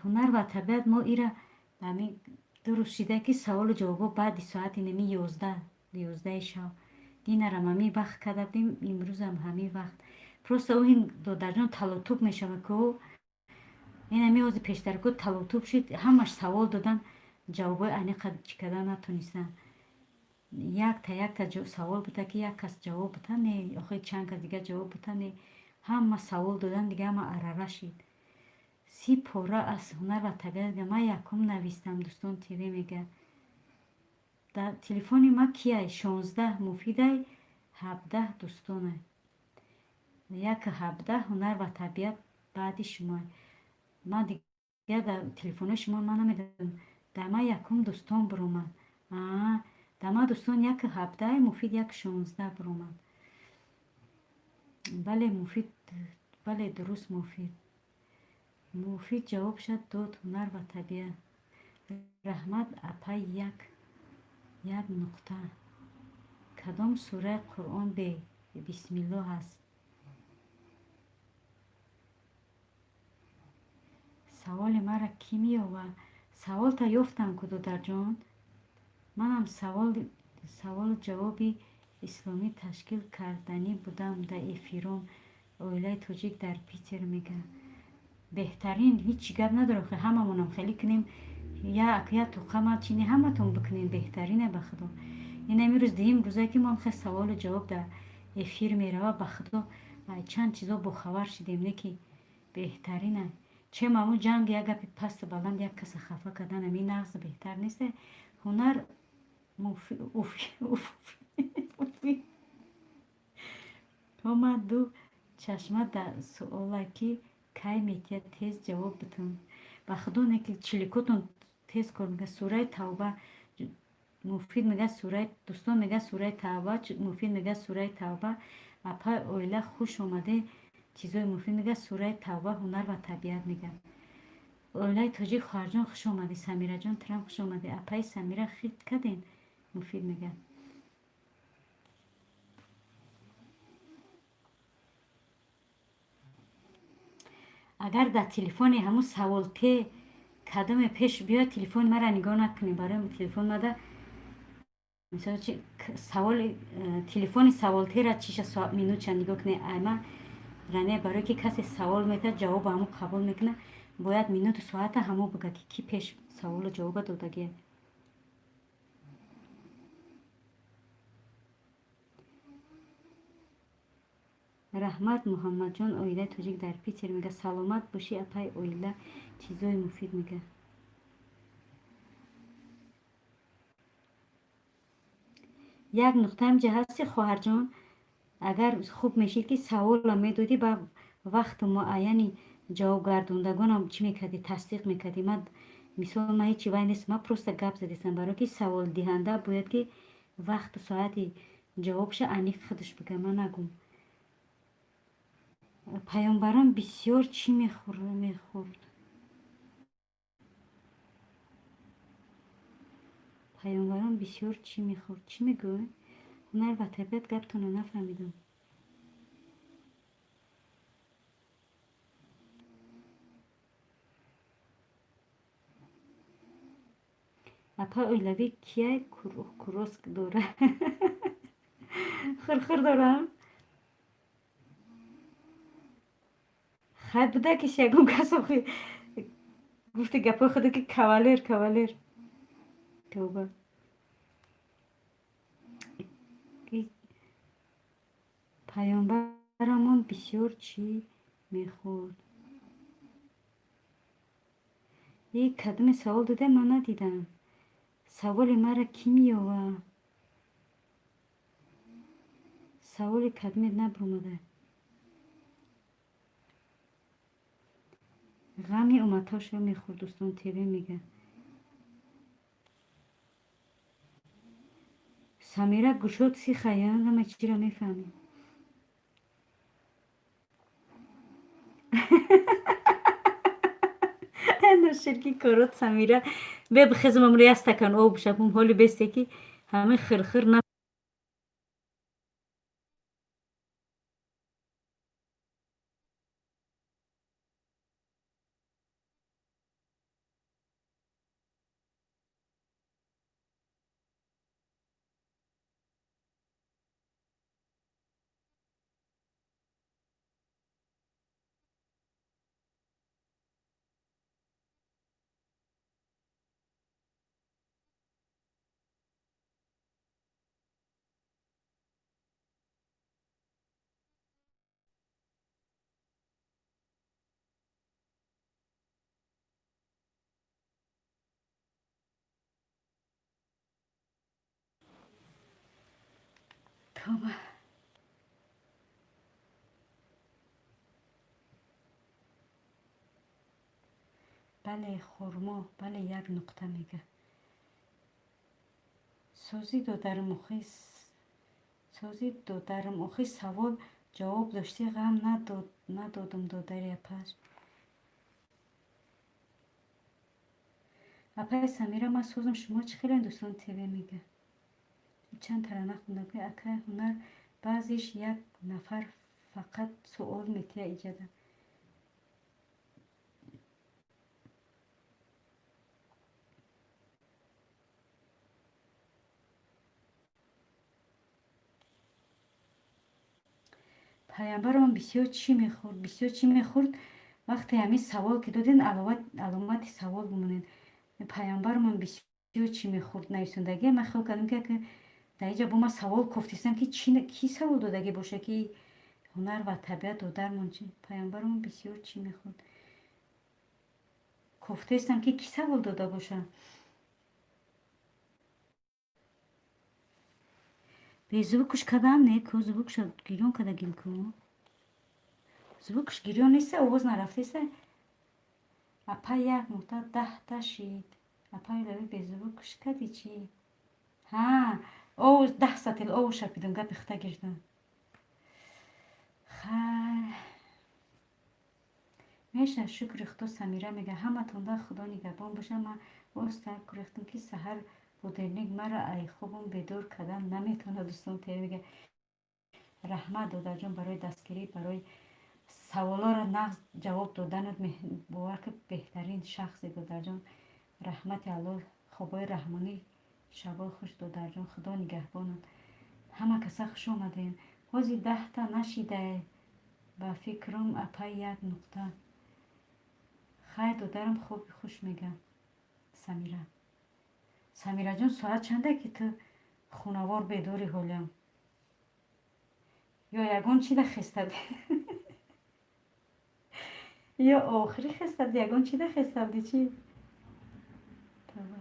[SPEAKER 2] Ҳунар ва табиат, мо ира дуруст шида, ки саволу ҷавобҳо баъди соати неми 11, 11-и шаб. Динарам ҳамин вақт карда будем, имрӯзам ҳамин вақт. Просто ӯ ин додарҷон талотуб мешавад, ку ин ҳами ҳозир пештарку талотуб шуд, ҳамаш савол додан, ҷавобҳои аниқа чӣ кардан натонистанд. Якта якта савол буда, ки як кас ҷавоб бута, не, охир чанд кас дигар ҷавоб бута, не, ҳама савол додан, дига ҳама арара шид. 30 пора аз ҳунар ва табиат. Ман якум навистам, дӯстон ТВ мега. Дар телефони ма кияй? 16 Муфидай, 17 дӯстонай. 1:17 ҳунар ва табиат баъди шумо. Ман дигар дар телефонҳои шумо ман намедонам. Дар ман якум дӯстон биромад. Дар ман дӯстон 1:17, Муфид 1:16 биромад. Бале, Муфид, бале, дуруст, Муфид. Муфид ҷавобша дод, ҳунар ва табиат. Раҳмат, апай, як як нуқта. Кадом сураи Қуръон бе бисмиллоҳ аст? Саволи маро кӣ меёвад? Саволта ёфтам ку, додарҷон. Манам саволу ҷавоби исломӣ ташкил карданӣ будам дар эфиром. Оилаи тоҷик дар Питер мега. Беҳтарин, ҳеҷ гап надорам, ҳамамонам хеле кунем, як я тоқама чини ҳаматон бикунем, беҳтарине, ба худо. Ин имрӯз дуюм рӯзае, ки мо хел саволу ҷавоб дар эфир мерава. Ба худо, чанд чизо бохабар шидем, не ки беҳтарина. Чем ҳамун ҷанг, як гапи пасту баланд, як каса хафа кардан, ами нағз беҳтар нест. Ҳунар омад ду чашма дар суола, ки кай метиҳад, тез ҷавоб битун. Ба худо, не ки чиликотон тез кор мекунад. Сураи Тавба, Муфид мега, сураи, дӯстон мега, сураи Тавба, Муфид мега, сураи Тавба. Апаи оила, хуш омаде. Чизои муфид мега, сураи Тавба. Ҳунар ва табиат мега. Оилаи тоҷик, хоҳарҷон, хуш омадӣ. Самираҷон, турам хуш омадӣ. Апаи Самира, хит кардем, Муфид мега. Агар дар телефони ҳамун саволте кадоме пеш биёяд, телефони маро нигоҳ накунед. Барои телефон мада, мисол, чи саволи телефони саволтера чиша минутша нигоҳ кунед. Айма ране, барое ки касе савол метиҳад, ҷавобо ҳамун қабул мекунад, бояд минуту соата ҳамон бигӯяд, ки кӣ пеш саволу ҷавоба додагия. Раҳмат, Муҳаммадҷон. Оилаи тоҷик дар Питер мега. Саломат бошӣ, апаи оила. Чизои муфид мега. Як нуқтаам ҷа ҳасти, хоҳарҷон. Агар хуб мешид, ки савола медодӣ, ба вақту муайяни.
[SPEAKER 1] Ҷавобгардондагонам чӣ мекардӣ, тасдиқ мекардӣ. Ман, мисол, ман ҳечи вай нест, ман просто гап задистам, барое ки саволдиҳанда бояд ки вақту соати ҷавобша аниқ худаш бига, ман нагум. Паёмбарон бисёр чӣ мехӯрд? Паёмбарон бисёр чӣ мехӯрд? Чӣ мегӯй? Ҳунар ва табиат, гаптонро нафаҳмидам. Апа, оилавӣ кияй куроск дора? Хурхур дорам. Хай, буда ки ягон кас охи гуфти гапҳои худо ки кавалер, кавалер. Тавба. Паёмбарамон бисёр чӣ мехӯрд? И кадоме савол дода, ман надидам. Саволи маро кӣ меёва? Саволи кадомет набуромада? Ғами умматҳошро мехӯрд, дӯстон ТВ мега. Самира, гӯшот сихая, ҳама чиро мефаҳмӣ. Ноширки корот, Самира. Бе, бихезам, амро як стакан об бишапум, ҳоли бесте ки ҳамин хирхир на. Тавба. Бале, хурмо, бале, як нуқта мега. Сӯзи додарам охи, сӯзи додарам охи, савол ҷавоб доштӣ, ғам надодум, додари апаш. Апаи Самира, ман сӯзам, шумо чӣ хеле, дӯстон ТВ мега. Чанд тара нахонда. Акай Ҳунар, баъзеш як нафар фақат суол метия иҷада. Паямбарон бисёр чӣ мехӯрд? Бисёр чӣ мехӯрд? Вақте ҳамин савол ки доден, аломати савол бимонед. Паямбармон бисёр чӣ мехӯрд нависондагӣ. Ман хиёл кардам, ки дар инҷа бо ман савол кофтистам, ки кӣ савол додагӣ боша, ки Ҳунар ва табиат додармон чӣ? Паямбармон бисёр чӣ мехӯрд? Кофтаистам, ки кӣ савол дода боша. Беззвукш кардам, не ку, звукша гирён кардагим ку. Звукш гирён неста, овоз нарафтеста. Апа, як нуқта 10та шид. Апа илави, беззвукш кардӣ чӣ? Ҳа, овоз 10 сатил овоз шапидум, гапи хита гирифтам. Хай. Меша, шукри Худо, Самира мега, ҳаматонда Худо нигаҳбон боша. Ман боз так гурехтам, ки саҳар будильник маро ай хобам бедор кардан наметавонад, дӯстон ТВ мега. Раҳмат, додарҷон, барои дастгирӣ, барои саволоро нағз ҷавоб доданат. Бовар ки беҳтарин шахсе, додарҷон. Раҳмати Аллоҳ, хобҳои раҳмонӣ, шабои хуш, додарҷон, Худо нигаҳбонат. Ҳама каса хуш омадем. Ҳозир 10та нашидае ба фикрам, апай як нуқта. Хайр, додарам, хоби хуш, мега Самира. Самираҷон, соат чанда, ки ту хунавор бедори ҳолям? Ё ягон чида хестади, ё охири хестади, ягон чида хестабди чӣ? Тавба.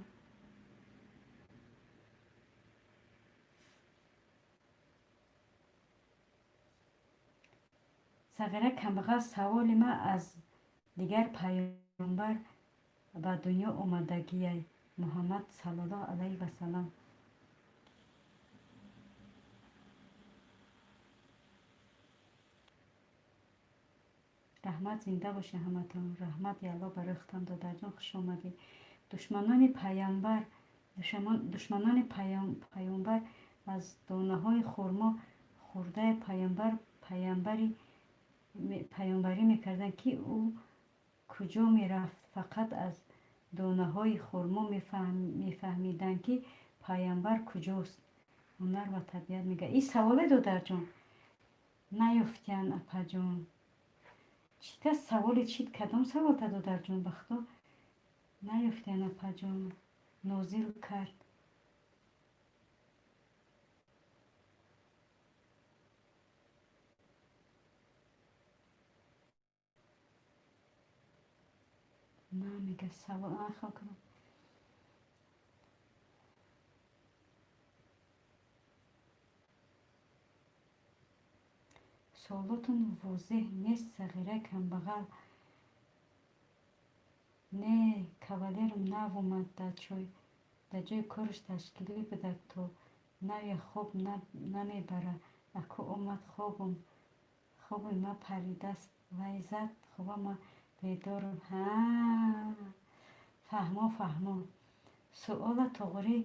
[SPEAKER 1] Сағира камбағал, саволи ман аз
[SPEAKER 2] Дигар паёмбар ба дунё омадагияй, Муҳаммад саллаллоҳу алайҳи васаллам. Раҳмат, зинда боша ҳаматон. Раҳмат, ялло, барои худам. Додарҷон, хуш омадӣ. Душманони паёмбар аз донаҳои хурмо хӯрдаи паёмбар паёмбарӣ мекарданд, ки ӯ куҷо мерафт. Фақат аз донаҳои хурмо мефаҳмиданд, ки паёмбар куҷост. Ҳунар ва табиат мега. Ин саволе, додарҷон, наёфтиян, апаҷон. Чита саволи чит? Кадом саволта, додарҷон? Ба худо, наёфтиян, апаҷон. Нозил кард. На, мега, савол хел кунам. Суолотон возеҳ нест, сағираи камбағал. Не, кавалерум нав омад, дар ҷои кораш ташкилӣ будак, то наве хоб намебара. Аку омад, хоби ма паридаст, вай зад хоба, ма бедорам. Ҳа, фаҳмо, фаҳмо. Суола туғрӣ.